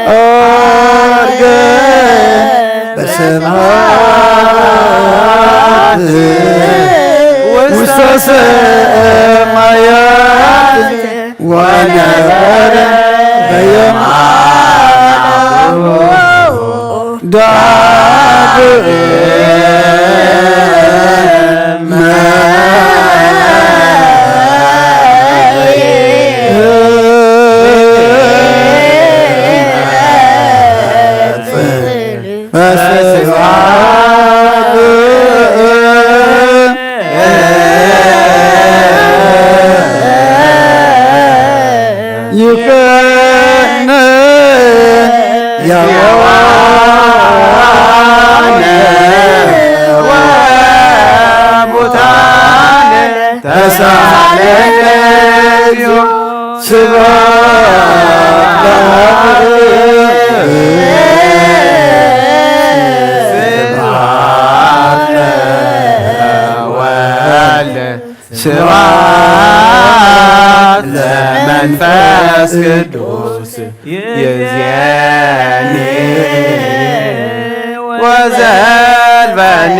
አርገ በሰማያት ውስተ ሰማያት ወነበረ በየማነ አቡሁ ዳግመ ይመጽእ በስብሐት ይኩነን ሕያዋነ ወሙታነ ተሳሃለነ እግዚኦ። ስብሐት ለአብ ስብሐት ለወልድ ስብሐት ለመንፈስ ቅዱስ ይእዜኒ ወዘልፈኒ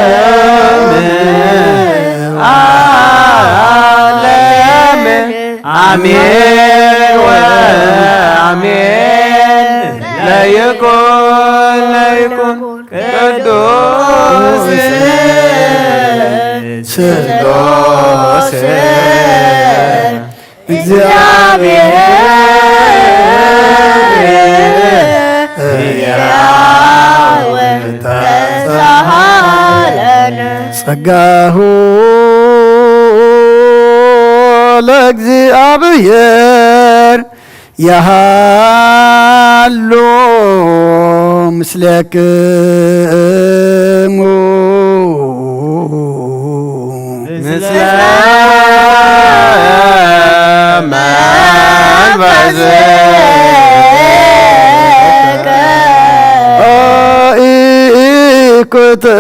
ለዓለመ ዓለም አሜን ወአሜን። ለይኩን ለይኩን ቅዱስ ስሉስ እግዚአብሔር ሕያው ተሳሃለነ። ጸጋሁ ለእግዚአብሔር ያሃሉ ምስሌክሙ ምስለ መንፈስከ።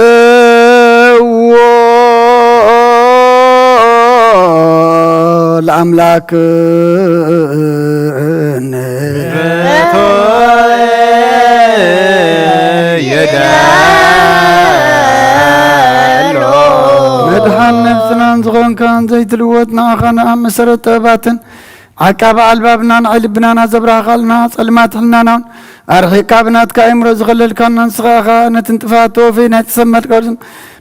ኢኩትዎ ለአምላክ መድሓን ነፍስናን ዝኾንካን ዘይትልወጥ ንኣኻ ንኣብ መሰረት ጥበባትን ዓቃቢ ኣልባብናን ዓይኒ ልብናን ኣዘብራህካልና ጸልማት ሕልናናውን ኣርሒቕካ ብናትካ ኣእምሮ ዝኸለልካና ንስኻ ኢኻ ነቲ ንጥፋት ተወፊ ናይ ጥሰብ መልቀርዝም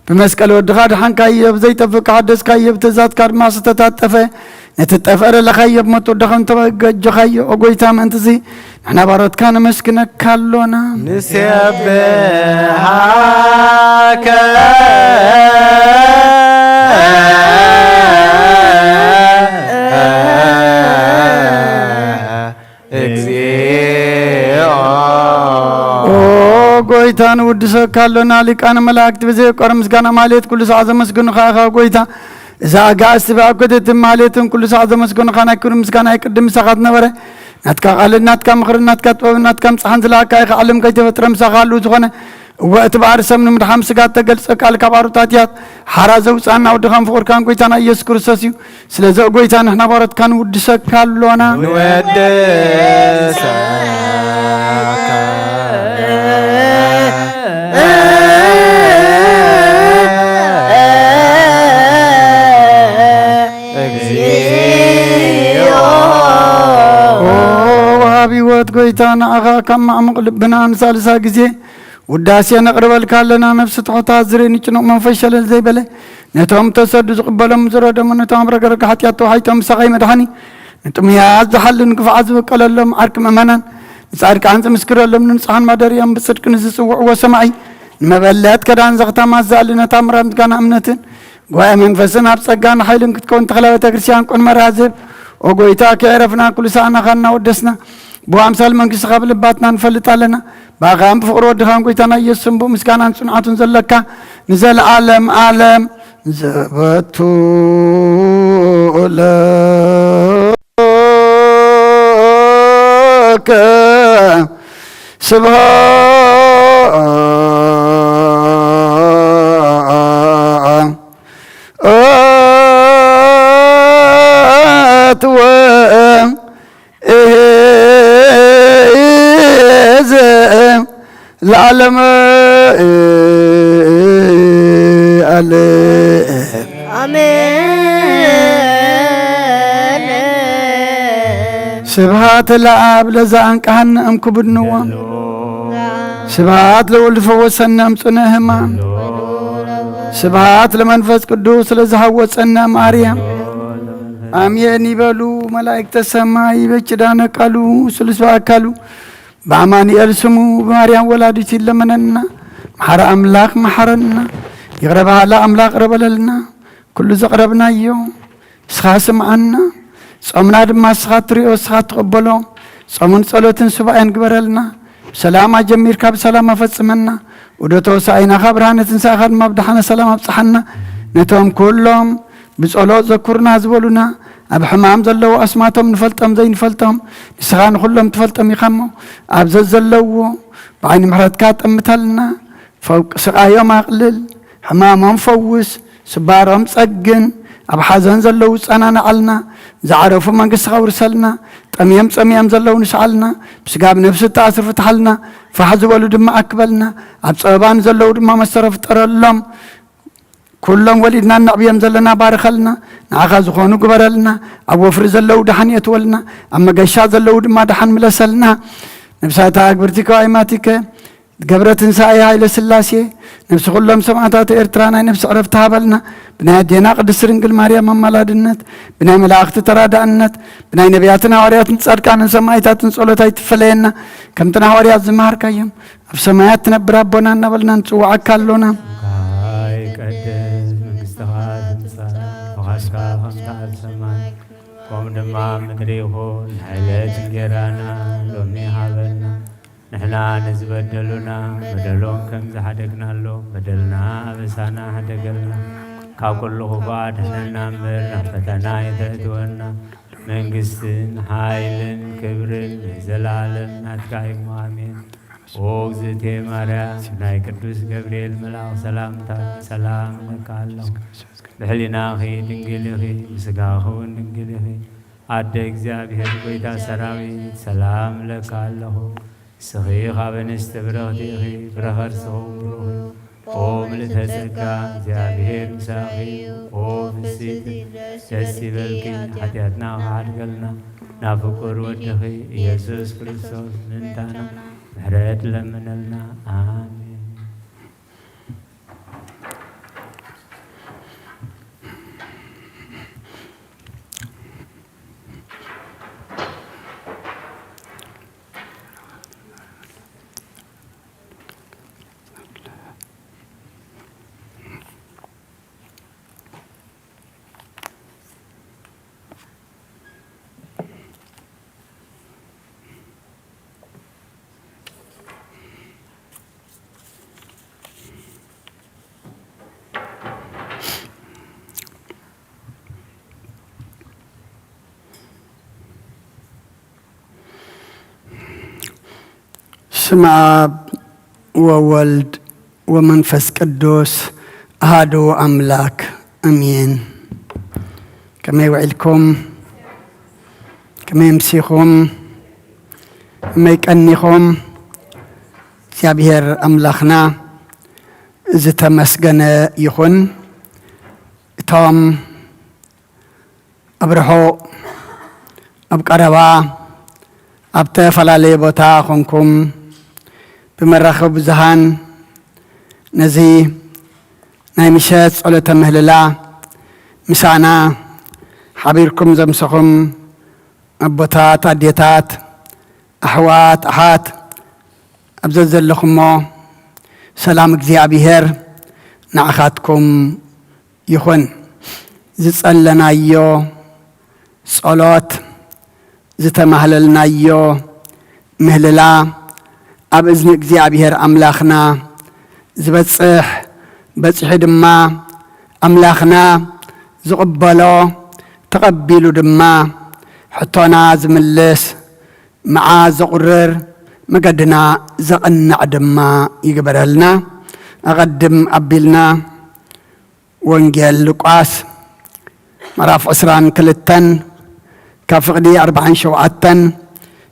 ብመስቀል ወድኻ ድሓንካዮ ብዘይጠፍእ ሓደስካዮ ብትእዛዝካ ድማ ዝተታጠፈ ነቲ ጠፈረ ለኻዮ ብመጡ ደኸም ተበገጀኻዮ። ኦ ጎይታ፣ ምእንትዚ ንሕና ባሮትካ ነመስግነካ ኣሎና። ንሴብሐከ እግዚኦ። ኦ ጎይታ፣ ንውድሰካ ኣሎና። ሊቃነ መላእክት ብዘየቋርጽ ምስጋና ማሌት ኩሉ ሰዓት ዘመስግኑኻ ኢኻ። ኦ ጎይታ፣ እዛ ኣጋእዝቲ ብኣብ ከተትም ማሌትን ኩሉ ሰዓት ዘመስገኑኻ ናይ ክብሪ ምስጋና ይቅድም ምሳኻ ትነበረ። ናትካ ቃልን ናትካ ምኽርን ናትካ ጥበብን ናትካ ምጽሓን ዝለኣካ ኢኻ። ዓለም ከይተፈጥረ ምሳኻ ኣሉ ዝኾነ። እወ፣ እቲ ባሕሪ ሰብ ንምድሓን ስጋ እተገልጸ ቃል ካብ ኣሮታት እያ ሓራ ዘውጽኣና ወድኻን ፍቑርካን ጎይታና ኢየሱስ ክርስቶስ እዩ። ስለዚ ኦ ጎይታ፣ ንሕና ባሮትካ ንውድሰካ ኣሎና። ንወድሰካ። እግዚኦ። ኦ ወሃቢ ህይወት ጎይታ፣ ንዓኻ ካብ ማዕሙቕ ልብና ንሳልሳ ግዜ ውዳሴ ነቕርበልካ ኣለና። ነፍሲ ትሑታት ዝርኢ ንጭኑቕ መንፈስ ሸለል ዘይበለ፣ ነቶም ተሰዱ ዝቕበሎም ዝረደሙ፣ ነቶም ኣብ ረግረግ ሓጢኣት ተዋሒጦም ምሳኻ ይመድሓኒ፣ ንጥሙያት ዝሓሊ ንክፉዓት ዝብቀለሎም ዓርኪ ምእመናን፣ ንጻድቃን ዝምስክረሎም ንንጹሓን ማደሪኦም ብጽድቂ ንዝጽውዕዎ ሰማዒ፣ ንመበለት ከዳን ዘኽታማት ዝኣሊ ነታ ምራት ምስጋና እምነትን ጉባኤ መንፈስን ኣብ ጸጋን ሓይልን ክትከውን ተኽለ ቤተ ክርስቲያን ቁን መራዝብ። ኦ ጎይታ፣ ከየዕረፍና ኩሉ ሰኣናኻ እናወደስና ብኣምሳል መንግስትኻ ብልባትና ንፈልጥ ኣለና። ብኣኻን ብፍቕሪ ወድኻን ጎይታና ኢየሱስን ብኡ ምስጋናን ጽንዓቱን ዘለካ ንዘለዓለም ዓለም ዘበቱ ለከ ስብሐት ወእህ ለዓለም ዓለም። ኣሜን። ስብሐት ለአብ ለዘአንቀሐነ እምክቡድ ንዋም። ስብሐት ለወልድ ፈወሰነ እምጽኑዕ ሕማም። ስብሐት ለመንፈስ ቅዱስ ለዝሃወጸነ እምአርያም። ኣሜን ይበሉ መላእክተ ሰማይ በኪዳነ ቃሉ ስሉስ በአካሉ በአማኑኤል ስሙ ብማርያም ወላዲት ይለመነና። መሓሪ ኣምላኽ መሓረና። ይቕረ በሃሊ ኣምላኽ ይቕረ በለልና። ኩሉ ዘቕረብናዮ ንስኻ ስምዓና። ጾምና ድማ ንስኻ ትሪኦ፣ ንስኻ ትቕበሎ። ጾምን ጸሎትን ሱባኤን ግበረልና። ብሰላም ኣጀሚርካ ብሰላም ኣፈጽመና። ዑደተ ሆሳዕናኻ ብርሃነ ትንሳኤኻ ድማ ብደሓነ ሰላም ኣብጽሓና። ነቶም ኩሎም ብጸሎት ዘኩርና ዝበሉና፣ ኣብ ሕማም ዘለዉ ኣስማቶም ንፈልጦም ዘይንፈልጦም፣ ንስኻ ንኹሎም ትፈልጦም ኢኻ እሞ፣ ኣብ ዘዘለውዎ ብዓይኒ ምሕረትካ ጠምተልና። ፈውቅ ስቓዮም ኣቕልል፣ ሕማሞም ፈውስ፣ ስባሮም ጸግን፣ ኣብ ሓዘን ዘለዉ ጸናንዓልና። ዝዓረፉ መንግስትኻ ውርሰልና። ጠምዮም ጸሚኦም ዘለዉ ንስዓልና። ብስጋ ብነፍሲ እተኣስሩ ፍትሓልና። ፋሕ ዝበሉ ድማ ኣክበልና። ኣብ ጸበባ ንዘለዉ ድማ መሰረ ፍጠረሎም። ኩሎም ወሊድና እነዕብዮም ዘለና ባርኸልና። ንዓኻ ዝኾኑ ግበረልና። ኣብ ወፍሪ ዘለዉ ደሓን የእትወልና። ኣብ መገሻ ዘለዉ ድማ ደሓን ምለሰልና። ነብሳታ ኣግብርቲ ከዋይማቲከ ገብረ ትንሳኤ ሃይለ ስላሴ፣ ነብሲ ኩሎም ሰማዕታት ኤርትራ ናይ ነብሲ ዕረፍቲ ሃበልና። ብናይ ኣዴና ቅድስት ድንግል ማርያም ኣማላድነት፣ ብናይ መላእኽቲ ተራዳእነት፣ ብናይ ነቢያትን ሃዋርያትን ጻድቃንን ሰማዕታትን ጸሎት ኣይትፈለየና። ከምቲ ንሃዋርያት ዝመሃርካዮም፣ ኣብ ሰማያት ትነብር ኣቦና እናበልና ንጽውዓካ ኣሎና። ይትቀደስ መንግስትኻ ትምጻእ፣ ፈቓድካ ከምቲ ኣብ ሰማይ ከምኡ ድማ ኣብ ምድሪ ይኹን። ናይ ዕለት እንጀራና ሎሚ ሃበና። ንሕና ንዝበደሉና በደሎም ከም ዝሓደግናሎም በደልና ኣበሳና ሓደገልና። ካብ ኩሉ ክፉእ ኣድሕነና እምበር ናብ ፈተና ኣይተእትወና። መንግስትን ሓይልን ክብርን ንዘለኣለም ናትካ እዩ። ኣሜን። ኦ እግዝእቴ ማርያም፣ ናይ ቅዱስ ገብርኤል መልኣኽ ሰላምታ ሰላም እብለካ ኣለኹ። ብሕሊናኺ ድንግል ኢኺ፣ ብስጋኺ እውን ድንግል ኢኺ። ኣደ እግዚኣብሔር ጎይታ ሰራዊት፣ ሰላም እብለካ ኣለኹ። ንስኺ ካብ ኣንስቲ ብርኽቲ ኢኺ፣ ፍረ ከርስኺ እውን ብሩኽ እዩ። ኦ ምልእተ ጸጋ፣ እግዚኣብሔር ምሳኺ እዩ። ኦ ፍስሕቲ፣ ደስ ይበልኪ፣ ሓጢኣትና ክሓድገልና፣ ናብ ፍቁር ወድኺ ኢየሱስ ክርስቶስ ምእንታና ምሕረት ለምነልና። ኣሜን። ስም ኣብ ወወልድ ወመንፈስ ቅዱስ ኣሃዱ ኣምላክ ኣሜን። ከመይ ውዒልኩም? ከመይ ኣምሲኹም? ከመይ ቀኒኹም? እግዚኣብሔር ኣምላኽና ዝተመስገነ ይኹን። እቶም ኣብ ርሑቕ፣ ኣብ ቀረባ፣ ኣብ ተፈላለየ ቦታ ኾንኩም ብመራኸቢ ብዙሃን ነዚ ናይ ምሸት ጸሎተ ምህልላ ምሳና ሓቢርኩም ዘምሰኹም ኣቦታት፣ ኣዴታት፣ ኣሕዋት፣ ኣሓት፣ ኣብ ዘዘለኹሞ ሰላም እግዚኣብሔር ንዓኻትኩም ይኹን። ዝጸለናዮ ጸሎት፣ ዝተማህለልናዮ ምህልላ ኣብ እዝኒ እግዚኣብሔር ኣምላኽና ዝበጽሕ፣ በጺሑ ድማ ኣምላኽና ዝቕበሎ፣ ተቐቢሉ ድማ ሕቶና ዝምልስ፣ መዓ ዘቑርር፣ መገድና ዘቕንዕ ድማ ይግበረልና። ኣቐድም ኣቢልና ወንጌል ሉቃስ ምዕራፍ ዕስራን ክልተን ካብ ፍቕዲ ኣርባዓን ሸውዓተን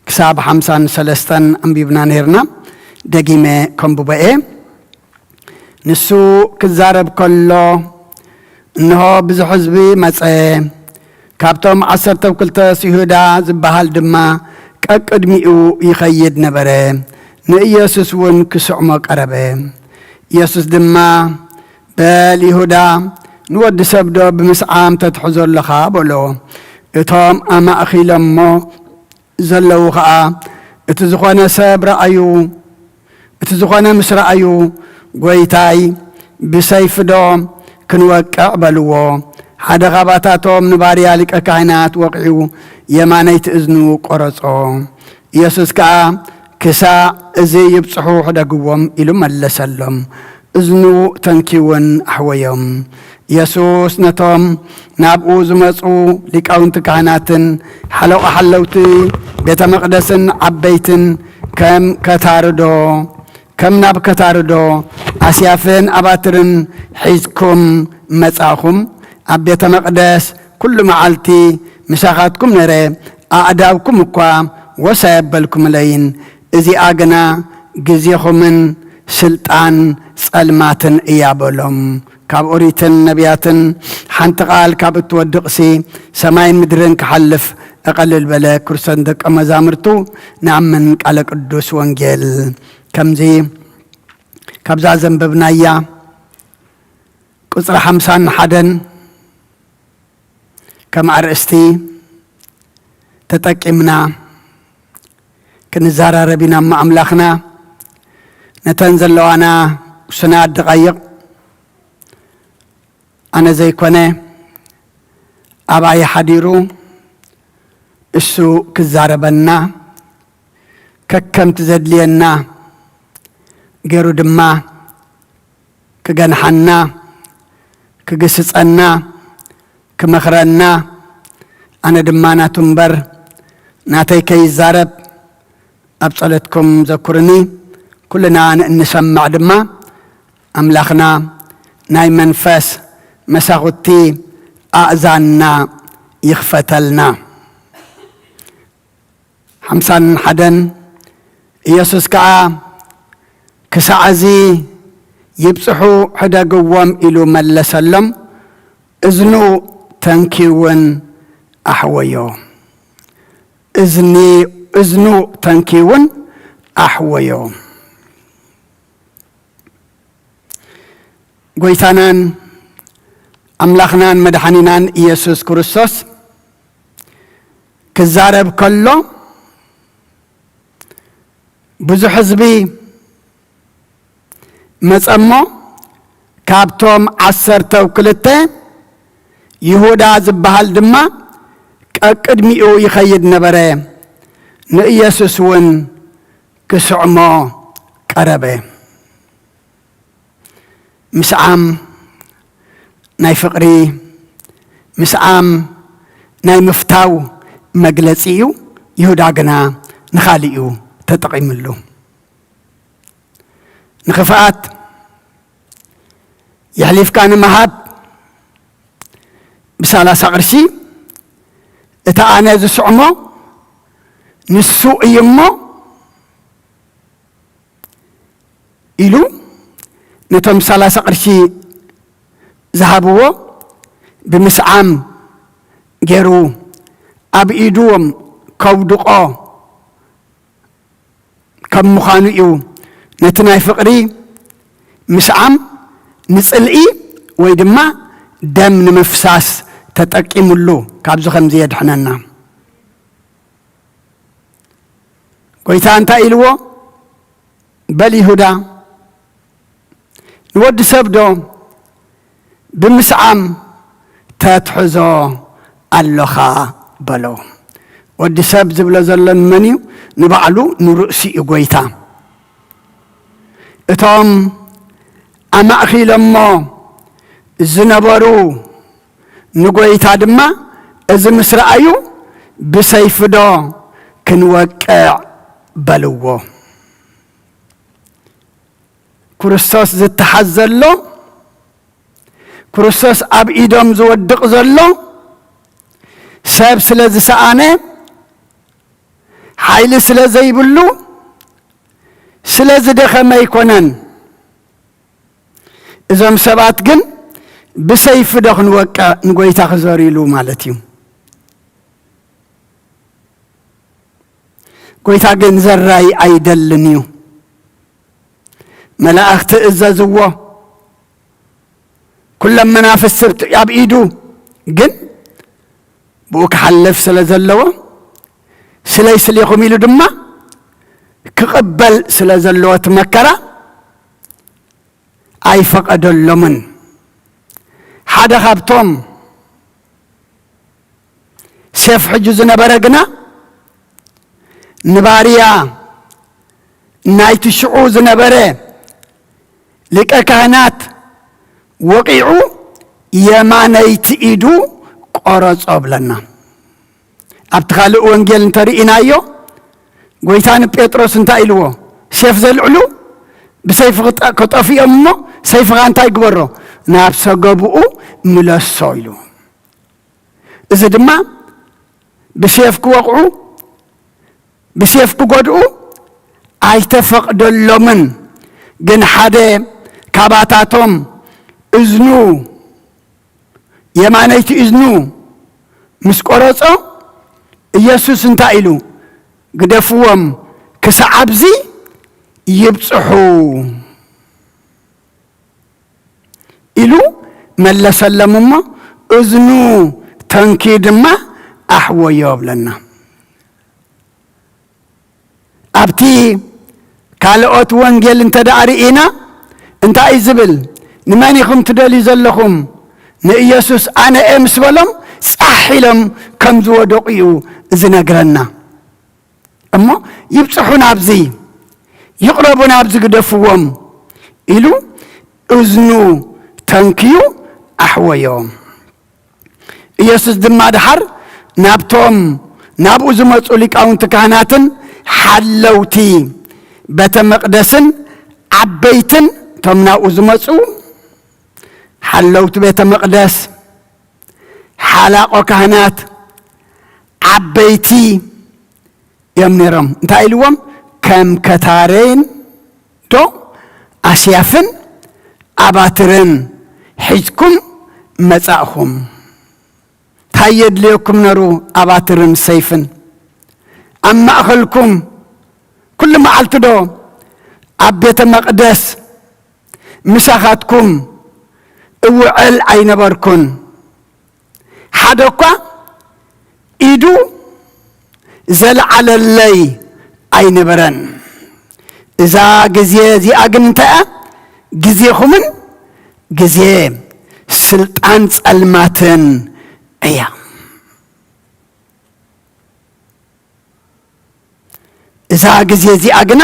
ክሳብ ሓምሳን ሰለስተን ኣንቢብና ነይርና። ደጊመ ከንብቦ እየ። ንሱ ክዛረብ ከሎ፣ እንሆ ብዙሕ ህዝቢ መጸ። ካብቶም ዓሰርተ ክልተስ ይሁዳ ዝበሃል ድማ ቀቅድሚኡ ይኸይድ ነበረ። ንኢየሱስ እውን ክስዕሞ ቀረበ። ኢየሱስ ድማ፣ በል ይሁዳ፣ ንወዲ ሰብዶ ብምስዓም ተትሕዞ ኣለኻ? በሎ። እቶም ኣማእኺሎሞ ዘለዉ ኸኣ፣ እቲ ዝኾነ ሰብ ረኣዩ፣ እቲ ዝኾነ ምስ ረኣዩ፣ ጎይታይ፣ ብሰይፍዶ ክንወቅዕ? በልዎ። ሓደ ኻባታቶም ንባርያ ሊቀ ካህናት ወቒዑ የማነይቲ እዝኑ ቆረጾ። ኢየሱስ ከኣ፣ ክሳዕ እዚ ይብጽሑ ሕደግዎም ኢሉ መለሰሎም። እዝኑ ተንኪውን ኣሕወዮም። ኢየሱስ ነቶም ናብኡ ዝመጹ ሊቃውንቲ ካህናትን ሓለቓ ሓለውቲ ቤተ መቕደስን ዓበይትን ከም ከታርዶ፣ ከም ናብ ከታርዶ ኣስያፍን ኣባትርን ሒዝኩም መጻእኹም? ኣብ ቤተ መቕደስ ኩሉ መዓልቲ ምሳኻትኩም ነረ፣ ኣእዳውኩም እኳ ወስ ኣየበልኩምለይን። እዚኣ ግና ግዜኹምን ስልጣን ጸልማትን እያ በሎም። ካብ ኦሪትን ነቢያትን ሓንቲ ቃል ካብ እትወድቕሲ ሰማይን ምድርን ክሓልፍ እቐልል በለ። ክርስቶስ ደቀ መዛሙርቱ ንኣምን ቃለ ቅዱስ ወንጌል ከምዚ ካብዛ ዘንበብናያ ቁጽሪ ሓምሳን ሓደን ከም ኣርእስቲ ተጠቂምና ክንዘራረብ ኢና እሞ ኣምላኽና ነተን ዘለዋና ውሱናት ደቓይቕ ኣነ ዘይኮነ ኣባይ ሓዲሩ እሱ ክዛረበና ከከምቲ ዘድልየና ገይሩ ድማ ክገንሓና፣ ክግስጸና፣ ክመኽረና፣ ኣነ ድማ ናቱ እምበር ናተይ ከይዛረብ ኣብ ጸሎትኩም ዘኩርኒ። ኩልና ንእንሰምዕ ድማ ኣምላኽና ናይ መንፈስ መሳኹቲ ኣእዛንና ይኽፈተልና። ሓምሳን ሓደን ኢየሱስ ከኣ ክሳዕ እዚ ይብጽሑ ሕደግዎም ኢሉ መለሰሎም። እዝኑ ተንኪውን ኣሕወዮ። እዝኒ፣ እዝኑ ተንኪውን ኣሕወዮ። ጎይታናን ኣምላኽናን መድሓኒናን ኢየሱስ ክርስቶስ ክዛረብ ከሎ ብዙሕ ህዝቢ መጸ እሞ ካብቶም ዓሰርተው ክልተ ይሁዳ ዝበሃል ድማ ቀቅድሚኡ ይኸይድ ነበረ። ንኢየሱስ እውን ክስዕሞ ቀረበ። ምስዓም ናይ ፍቕሪ፣ ምስዓም ናይ ምፍታው መግለጺ እዩ። ይሁዳ ግና ንኻልእ እዩ ተጠቒምሉ። ንኽፍኣት፣ የሕሊፍካ ንምሃብ ብሳላሳ ቅርሺ፣ እቲ ኣነ ዝስዕሞ ንሱ እዩ እሞ ኢሉ ነቶም ሳላሳ ቅርሺ ዝሃብዎ ብምስዓም ገይሩ ኣብ ኢዱዎም ከውድቆ ከም ምዃኑ እዩ። ነቲ ናይ ፍቕሪ ምስዓም ንጽልኢ ወይ ድማ ደም ንምፍሳስ ተጠቂምሉ፣ ካብዚ ከምዚ የድሕነና። ጎይታ እንታይ ኢልዎ? በል ይሁዳ፣ ንወዲ ሰብ ዶ ብምስዓም ተትሕዞ ኣሎኻ? በሎ። ወዲ ሰብ ዝብሎ ዘሎ ንመን እዩ? ንባዕሉ፣ ንርእሱ እዩ ጎይታ። እቶም ኣማእኺሎሞ ዝነበሩ ንጎይታ ድማ፣ እዚ ምስ ረኣዩ፣ ብሰይፊ ዶ ክንወቅዕ? በልዎ። ክርስቶስ ዝተሓዝ ዘሎ፣ ክርስቶስ ኣብ ኢዶም ዝወድቕ ዘሎ፣ ሰብ ስለ ዝሰኣነ፣ ሓይሊ ስለ ዘይብሉ፣ ስለ ዝደኸመ ኣይኮነን። እዞም ሰባት ግን ብሰይፊ ዶ ክንወቅዕ ንጎይታ ክዘርይሉ ማለት እዩ። ጎይታ ግን ዘራይ ኣይደልን እዩ። መላእኽቲ እዘዝዎ፣ ኩሎም መናፍስቲ ኣብ ኢዱ፣ ግን ብኡ ክሓልፍ ስለ ዘለዎ፣ ስለይ ስሌኹም ኢሉ ድማ ክቕበል ስለ ዘለዎ እቲ መከራ ኣይፈቐደሎምን። ሓደ ካብቶም ሴፍ ሕጁ ዝነበረ ግና ንባርያ ናይቲ ሽዑ ዝነበረ ሊቀ ካህናት ወቒዑ የማነይቲ ኢዱ ቆረጾ ብለና። ኣብቲ ካልእ ወንጌል እንተርኢናዮ፣ ጎይታ ንጴጥሮስ እንታይ ኢልዎ? ሴፍ ዘልዕሉ ብሰይፊ ክጠ-፣ ክጠፍኦም እሞ፣ ሰይፍኻ እንታይ ግበሮ? ናብ ሰገብኡ ምለሶ ኢልዎ። እዚ ድማ ብሴፍ ክወቕዑ፣ ብሴፍ ክጎድኡ ኣይተፈቕደሎምን። ግን ሓደ ካባታቶም እዝኑ፣ የማነይቲ እዝኑ ምስ ቆረጾ፣ ኢየሱስ እንታይ ኢሉ? ግደፍዎም፣ ክሳዕ ኣብዚ ይብጽሑ ኢሉ መለሰሎም እሞ፣ እዝኑ ተንኪ ድማ ኣሕወዮ ብለና። ኣብቲ ካልኦት ወንጌል እንተ ደኣ ርኢና፣ እንታይ እዩ ዝብል? ንመን ኢኹም ትደልዩ ዘለኹም? ንኢየሱስ ኣነ እየ ምስ በሎም፣ ጻሕ ኢሎም ከም ዝወደቑ እዩ ዝነግረና። እሞ ይብጽሑ ናብዚ፣ ይቕረቡ ናብዚ፣ ግደፍዎም ኢሉ እዝኑ ተንክዩ ኣሕወዮ። ኢየሱስ ድማ ደሓር ናብቶም ናብኡ ዝመጹ ሊቃውንቲ ካህናትን ሓለውቲ ቤተ መቕደስን ዓበይትን፣ እቶም ናብኡ ዝመጹ ሓለውቲ ቤተ መቕደስ፣ ሓላቆ ካህናት፣ ዓበይቲ እዮም ነይሮም። እንታይ ኢልዎም? ከም ከታሬን ዶ ኣስያፍን ኣባትርን ሒዝኩም መጻእኹም። እንታይ የድልየኩም ነሩ ኣባትርን ሰይፍን? ኣብ ማእኸልኩም ኩሉ መዓልቲ ዶ ኣብ ቤተ መቕደስ ምሳኻትኩም እውዕል ኣይነበርኩን? ሓደ እኳ ኢዱ ዘልዓለለይ ኣይነበረን። እዛ ግዜ እዚኣ ግን እንታይ እያ? ግዜኹምን ግዜ ስልጣን ጸልማትን እያ። እዛ ግዜ እዚኣ ግና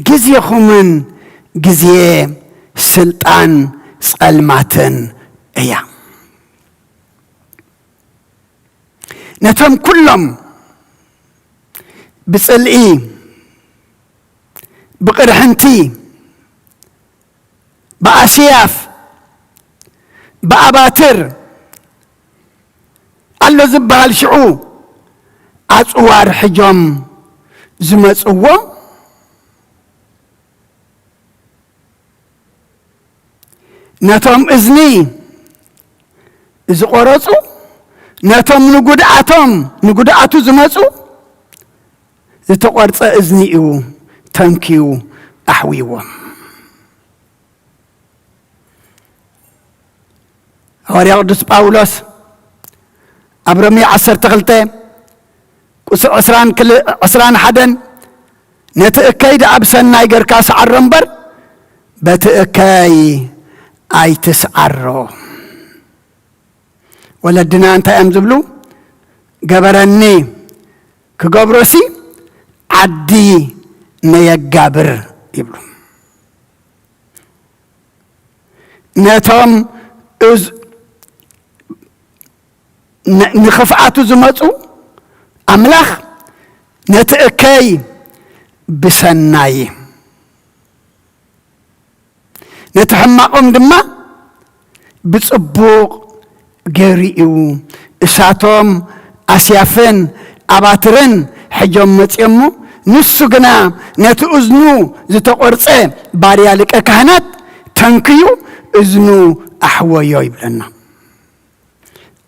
ግዜኹምን ግዜ ስልጣን ጸልማትን እያ። ነቶም ኩሎም ብጽልኢ፣ ብቕርሕንቲ፣ ብኣስያፍ፣ ብኣባትር ኣሎ ዝበሃል ሽዑ ኣጽዋር ሕጆም ዝመጽዎ፣ ነቶም እዝኒ ዝቆረጹ፣ ነቶም ንጉድኣቶም፣ ንጉድኣቱ ዝመጹ፣ ዝተቆርጸ እዝኒ እዩ ተንክዩ ኣሕዊዎም። ሃዋርያ ቅዱስ ጳውሎስ ኣብ ሮሜ ዓሰርተ ክልተ ቁጽሪ ዕስራን ክል-፣ ዕስራን ሓደን፣ "ነቲ እከይ ደኣ ብሰናይ ገርካ ስዓሮ እምበር፣ በቲ እከይ ኣይትስዓሮ።" ወለድና እንታይ እዮም ዝብሉ? "ገበረኒ ክገብሮሲ ዓዲ ነየጋብር" ይብሉ። ነቶም እዝ-፣ ን-፣ ንኽፍኣቱ ዝመጹ ኣምላኽ ነቲ እከይ ብሰናይ፣ ነቲ ሕማቖም ድማ ብጽቡቕ ገይሩ እዩ። እሳቶም ኣስያፍን ኣባትርን ሕጆም መጺኦሞ፣ ንሱ ግና ነቲ እዝኑ ዝተቖርጸ ባርያ ሊቀ ካህናት ተንክዩ እዝኑ ኣሕወዮ ይብለና።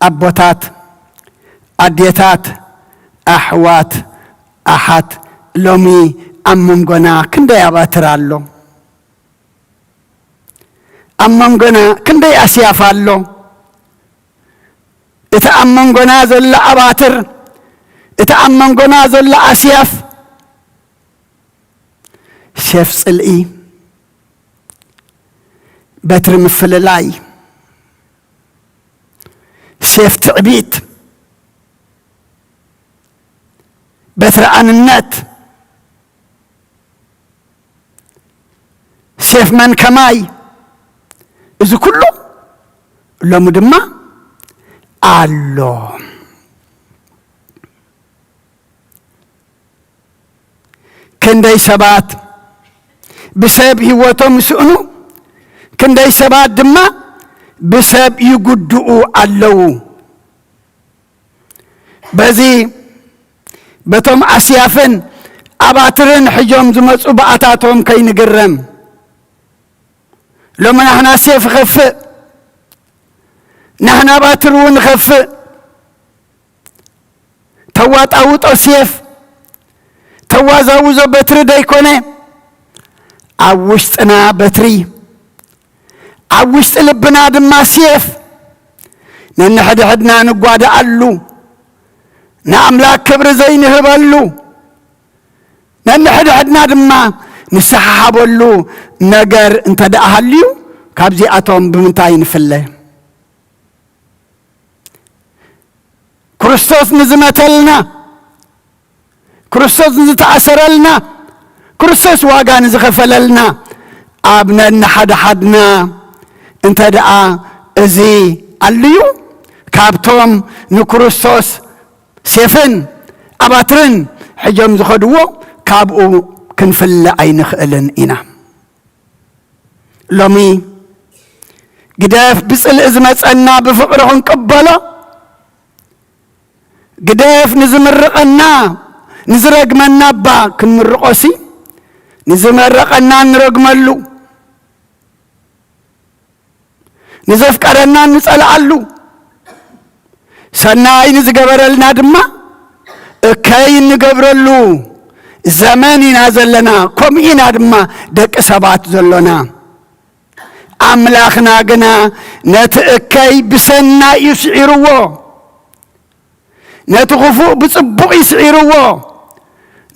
ኣቦታት፣ ኣዴታት፣ ኣሕዋት፣ ኣሓት፣ ሎሚ ኣብ መንጎና ክንደይ ኣባትር ኣሎ? ኣብ መንጎና ክንደይ ኣስያፍ ኣሎ? እቲ ኣብ መንጎና ዘሎ ኣባትር፣ እቲ ኣብ መንጎና ዘሎ ኣስያፍ፣ ሴፍ ጽልኢ፣ በትሪ ምፍልላይ፣ ሴፍ ትዕቢት፣ በትሪ ኣንነት፣ ሴፍ መን ከማይ፣ እዚ ኩሉ ሎሚ ድማ ኣሎ። ክንደይ ሰባት ብሰብ ህይወቶም ይስእኑ፣ ክንደይ ሰባት ድማ ብሰብ ይጉድኡ ኣለዉ። በዚ በቶም ኣስያፍን ኣባትርን ሕጆም ዝመጹ ብኣታቶም ከይንግረም፣ ሎሚ ናህና ሴፍ ይኸፍእ፣ ናህና ባትር እውን ይኸፍእ። ተዋጣውጦ ሴፍ፣ ተዋዛውዞ በትሪ ደይኮነ፣ ኣብ ውሽጥና በትሪ፣ ኣብ ውሽጢ ልብና ድማ ሴፍ፣ ነንሕድሕድና ንጓድኣሉ፣ ንኣምላክ ክብሪ ዘይንህበሉ፣ ነንሕድሕድና ድማ ንሰሓሓበሉ ነገር እንተ ደኣ ሃልዩ፣ ካብዚኣቶም ብምንታይ ንፍለ? ክርስቶስ ንዝመተልና፣ ክርስቶስ ንዝተኣሰረልና፣ ክርስቶስ ዋጋ ንዝኸፈለልና፣ ኣብ ነንሓድሓድና እንተ ደኣ እዚ ኣልዩ፣ ካብቶም ንክርስቶስ ሴፍን ኣባትርን ሕጆም ዝኸድዎ፣ ካብኡ ክንፍለ ኣይንኽእልን ኢና። ሎሚ ግደፍ ብጽልኢ ዝመጸና ብፍቕሪ ክንቅበሎ፣ ግደፍ ንዝምርቐና፣ ንዝረግመና እባ ክንምርቖሲ፣ ንዝመረቐና ንረግመሉ፣ ንዘፍቀረና ንጸልኣሉ፣ ሰናይ ንዝገበረልና ድማ እከይ እንገብረሉ ዘመን ኢና ዘለና። ከምኡ ኢና ድማ ደቂ ሰባት ዘሎና። ኣምላኽና ግና ነቲ እከይ ብሰናይ እዩ ስዒርዎ፣ ነቲ ክፉእ ብጽቡቕ እዩ ስዒርዎ፣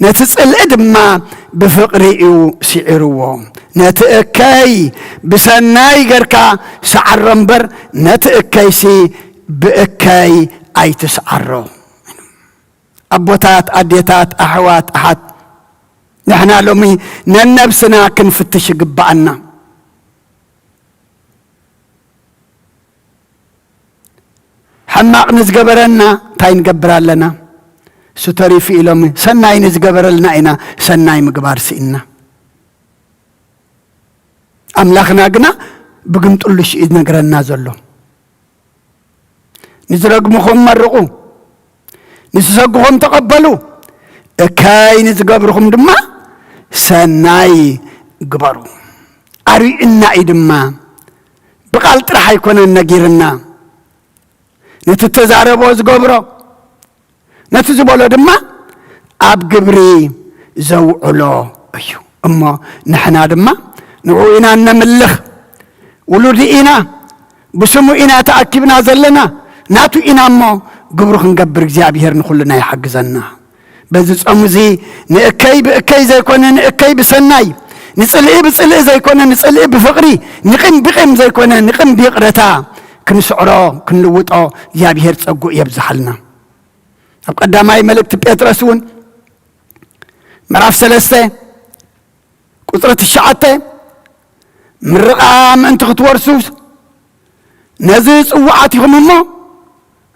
ነቲ ጽልኢ ድማ ብፍቕሪ እዩ ስዒርዎ። ነቲ እከይ ብሰናይ ገርካ ሰዓሮ እምበር፣ ነቲ እከይሲ ብእከይ ኣይትስዓሮ። ኣቦታት፣ ኣዴታት፣ ኣሕዋት፣ ኣሓት፣ ንሕና ሎሚ ነነብስና ክንፍትሽ ይግብኣና። ሕማቕ ንዝገበረና እንታይ ንገብር ኣለና? እሱ ተሪፉ ኢሎም ሰናይ ንዝገበረልና ኢና ሰናይ ምግባር ስኢንና። ኣምላኽና ግና ብግምጥሉሽ እዩ ዝነግረና ዘሎ። ንዝረግምኹም መርቑ፣ ንዝሰጉኹም ተቐበሉ፣ እከይ ንዝገብርኹም ድማ ሰናይ ግበሩ። ኣርእዩና እዩ ድማ፣ ብቓል ጥራሕ ኣይኮነን ነጊርና። ነቲ እተዛረቦ ዝገብሮ፣ ነቲ ዝበሎ ድማ ኣብ ግብሪ ዘውዕሎ እዩ። እሞ ንሕና ድማ ንዕኡ ኢና እነምልኽ። ውሉድ ኢና፣ ብስሙ ኢና ተኣኪብና ዘለና፣ ናቱ ኢና እሞ ግብሩ ክንገብር እግዚኣብሔር ንኹልና ይሓግዘና። በዚ ጾም እዚ ንእከይ ብእከይ ዘይኮነ ንእከይ ብሰናይ፣ ንጽልኢ ብጽልኢ ዘይኮነ ንጽልኢ ብፍቕሪ፣ ንቂም ብቂም ዘይኮነ ንቂም ብይቕረታ ክንስዕሮ ክንልውጦ እግዚኣብሔር ጸጉኡ የብዝሓልና። ኣብ ቀዳማይ መልእክቲ ጴጥሮስ እውን ምዕራፍ ሰለስተ ቁጽሪ ትሽዓተ፣ ምርቓ ምእንቲ ክትወርሱ ነዚ ጽዋዓት ኢኹም እሞ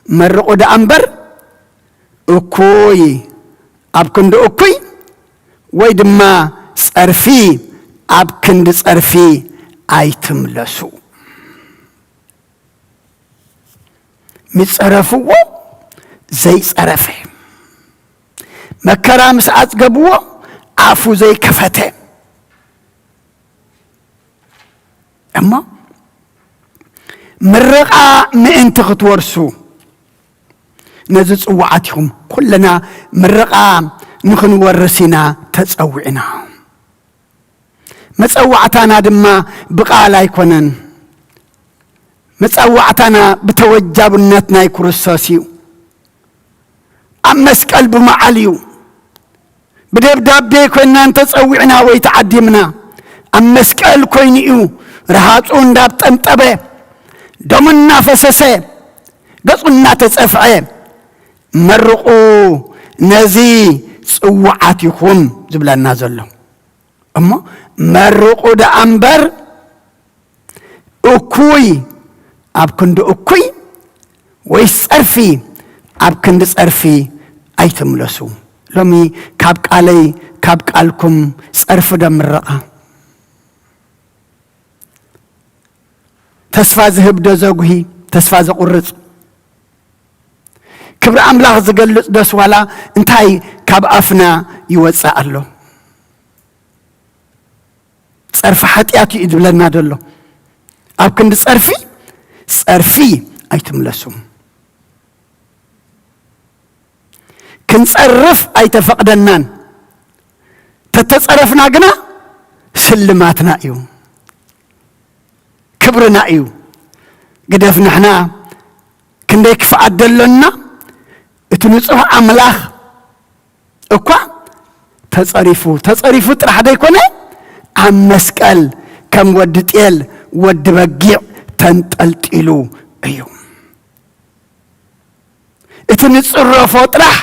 መርቑ ደኣ እምበር፣ እኩይ ኣብ ክንዲ እኩይ ወይ ድማ ጸርፊ ኣብ ክንዲ ጸርፊ ኣይትምለሱ። ምጸረፍዎ ዘይጸረፈ፣ መከራ ምስ ኣጽገብዎ ኣፉ ዘይከፈተ፣ እሞ ምርቓ ምእንቲ ክትወርሱ ነዚ ጽዋዓት ኢኹም። ኩልና ምርቓ ንኽንወርስ ኢና ተጸዊዕና። መጸዋዕታና ድማ ብቓል ኣይኮነን። መጸዋዕታና ብተወጃብነት ናይ ክርስቶስ እዩ። ኣብ መስቀል ብምዓል እዩ። ብደብዳቤ ኮይና እንተጸዊዕና ወይ ተዓዲምና፣ ኣብ መስቀል ኮይኑ እዩ። ረሃጹ እንዳብጠምጠበ፣ ደሙ እናፈሰሰ፣ ገጹ እናተጸፍዐ፣ መርቑ ነዚ ጽዋዓት ኢኹም ዝብለና ዘሎ። እሞ መርቑ ደኣ እምበር፣ እኩይ ኣብ ክንዲ እኩይ ወይስ ጸርፊ ኣብ ክንዲ ጸርፊ ኣይትምለሱ። ሎሚ ካብ ቃለይ ካብ ቃልኩም ጸርፊ ዶ ምረቓ? ተስፋ ዝህብ ዶ ዘጉሂ? ተስፋ ዘቑርጽ? ክብሪ ኣምላኽ ዝገልጽ ዶስ ዋላ እንታይ ካብ ኣፍና ይወጽእ ኣሎ? ጸርፊ ሓጢኣት እዩ ዝብለና ዘሎ። ኣብ ክንዲ ጸርፊ፣ ጸርፊ ኣይትምለሱ። ክንጸርፍ ኣይተፈቕደናን። ተተጸረፍና ግና ስልማትና እዩ፣ ክብርና እዩ። ግደፍ ንሕና ክንደይ ክፍኣት ደሎና፣ እቲ ንጹህ ኣምላኽ እኳ ተጸሪፉ፣ ተጸሪፉ ጥራሕ ዘይኮነ፣ ኣብ መስቀል ከም ወዲ ጤል፣ ወዲ በጊዕ ተንጠልጢሉ እዩ። እቲ ንጽረፎ ጥራሕ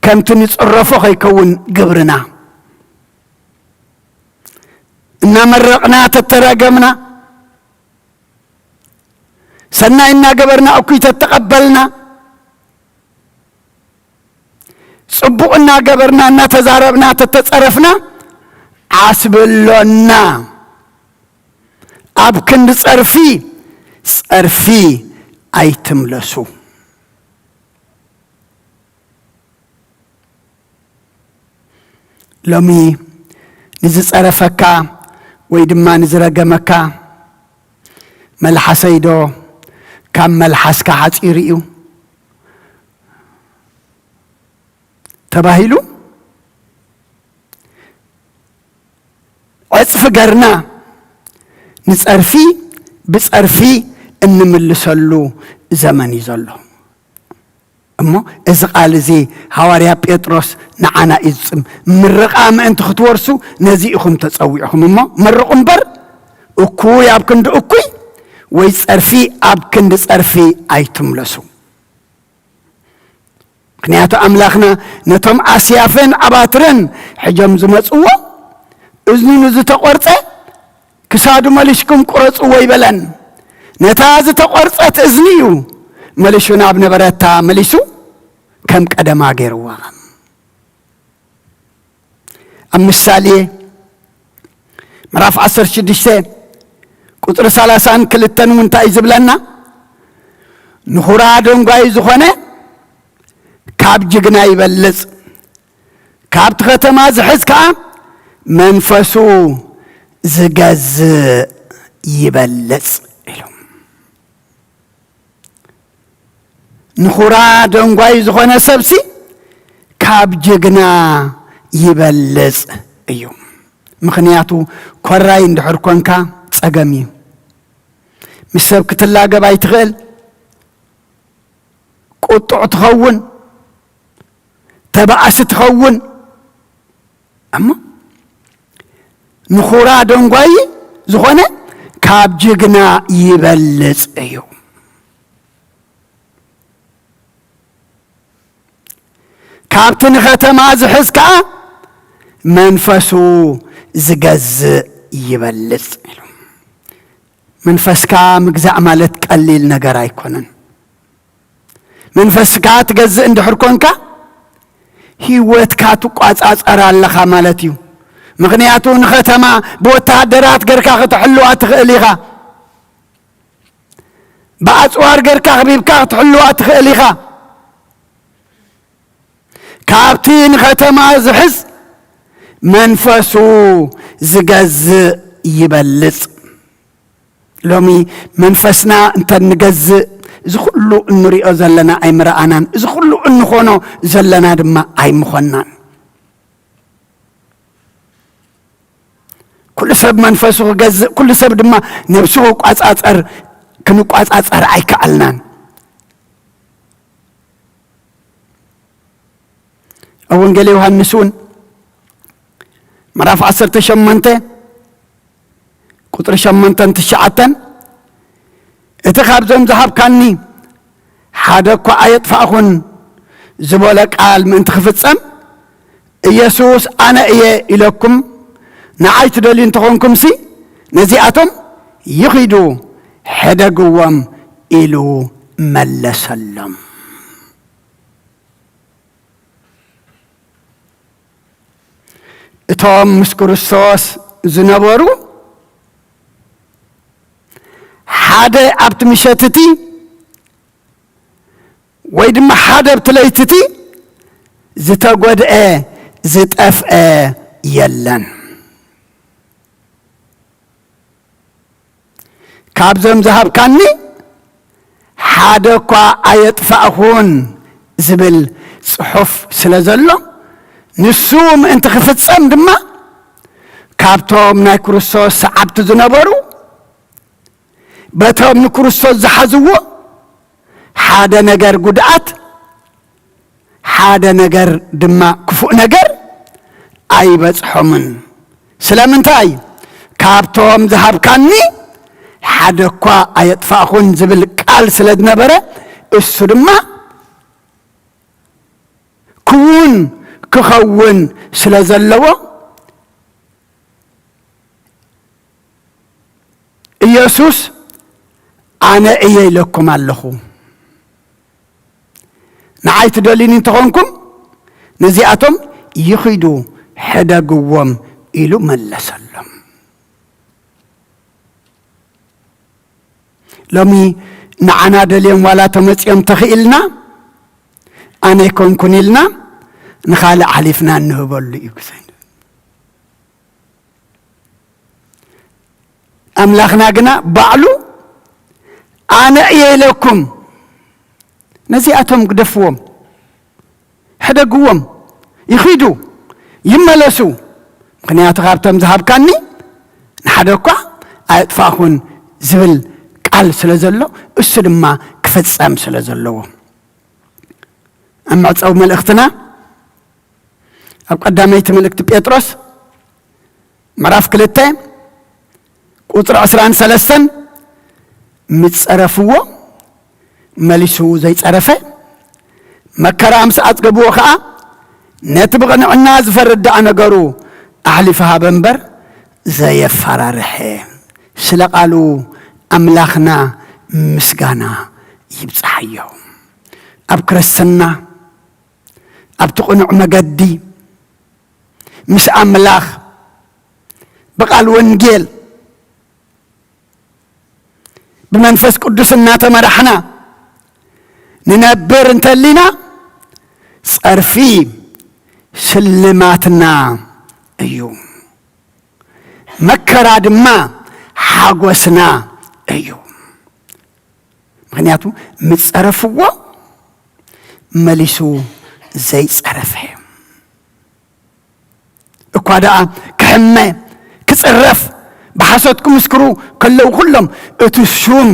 ከምቲ ንጽረፎ ከይከውን ግብርና። እናመረቕና ተተረገምና፣ ሰናይ እናገበርና እኩይ ተተቐበልና፣ ጽቡቕ እናገበርና እናተዛረብና ተተጸረፍና፣ ዓስቢ ኣሎና። ኣብ ክንዲ ጸርፊ፣ ጸርፊ ኣይትምለሱ። ሎሚ ንዝጸረፈካ ወይ ድማ ንዝረገመካ፣ መልሓሰይ ዶ ካብ መልሓስካ ሓጺሩ እዩ ተባሂሉ፣ ዕጽፊ ገርና ንጸርፊ ብጸርፊ እንምልሰሉ ዘመን እዩ ዘሎ። እሞ እዚ ቃል እዚ ሃዋርያ ጴጥሮስ ንዓና እዩ ዝጽም። ምርቓ ምእንቲ ክትወርሱ ነዚ ኢኹም ተጸዊዕኹም። እሞ መርቑ እምበር፣ እኩይ ኣብ ክንዲ እኩይ ወይ ጸርፊ ኣብ ክንዲ ጸርፊ ኣይትምለሱ። ምኽንያቱ ኣምላኽና ነቶም ኣስያፍን ኣባትርን ሕጆም ዝመጽዎ፣ እዝኑ ንዝተቖርጸ ክሳዱ መሊሽኩም ቁረጽዎ ኣይበለን። ነታ ዝተቖርጸት እዝኒ እዩ መሊሹ ናብ ነበረታ መሊሱ ከም ቀደማ ገይርዋ። ኣብ ምሳሌ ምዕራፍ ዓሰርተ ሽዱሽተ ቁጽሪ ሰላሳን ክልተን እውን እንታይ እዩ ዝብለና? ንኹራ ደንጓይ ዝኾነ ካብ ጅግና ይበልጽ፣ ካብቲ ከተማ ዝሕዝ ከኣ መንፈሱ ዝገዝእ ይበልጽ ኢሉ። ንኹራ ደንጓይ ዝኾነ ሰብሲ ካብ ጅግና ይበልጽ እዩ። ምኽንያቱ ኮራይ እንድሕር ኮንካ ጸገም እዩ። ምስ ሰብ ክትላገብ ኣይትኽእል፣ ቁጡዕ ትኸውን፣ ተባኣሲ ትኸውን። እሞ ንኹራ ደንጓይ ዝኾነ ካብ ጅግና ይበልጽ እዩ። ካብቲ ንኸተማ ዝሕዝ ከኣ መንፈሱ ዝገዝእ ይበልጽ ኢሉ። መንፈስካ ምግዛእ ማለት ቀሊል ነገር ኣይኮነን። መንፈስካ ትገዝእ እንድሕር ኮንካ፣ ህይወትካ ትቋጻጸር ኣለኻ ማለት እዩ። ምኽንያቱ ንኸተማ ብወተሃደራት ገርካ ክትሕልዋ ትኽእል ኢኻ። ብኣጽዋር ገርካ ኣኽቢብካ ክትሕልዋ ትኽእል ኢኻ። ካብቲ ንኸተማ ዝሕዝ መንፈሱ ዝገዝእ ይበልጽ። ሎሚ መንፈስና እንተ ንገዝእ፣ እዚ ኩሉ እንሪኦ ዘለና ኣይምረኣናን፣ እዚ ኩሉ እንኾኖ ዘለና ድማ ኣይምኾናን። ኩሉ ሰብ መንፈሱ ክገዝእ፣ ኩሉ ሰብ ድማ ነብሱ ክቋጻጸር፣ ክንቋጻጸር ኣይከኣልናን። ኣብ ወንጌል ዮሃንስ እውን ምዕራፍ ዓሰርተ ሸሞንተ ቁጽሪ ሸሞንተን ትሽዓተን፣ "እቲ ካብዞም ዝሃብካኒ ሓደ እኳ ኣየጥፋእኹን" ዝበሎ ቃል ምእንቲ ክፍጸም፣ ኢየሱስ "ኣነ እየ" ኢለኩም፣ ንዓይ ትደልዩ እንተኾንኩምሲ፣ ነዚኣቶም ይኺዱ፣ ሕደግዎም ኢሉ መለሰሎም። እቶም ምስ ክርስቶስ ዝነበሩ፣ ሓደ ኣብቲ ምሸት እቲ ወይ ድማ ሓደ ኣብቲ ለይቲ እቲ ዝተጎድአ ዝጠፍአ የለን። "ካብዞም ዝሃብካኒ ሓደ እኳ ኣየጥፋእኹን" ዝብል ጽሑፍ ስለ ዘሎ፣ ንሱ ምእንቲ ክፍጸም ድማ፣ ካብቶም ናይ ክርስቶስ ሰዓብቲ ዝነበሩ፣ በቶም ንክርስቶስ ዝሓዝዎ፣ ሓደ ነገር ጉድኣት፣ ሓደ ነገር ድማ ክፉእ ነገር ኣይበጽሖምን። ስለምንታይ? "ካብቶም ዝሃብካኒ ሓደ እኳ ኣየጥፋእኹን" ዝብል ቃል ስለ ዝነበረ፣ እሱ ድማ ክውን ክኸውን ስለ ዘለዎ፣ ኢየሱስ "ኣነ እየ ኢለኩም ኣለኹ፣ ንዓይ ትደልዩኒ እንተኾንኩም፣ ነዚኣቶም ይኺዱ፣ ሕደግዎም" ኢሉ መለሰሎም። ሎሚ ንዓና ደልዮም ዋላ ተመጽዮም ተኽኢልና፣ "ኣነ ኣይኮንኩን" ኢልና ንኻልእ ሓሊፍና እንህበሉ እዩ ግዜ። ኣምላኽና ግና ባዕሉ "ኣነ እየ" ኢለኩም፣ ነዚኣቶም ግደፍዎም፣ ሕደግዎም፣ ይኺዱ፣ ይመለሱ፣ ምኽንያቱ ካብቶም ዝሃብካኒ ንሓደ እኳ ኣየጥፋእኹን ዝብል ቃል ስለ ዘሎ፣ እሱ ድማ ክፍጸም ስለ ዘለዎ። ኣብ መዕጸዊ መልእኽትና ኣብ ቀዳመይቲ መልእክቲ ጴጥሮስ ምዕራፍ ክልተ ቁጽሪ ዕስራን ሰለስተን፣ "ምስ ጸረፍዎ መሊሱ ዘይጸረፈ፣ መከራ ምስ ኣጽገብዎ ኸኣ ነቲ ብቕንዕና ዝፈርድ ደኣ ነገሩ ኣሕሊፉ ሃበ እምበር ዘየፈራርሐ" ስለ ቃሉ ኣምላኽና ምስጋና ይብጽሓዮ። ኣብ ክርስትና ኣብቲ ቅኑዕ መገዲ ምስ ኣምላኽ ብቓል ወንጌል ብመንፈስ ቅዱስ እናተመራሕና ንነብር እንተሊና፣ ጸርፊ ስልማትና እዩ፣ መከራ ድማ ሓጎስና እዩ። ምኽንያቱ፣ ምጸረፍዎ መሊሱ ዘይጸረፈ። እኳ ደኣ ክሕመ፣ ክጽረፍ፣ ብሓሶት ክምስክሩ ከለዉ ኩሎም፣ እቲ ሹም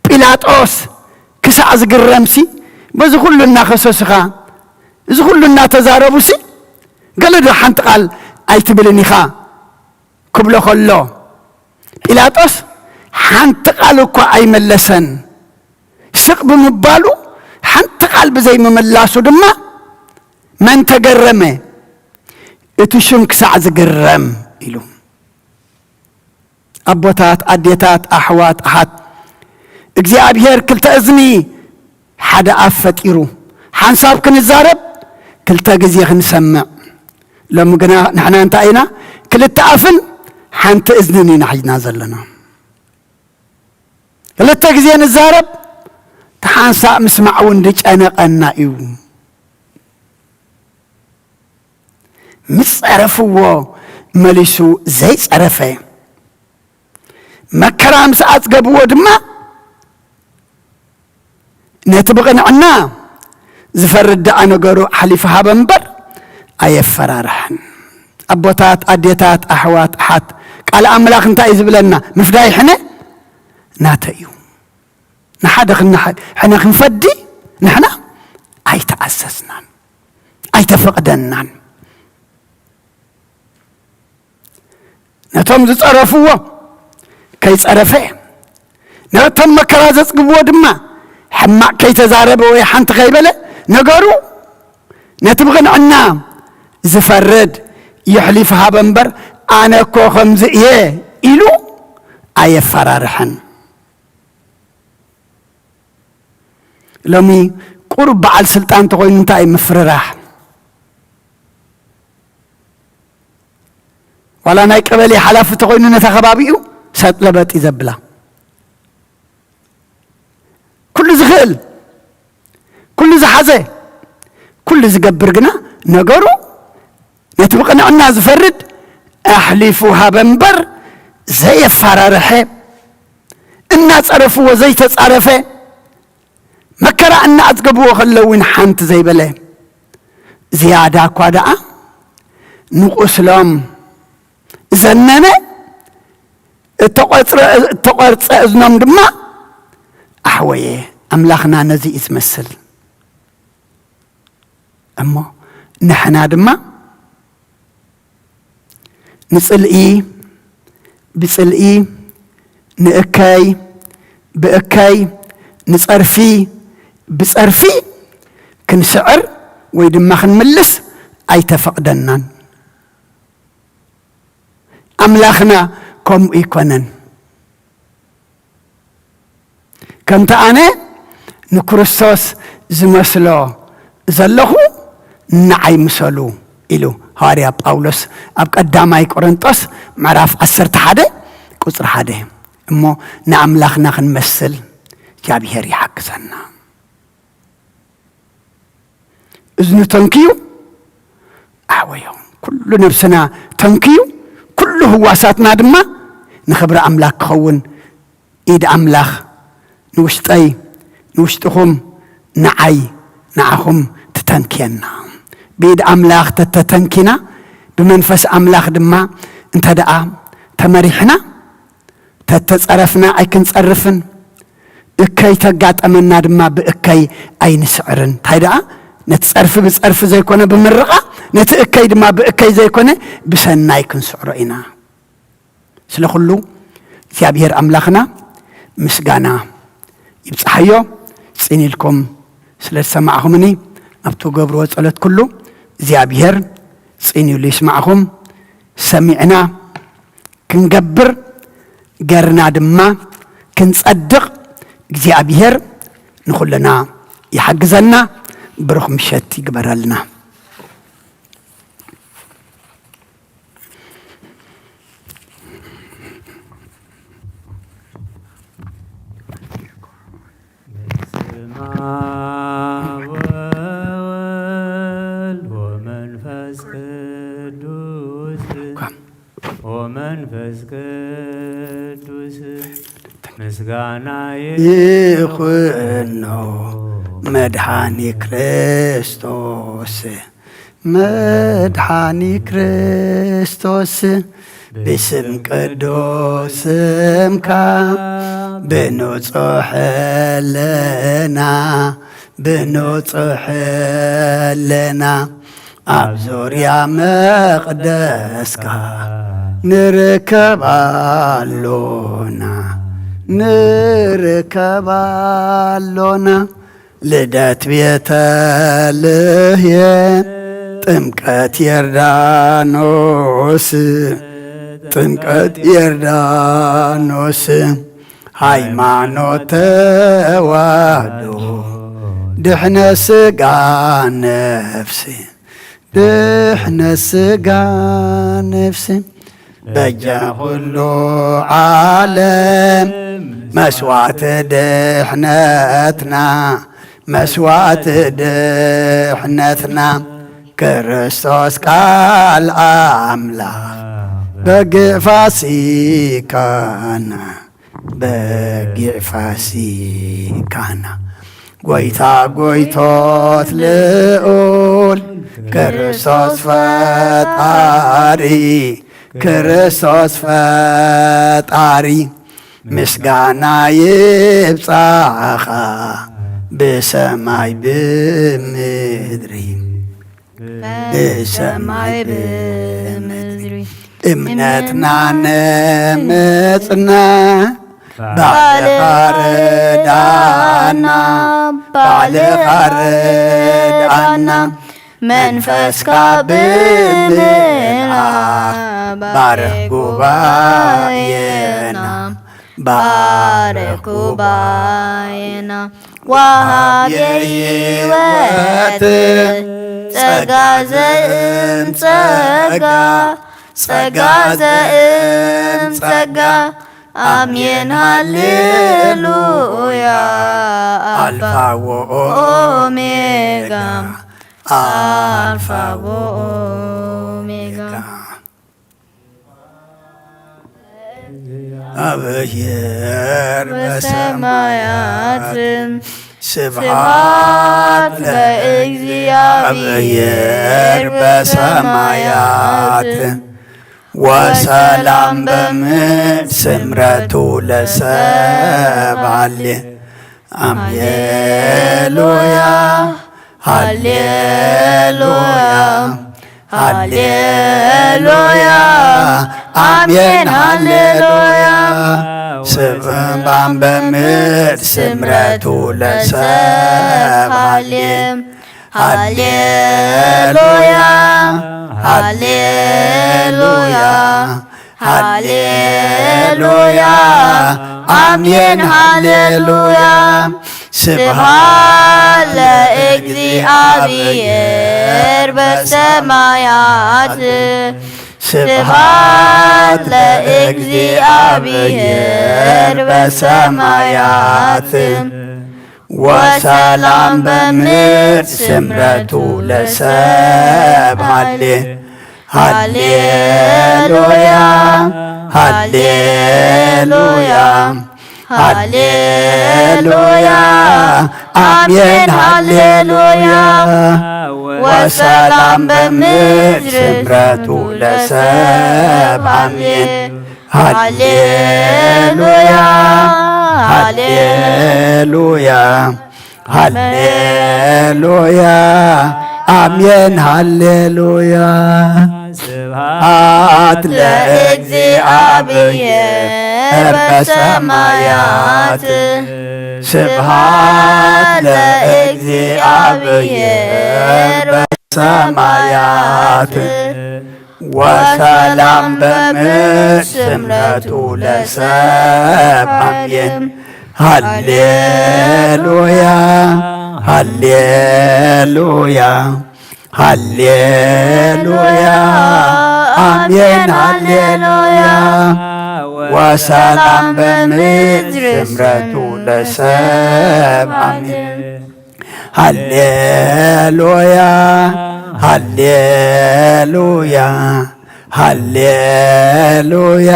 ጲላጦስ ክሳዕ ዝግረምሲ፣ በዚ ኩሉ እናኸሰሱኻ፣ እዚ ኩሉ እናተዛረቡሲ፣ ገለ ዶ ሓንቲ ቃል ኣይትብልን ኢኻ ክብሎ ከሎ፣ ጲላጦስ ሓንቲ ቃል እኳ ኣይመለሰን። ስቕ ብምባሉ፣ ሓንቲ ቃል ብዘይምምላሱ ድማ፣ መን ተገረመ? እቲ ሽም ክሳዕ ዝግረም ኢሉ። ኣቦታት፣ ኣዴታት፣ ኣሕዋት፣ ኣሓት፣ እግዚኣብሔር ክልተ እዝኒ ሓደ ኣፍ ፈጢሩ፣ ሓንሳብ ክንዛረብ፣ ክልተ ግዜ ክንሰምዕ። ሎሚ ግና ንሕና እንታይ ኢና? ክልተ ኣፍን ሓንቲ እዝንን ኢና ሒዝና ዘለና። ክልተ ግዜ ንዛረብ፣ ተሓንሳእ ምስማዕ እውን ዝጨነቐና እዩ። ምስ ጸረፍዎ መሊሱ ዘይጸረፈ፣ መከራ ምስ ኣጽገብዎ ድማ፣ ነቲ ብቕንዕና ዝፈርድ ደኣ ነገሩ ኣሕሊፉ ሃበ እምበር ኣየፈራርሐን። ኣቦታት፣ ኣዴታት፣ ኣሕዋት፣ ኣሓት፣ ቃል ኣምላኽ እንታይ እዩ ዝብለና? ምፍዳይ ሕነ ናተ እዩ። ንሓደ ክና-፣ ሕነ ክንፈዲ ንሕና ኣይተኣዘዝናን፣ ኣይተፈቕደናን። ነቶም ዝጸረፍዎ ከይጸረፈ፣ ነቶም መከራ ዘጽግብዎ ድማ ሕማቕ ከይተዛረበ ወይ ሓንቲ ከይበለ፣ ነገሩ ነቲ ብቕንዕና ዝፈርድ የሕሊፉ ሃበ እምበር፣ ኣነ እኮ ከምዚ እየ ኢሉ ኣየፈራርሐን። ሎሚ ቁሩብ በዓል ስልጣን ተኾይኑ እንታይ እዩ ምፍርራሕ? ዋላ ናይ ቀበሌ ሓላፊ ተኾይኑ ነታ ከባቢኡ ሰጥ ለበጥ እዩ ዘብላ። ኩሉ ዝኽእል፣ ኩሉ ዝሓዘ፣ ኩሉ ዝገብር ግና ነገሩ ነቲ ብቕንዕና ዝፈርድ ኣሕሊፉ ሃበ እምበር ዘየፋራርሐ፣ እናጸረፍዎ ዘይተጻረፈ፣ መከራ እናኣጽገብዎ ከለዉ እውን ሓንቲ ዘይበለ፣ ዝያዳ እኳ ደኣ ንቑስሎም ዘነነ፣ እተቖጽረ-፣ እተቖርጸ እዝኖም ድማ ኣሕወየ። ኣምላኽና ነዚ እዩ ዝመስል። እሞ ንሕና ድማ ንጽልኢ ብጽልኢ፣ ንእከይ ብእከይ፣ ንጸርፊ ብጸርፊ ክንስዕር ወይ ድማ ክንምልስ ኣይተፈቕደናን። ኣምላኽና ከምኡ ኣይኮነን። ከምቲ ኣነ ንክርስቶስ ዝመስሎ ዘለኹ ንዓይ ምሰሉ ኢሉ ሃዋርያ ጳውሎስ ኣብ ቀዳማይ ቆሮንጦስ ምዕራፍ ዓሰርተ ሓደ ቁጽሪ ሓደ። እሞ ንኣምላኽና ክንመስል እግዚኣብሔር ይሓግዘና። እዝኑ ተንክዩ ኣሕወዮ፣ ኩሉ ነብስና ተንክዩ፣ ኩሉ ህዋሳትና ድማ ንኽብሪ ኣምላኽ ክኸውን፣ ኢድ ኣምላኽ ንውሽጠይ፣ ንውሽጥኹም፣ ንዓይ፣ ንዓኹም ትተንክየና። ብኢድ ኣምላኽ ተተተንኪና፣ ብመንፈስ ኣምላኽ ድማ እንተ ደኣ ተመሪሕና፣ ተተጸረፍና ኣይክንጸርፍን፣ እከይ ተጋጠመና ድማ ብእከይ ኣይንስዕርን። እንታይ ደኣ፣ ነቲ ጸርፊ ብጸርፊ ዘይኮነ ብምርቓ፣ ነቲ እከይ ድማ ብእከይ ዘይኮነ ብሰናይ ክንስዕሮ ኢና። ስለ ኩሉ እግዚኣብሔር ኣምላኽና ምስጋና ይብጽሓዮ። ጽን ኢልኩም ስለ ዝሰማዕኹምኒ፣ ኣብ ትገብርዎ ጸሎት ኩሉ እግዚኣብሔር ጽን ኢሉ ይስማዕኹም። ሰሚዕና ክንገብር፣ ገርና ድማ ክንጸድቕ እግዚኣብሔር ንኹልና ይሓግዘና። ብሩኽ ምሸት ይግበረልና። አብ ወወልድ ወመንፈስ ቅዱስ ወመንፈስ ቅዱስ ምስጋና ይኹኖ መድኃኒ ክርስቶስ። መድኃኒ ክርስቶስ ብስም ቅዱስ ስምካ ብንጹሕ ሕልና፣ ብንጹሕ ሕልና ኣብ ዙርያ መቕደስካ ንርከብ ኣሎና፣ ንርከብ ኣሎና። ልደት ቤተልሔም፣ ጥምቀት ዮርዳኖስ፣ ጥምቀት ዮርዳኖስ፣ ሃይማኖት ተዋህዶ፣ ድሕነ ሥጋ ነፍሲ፣ ድሕነ ሥጋ ነፍሲ፣ በጃ ኩሉ ዓለም መስዋዕቲ ድሕነትና፣ መስዋዕቲ ድሕነትና፣ ክርስቶስ ቃል ኣምላኽ በጊዕ ፋሲካና፣ በጊዕ ፋሲካና። ጐይታ ጐይቶት ልዑል ክርስቶስ ፈጣሪ፣ ክርስቶስ ፈጣሪ፣ ምስጋና ይብጻኻ ብሰማይ ብምድሪ፣ ብሰማይ ብምድሪ። እምነትና ንምጽና ባዕልኻ ርዳና፣ ባዕልኻ ርዳና። መንፈስካ ብምልኣኽ ባርኽ ጉባኤና፣ ባርኽ ጉባኤና። ወሃብ የህይወት ጸጋ ዘእም ጸጋ፣ ጸጋ ዘእም ጸጋ። ኣሜን ሃሌሉያ። ኣልፋ ወኦሜጋ፣ ኣልፋ ወኦሜጋ። አብሔር በሰማያት፣ ስብሐት ለእግዚአብሔር በሰማያት፣ ወሰላም በምድር ስምረቱ ለሰብ አለ። ሃሌሉያ፣ ሃሌሉያ፣ ሃሌሉያ፣ አሜን፣ ሃሌሉያ። ስብሐት በምድር ስምረቱ ለሰብ አለ። ሃሌሉያ፣ ሃሌሉያ፣ ሃሌሉያ፣ አሜን፣ ሃሌሉያ። ስብሐት ለእግዚአብሔር በሰማያት፣ ስብሐት ለእግዚአብሔር በሰማያት፣ ወሰላም በምድር ስምረቱ ለሰብ አለ። ሃሌሉያ፣ ሃሌሉያ፣ ሃሌሉያ፣ አሜን፣ ሃሌሉያ። ወሰላም በምድር ስምረቱ ለሰብ አለ። ሃሌሉያ፣ ሃሌሉያ፣ ሃሌሉያ፣ አሜን፣ ሃሌሉያ። ስብሐት ለእግዚአብሔር በሰማያት፣ ስብሐት ለእግዚአብሔር በሰማያት፣ ወሰላም በምድር ስምረቱ ለሰብ አሜን። ሃሌሉያ፣ ሃሌሉያ፣ ሃሌሉያ፣ አሜን፣ ሃሌሉያ። ወሰላም በምድር ስምረቱ ለሰብ። አሜን። ሃሌሉያ፣ ሃሌሉያ፣ ሃሌሉያ፣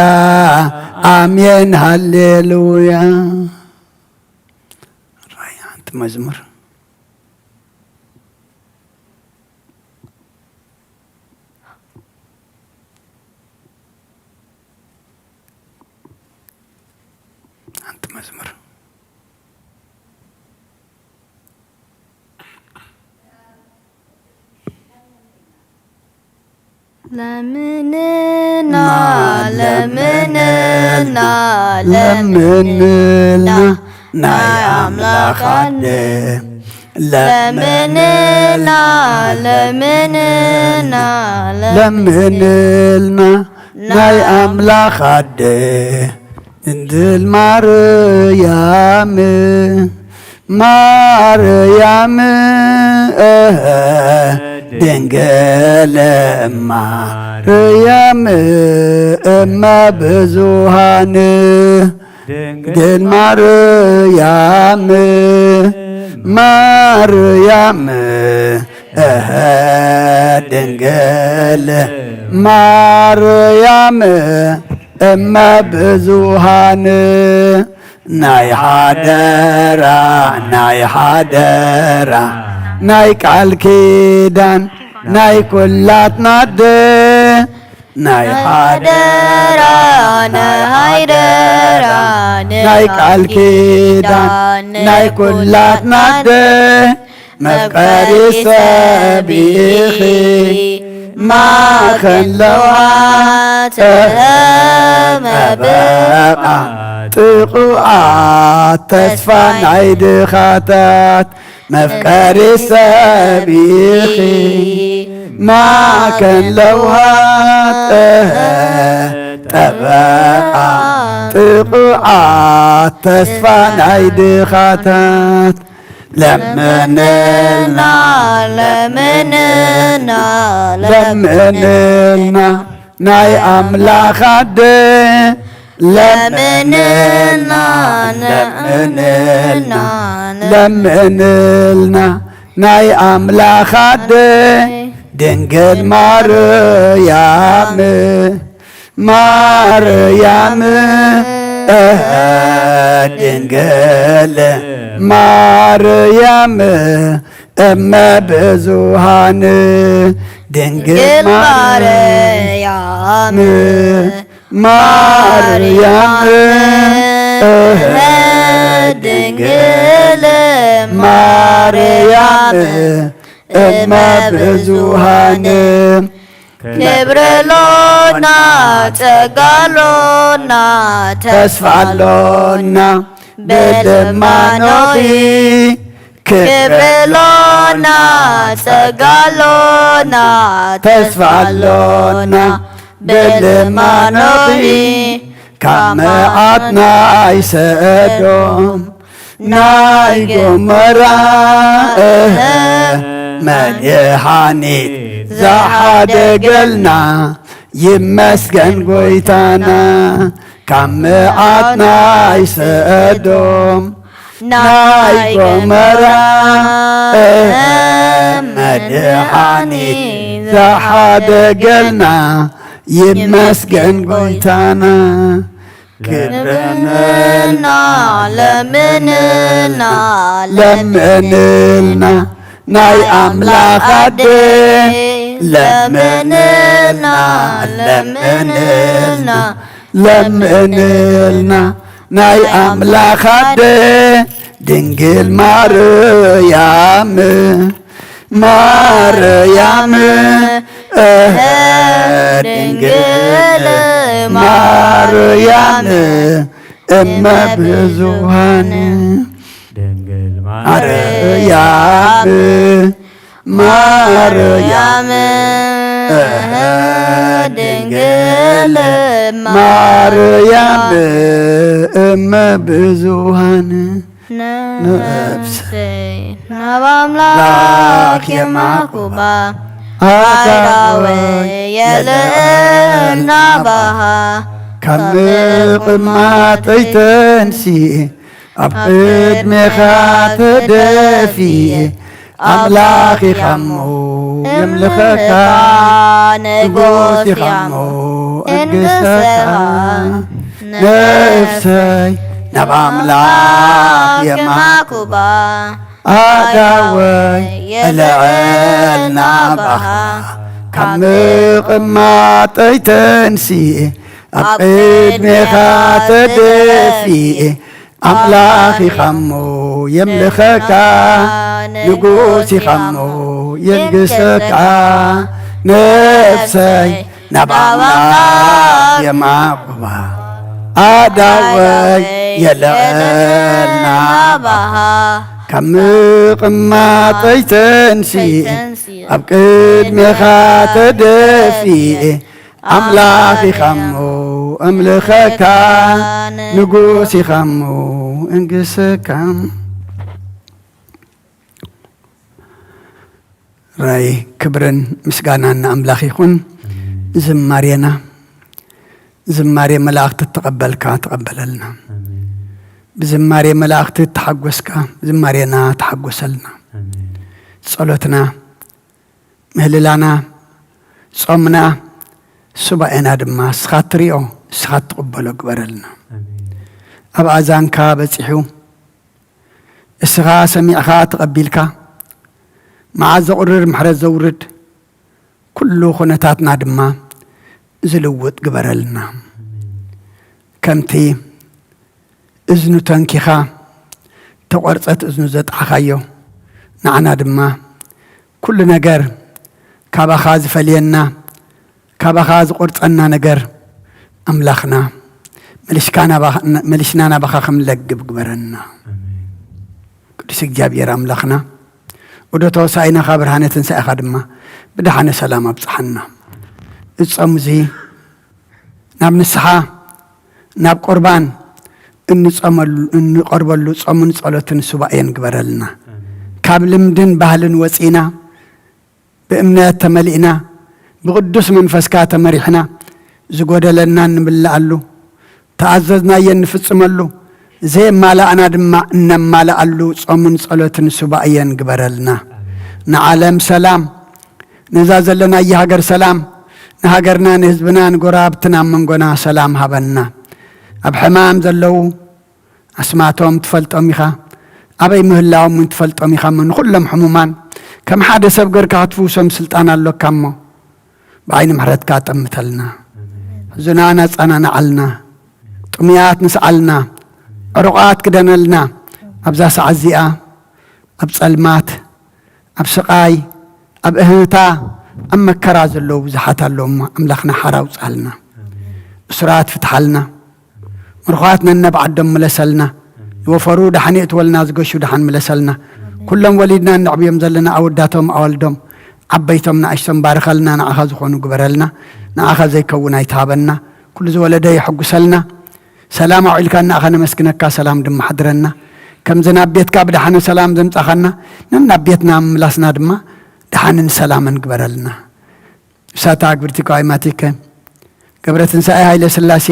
አሜን፣ ሃሌሉያ። ራይ ሓንቲ መዝሙር። ሓንቲ መዝሙር። ለምንልና፣ ለምንልና፣ ለምንልና፣ ናይ ኣምላኽ ኣደ። ለምንልና፣ ለምንልና፣ ለምንልና፣ ናይ ኣምላኽ ኣደ። ድንግል ማርያም፣ ማርያም፣ እህ፣ ድንግል ማርያም፣ እመ ብዙሃን፣ ድንግል ማርያም፣ ማርያም፣ እህ፣ ድንግል ማርያም፣ እመ ብዙሃን፣ ናይ ሓደራ፣ ናይ ሓደራ፣ ናይ ቃል ኪዳን፣ ናይ ኩላትና ኣደ። ናይ ሓደራ፣ ናይ ሓደራ፣ ናይ ቃል ኪዳን፣ ናይ ኩላትና ኣደ። መፍቀሪ ሰብ ኢኺ ማዕከን ለውሃት፣ ጠበቓ ጥቑዓት፣ ተስፋ ናይ ድኻታት። መፍቀሪ ሰብ ኢኺ ማዕከን ለውሃት፣ ጠበቓ ጥቑዓት፣ ተስፋ ናይ ድኻታት። ለምንልና፣ ለምንልና፣ ለምንልና፣ ናይ ኣምላኽ ኣደ። ለምንልና፣ ለምንልና፣ ለምንልና፣ ናይ ኣምላኽ ኣደ። ድንግል ማርያም፣ ማርያም፣ እህ፣ ድንግል ማርያም፣ እመ ብዙሃን፣ ድንግል ማርያም፣ ማርያም፣ እህ፣ ድንግል ማርያም፣ እመ ብዙሃን። ክብሪ ኣሎና፣ ጸጋ ኣሎና፣ ተስፋ ኣሎና፣ ብልማኖኺ። ክብሪ ኣሎና፣ ጸጋ ኣሎና፣ ተስፋ ኣሎና፣ ብልማኖኺ። ካብ መዓት ናይ ሰዶም ናይ ጎመራ፣ እህ፣ መድሓኒት ዝሓደገልና፣ ይመስገን ጎይታና። ካብ መዓት ናይ ሰዶም ናይ ጎመራ፣ እህ፣ መድሓኒት ዝሓደገልና፣ ይመስገን ጎይታና። ክብረንልና፣ ለምንልና፣ ለምንልና፣ ናይ ኣምላኽ ኣደ። ለምንልና፣ ለምንልና፣ ለምንልና፣ ናይ ኣምላኽ ኣደ ድንግል ማርያም። ማርያም፣ እህ፣ ድንግል ማርያም፣ እመ ብዙኃን። ድንግል ማርያም፣ ማርያም፣ እህ፣ ድንግል ማርያም፣ እመ ብዙኃን። ነፍሰይ ናብ ኣምላኽ የማኩባ፣ ኣእዳወይ የልዕል ናባኻ። ካብ ምቕማጠይ ተንሲኤ ኣብ ቅድሜኻ ተደፊኤ ኣምላኽ ኢኻ እሞ የምልኸካ ንጉስ ኢኻ እሞ እንግሰካ ነፍሰይ ናብ ኣምላኽ የማኩባ ኣዳወይ የልዕል ናባኻ ካብ ምቕማጠይ ተንሲኤ ኣብ ቅድሜኻ ተደፊኤ ኣምላኽ ኢኻ እሞ የምልኸካ ንጉስ ኢኻ እሞ የንግሰካ ነፍሰይ ናብ ኣምላኽ የማቑባ ኣዳወይ የልዕል ናባኻ ካብ ምቕማጠይ ተንሲኤ ኣብ ቅድሜኻ ተደፊኤ ኣምላኽ ኢኻ እሞ እምልኸካ ንጉስ ኢኻ እሞ እንግሰካ ራይ ክብርን ምስጋናን ንኣምላኽ ይኹን። ዝማሬና ዝማሬ መላእኽቲ እተቐበልካ ተቐበለልና። ብዝማሬ መላእኽቲ እተሓጎስካ ዝማሬና ተሓጎሰልና። ጸሎትና ምህልላና ጾምና ሱባኤና ድማ ንስኻ እትሪኦ ንስኻ እትቕበሎ ግበረልና። ኣብ ኣዛንካ በጺሑ እስኻ ሰሚዕኻ ተቐቢልካ መዓት ዘቑርር ምሕረት ዘውርድ ኩሉ ኩነታትና ድማ ዝልውጥ ግበረልና። ከምቲ እዝኑ ተንኪኻ ተቖርጸት እዝኑ ዘጥዓኻዮ ንዓና ድማ ኩሉ ነገር ካባኻ ዝፈልየና ካባኻ ዝቖርጸና ነገር ኣምላኽና መሊስካ ናባኻ- መሊስና ናባኻ ከም ንለግብ ግበረና። ቅዱስ እግዚኣብሔር ኣምላኽና ወደ ተወሳኢናኻ ብርሃነ ትንሳኤኻ ድማ ብደሓነ ሰላም ኣብጽሓና። እጾም እዚ ናብ ንስሓ ናብ ቁርባን እንጸመሉ እንቐርበሉ ጾምን ጸሎትን ሱባኤን ግበረልና። ካብ ልምድን ባህልን ወጺና ብእምነት ተመሊእና ብቕዱስ መንፈስካ ተመሪሕና ዝጎደለና እንምልኣሉ ተኣዘዝናዮ እንፍጽመሉ ዘየማላእና ድማ እነማልኣሉ ጾምን ጸሎትን ሱባኤን ግበረልና። ንዓለም ሰላም ነዛ ዘለናያ ሃገር ሰላም ንሃገርና ንህዝብና ንጎረባብትና ኣብ መንጎና ሰላም ሃበና። ኣብ ሕማም ዘለዉ ኣስማቶም ትፈልጦም ኢኻ። ኣበይ ምህላዎም እውን ትፈልጦም ኢኻ እሞ ንኹሎም ሕሙማን ከም ሓደ ሰብ ገርካ ክትፍውሶም ስልጣን ኣሎካ እሞ ብዓይኒ ምሕረትካ ጠምተልና። ሕዙናን ኣጸናንዓልና። ጥሙያት ንስዓልና። ዕሩቓት ክደነልና። ኣብዛ ሰዓት እዚኣ ኣብ ጸልማት ኣብ ስቓይ ኣብ እህህታ ኣብ መከራ ዘለዉ ብዙሓት ኣለዉ እሞ ኣምላኽና ሓራ ኣውጽኣልና። እሱራት ፍትሓልና። ምርኹዋት ነነብ ዓዶም ምለሰልና። ዝወፈሩ ደሓን የእትወልና ዝገሹ ደሓን ምለሰልና። ኩሎም ወሊድና እነዕብዮም ዘለና ኣወዳቶም ኣዋልዶም ዓበይቶም ንኣሽቶም ባርኸልና ንዓኻ ዝኾኑ ግበረልና። ንዓኻ ዘይከውን ኣይትሃበና። ኩሉ ዝወለደ የሐጉሰልና። ሰላም ኣውዒልካና ኢኻ ነመስግነካ ሰላም ድማ ሓድረና። ከምዚ ናብ ቤትካ ብደሓነ ሰላም ዘምጻኻና ነናብ ቤትና ምምላስና ድማ ደሓንን ሰላምን ግበረልና። እሳታ ኣግብርቲ ከዋይ ማቲከ ገብረ ትንሳኤ ሃይለ ስላሴ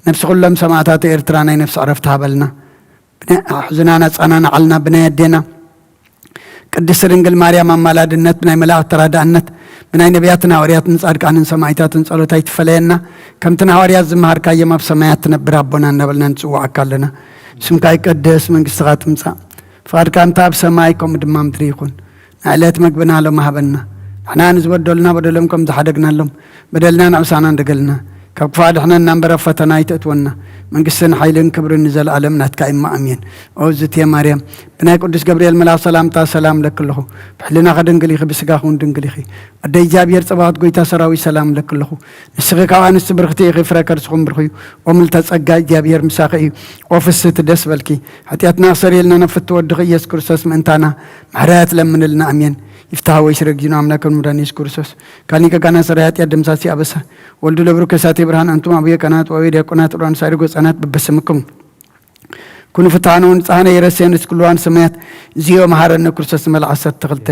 ነብሲ ኩሎም ሰማእታት ኤርትራ ናይ ነፍሲ ዕረፍቲ ሃበልና። ብናይ ኣሕዙናን ኣጻናንዓልና ብናይ ኣዴና ቅድስቲ ድንግል ማርያም ኣማላድነት ብናይ መላእኽቲ ተራዳእነት ብናይ ነቢያትን ሃዋርያትን ጻድቃንን ሰማዕታትን ጸሎት ኣይትፈለየና። ከምቲ ንሃዋርያት ዝመሃርካዮም ኣብ ሰማያት ትነብር ኣቦና እናበልና ንጽውዓካ ኣለና። ስምካ ይቀደስ መንግስትኻ ትምጻእ ፍቓድካ እንተ ኣብ ሰማይ ከምኡ ድማ ምድሪ ይኹን። ንዕለት መግብና ሎም ሃበና። ንሕና ንዝበደሉና በደሎም ከም ዝሓደግናሎም በደልና ንዕብሳና እንደገልና ካብ ክፋ ድሕነና እምበር ኣብ ፈተና ኣይተእትወና። መንግስትን ሓይልን ክብርን ንዘለኣለም ናትካ እማ ኣሜን። ኦ ዝትየ ማርያም ብናይ ቅዱስ ገብርኤል መልኣኽ ሰላምታ ሰላም ለክለኹ። ብሕልናኺ ድንግል ኢኺ ብስጋኺ እውን ድንግል ኢኺ። ኣደ እግዚኣብሔር ጸባዖት ጎይታ ሰራዊት ሰላም ለክለኹ። ንስኺ ካብ ኣንስቲ ብርኽቲ ኢኺ ፍረ ከርስኹም ብርኽዩ። ኦ ምልተ ጸጋ እግዚኣብሔር ምሳኺ እዩ። ኦ ፍስህቲ ደስ በልኪ። ሓጢኣትና ክሰርየልና ናብ ፍትወድኺ ኢየሱስ ክርስቶስ ምእንታና ምሕረት ለምንልና ኣሜን። ይፍታህ ወይ ስረግዩና ኣምላክ ምዳን ኢየሱስ ክርስቶስ ካሊን ከጋና ሰራይ ሓጢኣት ደምሳሲ ኣበሳ ወልዱ ለብሩ ከሳቴ ብርሃን ኣንቱም ኣቡየ ካህናት ወአቡየ ዲያቆናት ዑራን ሳይሪ ጎጻናት በበስምኩም ኩኑ ፍትሃነ ወንጽሃነ የረስየን እስክልዋን ሰማያት ዝዮ መሃረነ ክርስቶስ ንመል ዓሰርተ ክልተ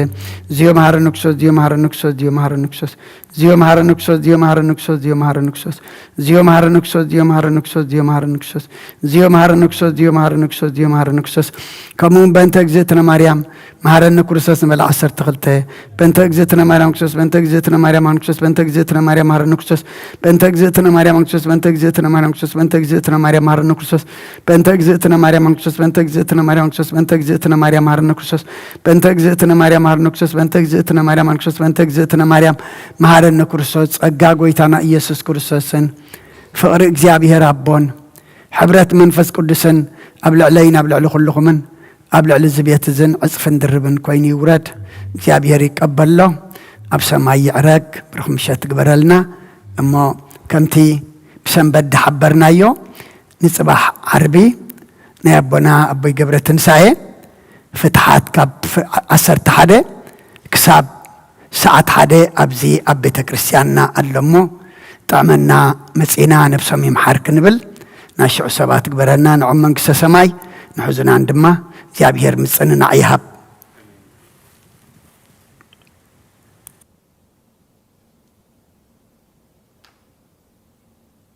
ዝዮ መሃረነ ክርስቶስ ዝዮ መሃረነ ክርስቶስ ዝዮ መሃረነ ክርስቶስ ዚዮ መሃረኒ ክርስቶስ፣ ዚዮ መሃረኒ ክርስቶስ፣ ዚዮ መሃረኒ ክርስቶስ፣ ዚዮ መሃረኒ ክርስቶስ፣ ዚዮ መሃረኒ ክርስቶስ፣ ዚዮ መሃረኒ ክርስቶስ፣ ዚዮ መሃረኒ ክርስቶስ፣ ዚዮ መሃረኒ ክርስቶስ፣ ዚዮ መሃረኒ ክርስቶስ። ከምኡ እውን በእንተ እግዝእትነ ማርያም መሃረኒ ክርስቶስ ንበል ዓሰርተ ክልተ። በእንተ እግዝእትነ ማርያም ክርስቶስ፣ በእንተ እግዝእትነ ማርያም ክርስቶስ፣ በእንተ እግዝእትነ ማርያም መሃረኒ ክርስቶስ፣ በእንተ እግዝእትነ ማርያም ክርስቶስ፣ በእንተ እግዝእትነ ማርያም ክርስቶስ፣ በእንተ እግዝእትነ ማርያም መሃረኒ ክርስቶስ፣ በእንተ እግዝእትነ ማርያም ክርስቶስ፣ በእንተ እግዝእትነ ማርያም ክርስቶስ፣ በእንተ እግዝእትነ ማርያም መሃረኒ ክርስቶስ፣ በእንተ እግዝእትነ ማርያም መሃረኒ ክርስቶስ፣ በእንተ እግዝእትነ ማርያም ክርስቶስ፣ በእንተ እግዝእትነ ማርያም መሃረኒ ክርስቶስ። ጸጋ ጎይታና ኢየሱስ ክርስቶስን ፍቕሪ እግዚኣብሔር ኣቦን ሕብረት መንፈስ ቅዱስን ኣብ ልዕለይን ኣብ ልዕሊ ኩልኹምን ኣብ ልዕሊ እዚ ቤት እዝን ዕጽፍን ድርብን ኮይኑ ይውረድ። እግዚኣብሔር ይቀበሎ፣ ኣብ ሰማይ ይዕረግ፣ ብሩኽ ምሸት ትግበረልና። እሞ ከምቲ ብሰንበት ድሓበርናዮ ንጽባሕ ዓርቢ ናይ ኣቦና ኣቦይ ገብረ ትንሳኤ ፍትሓት ካብ ፍ- ዓሰርተ ሓደ ክሳብ ሰዓት ሓደ ኣብዚ ኣብ ቤተ ክርስቲያንና ኣሎ እሞ ጥዕመና መጺና ነብሶም ይምሓር ክንብል ናሽዑ ሰባት ግበረና። ንዖም መንግስተ ሰማይ ንሕዙናን ድማ እግዚኣብሔር ምጽንናዕ ይሃብ።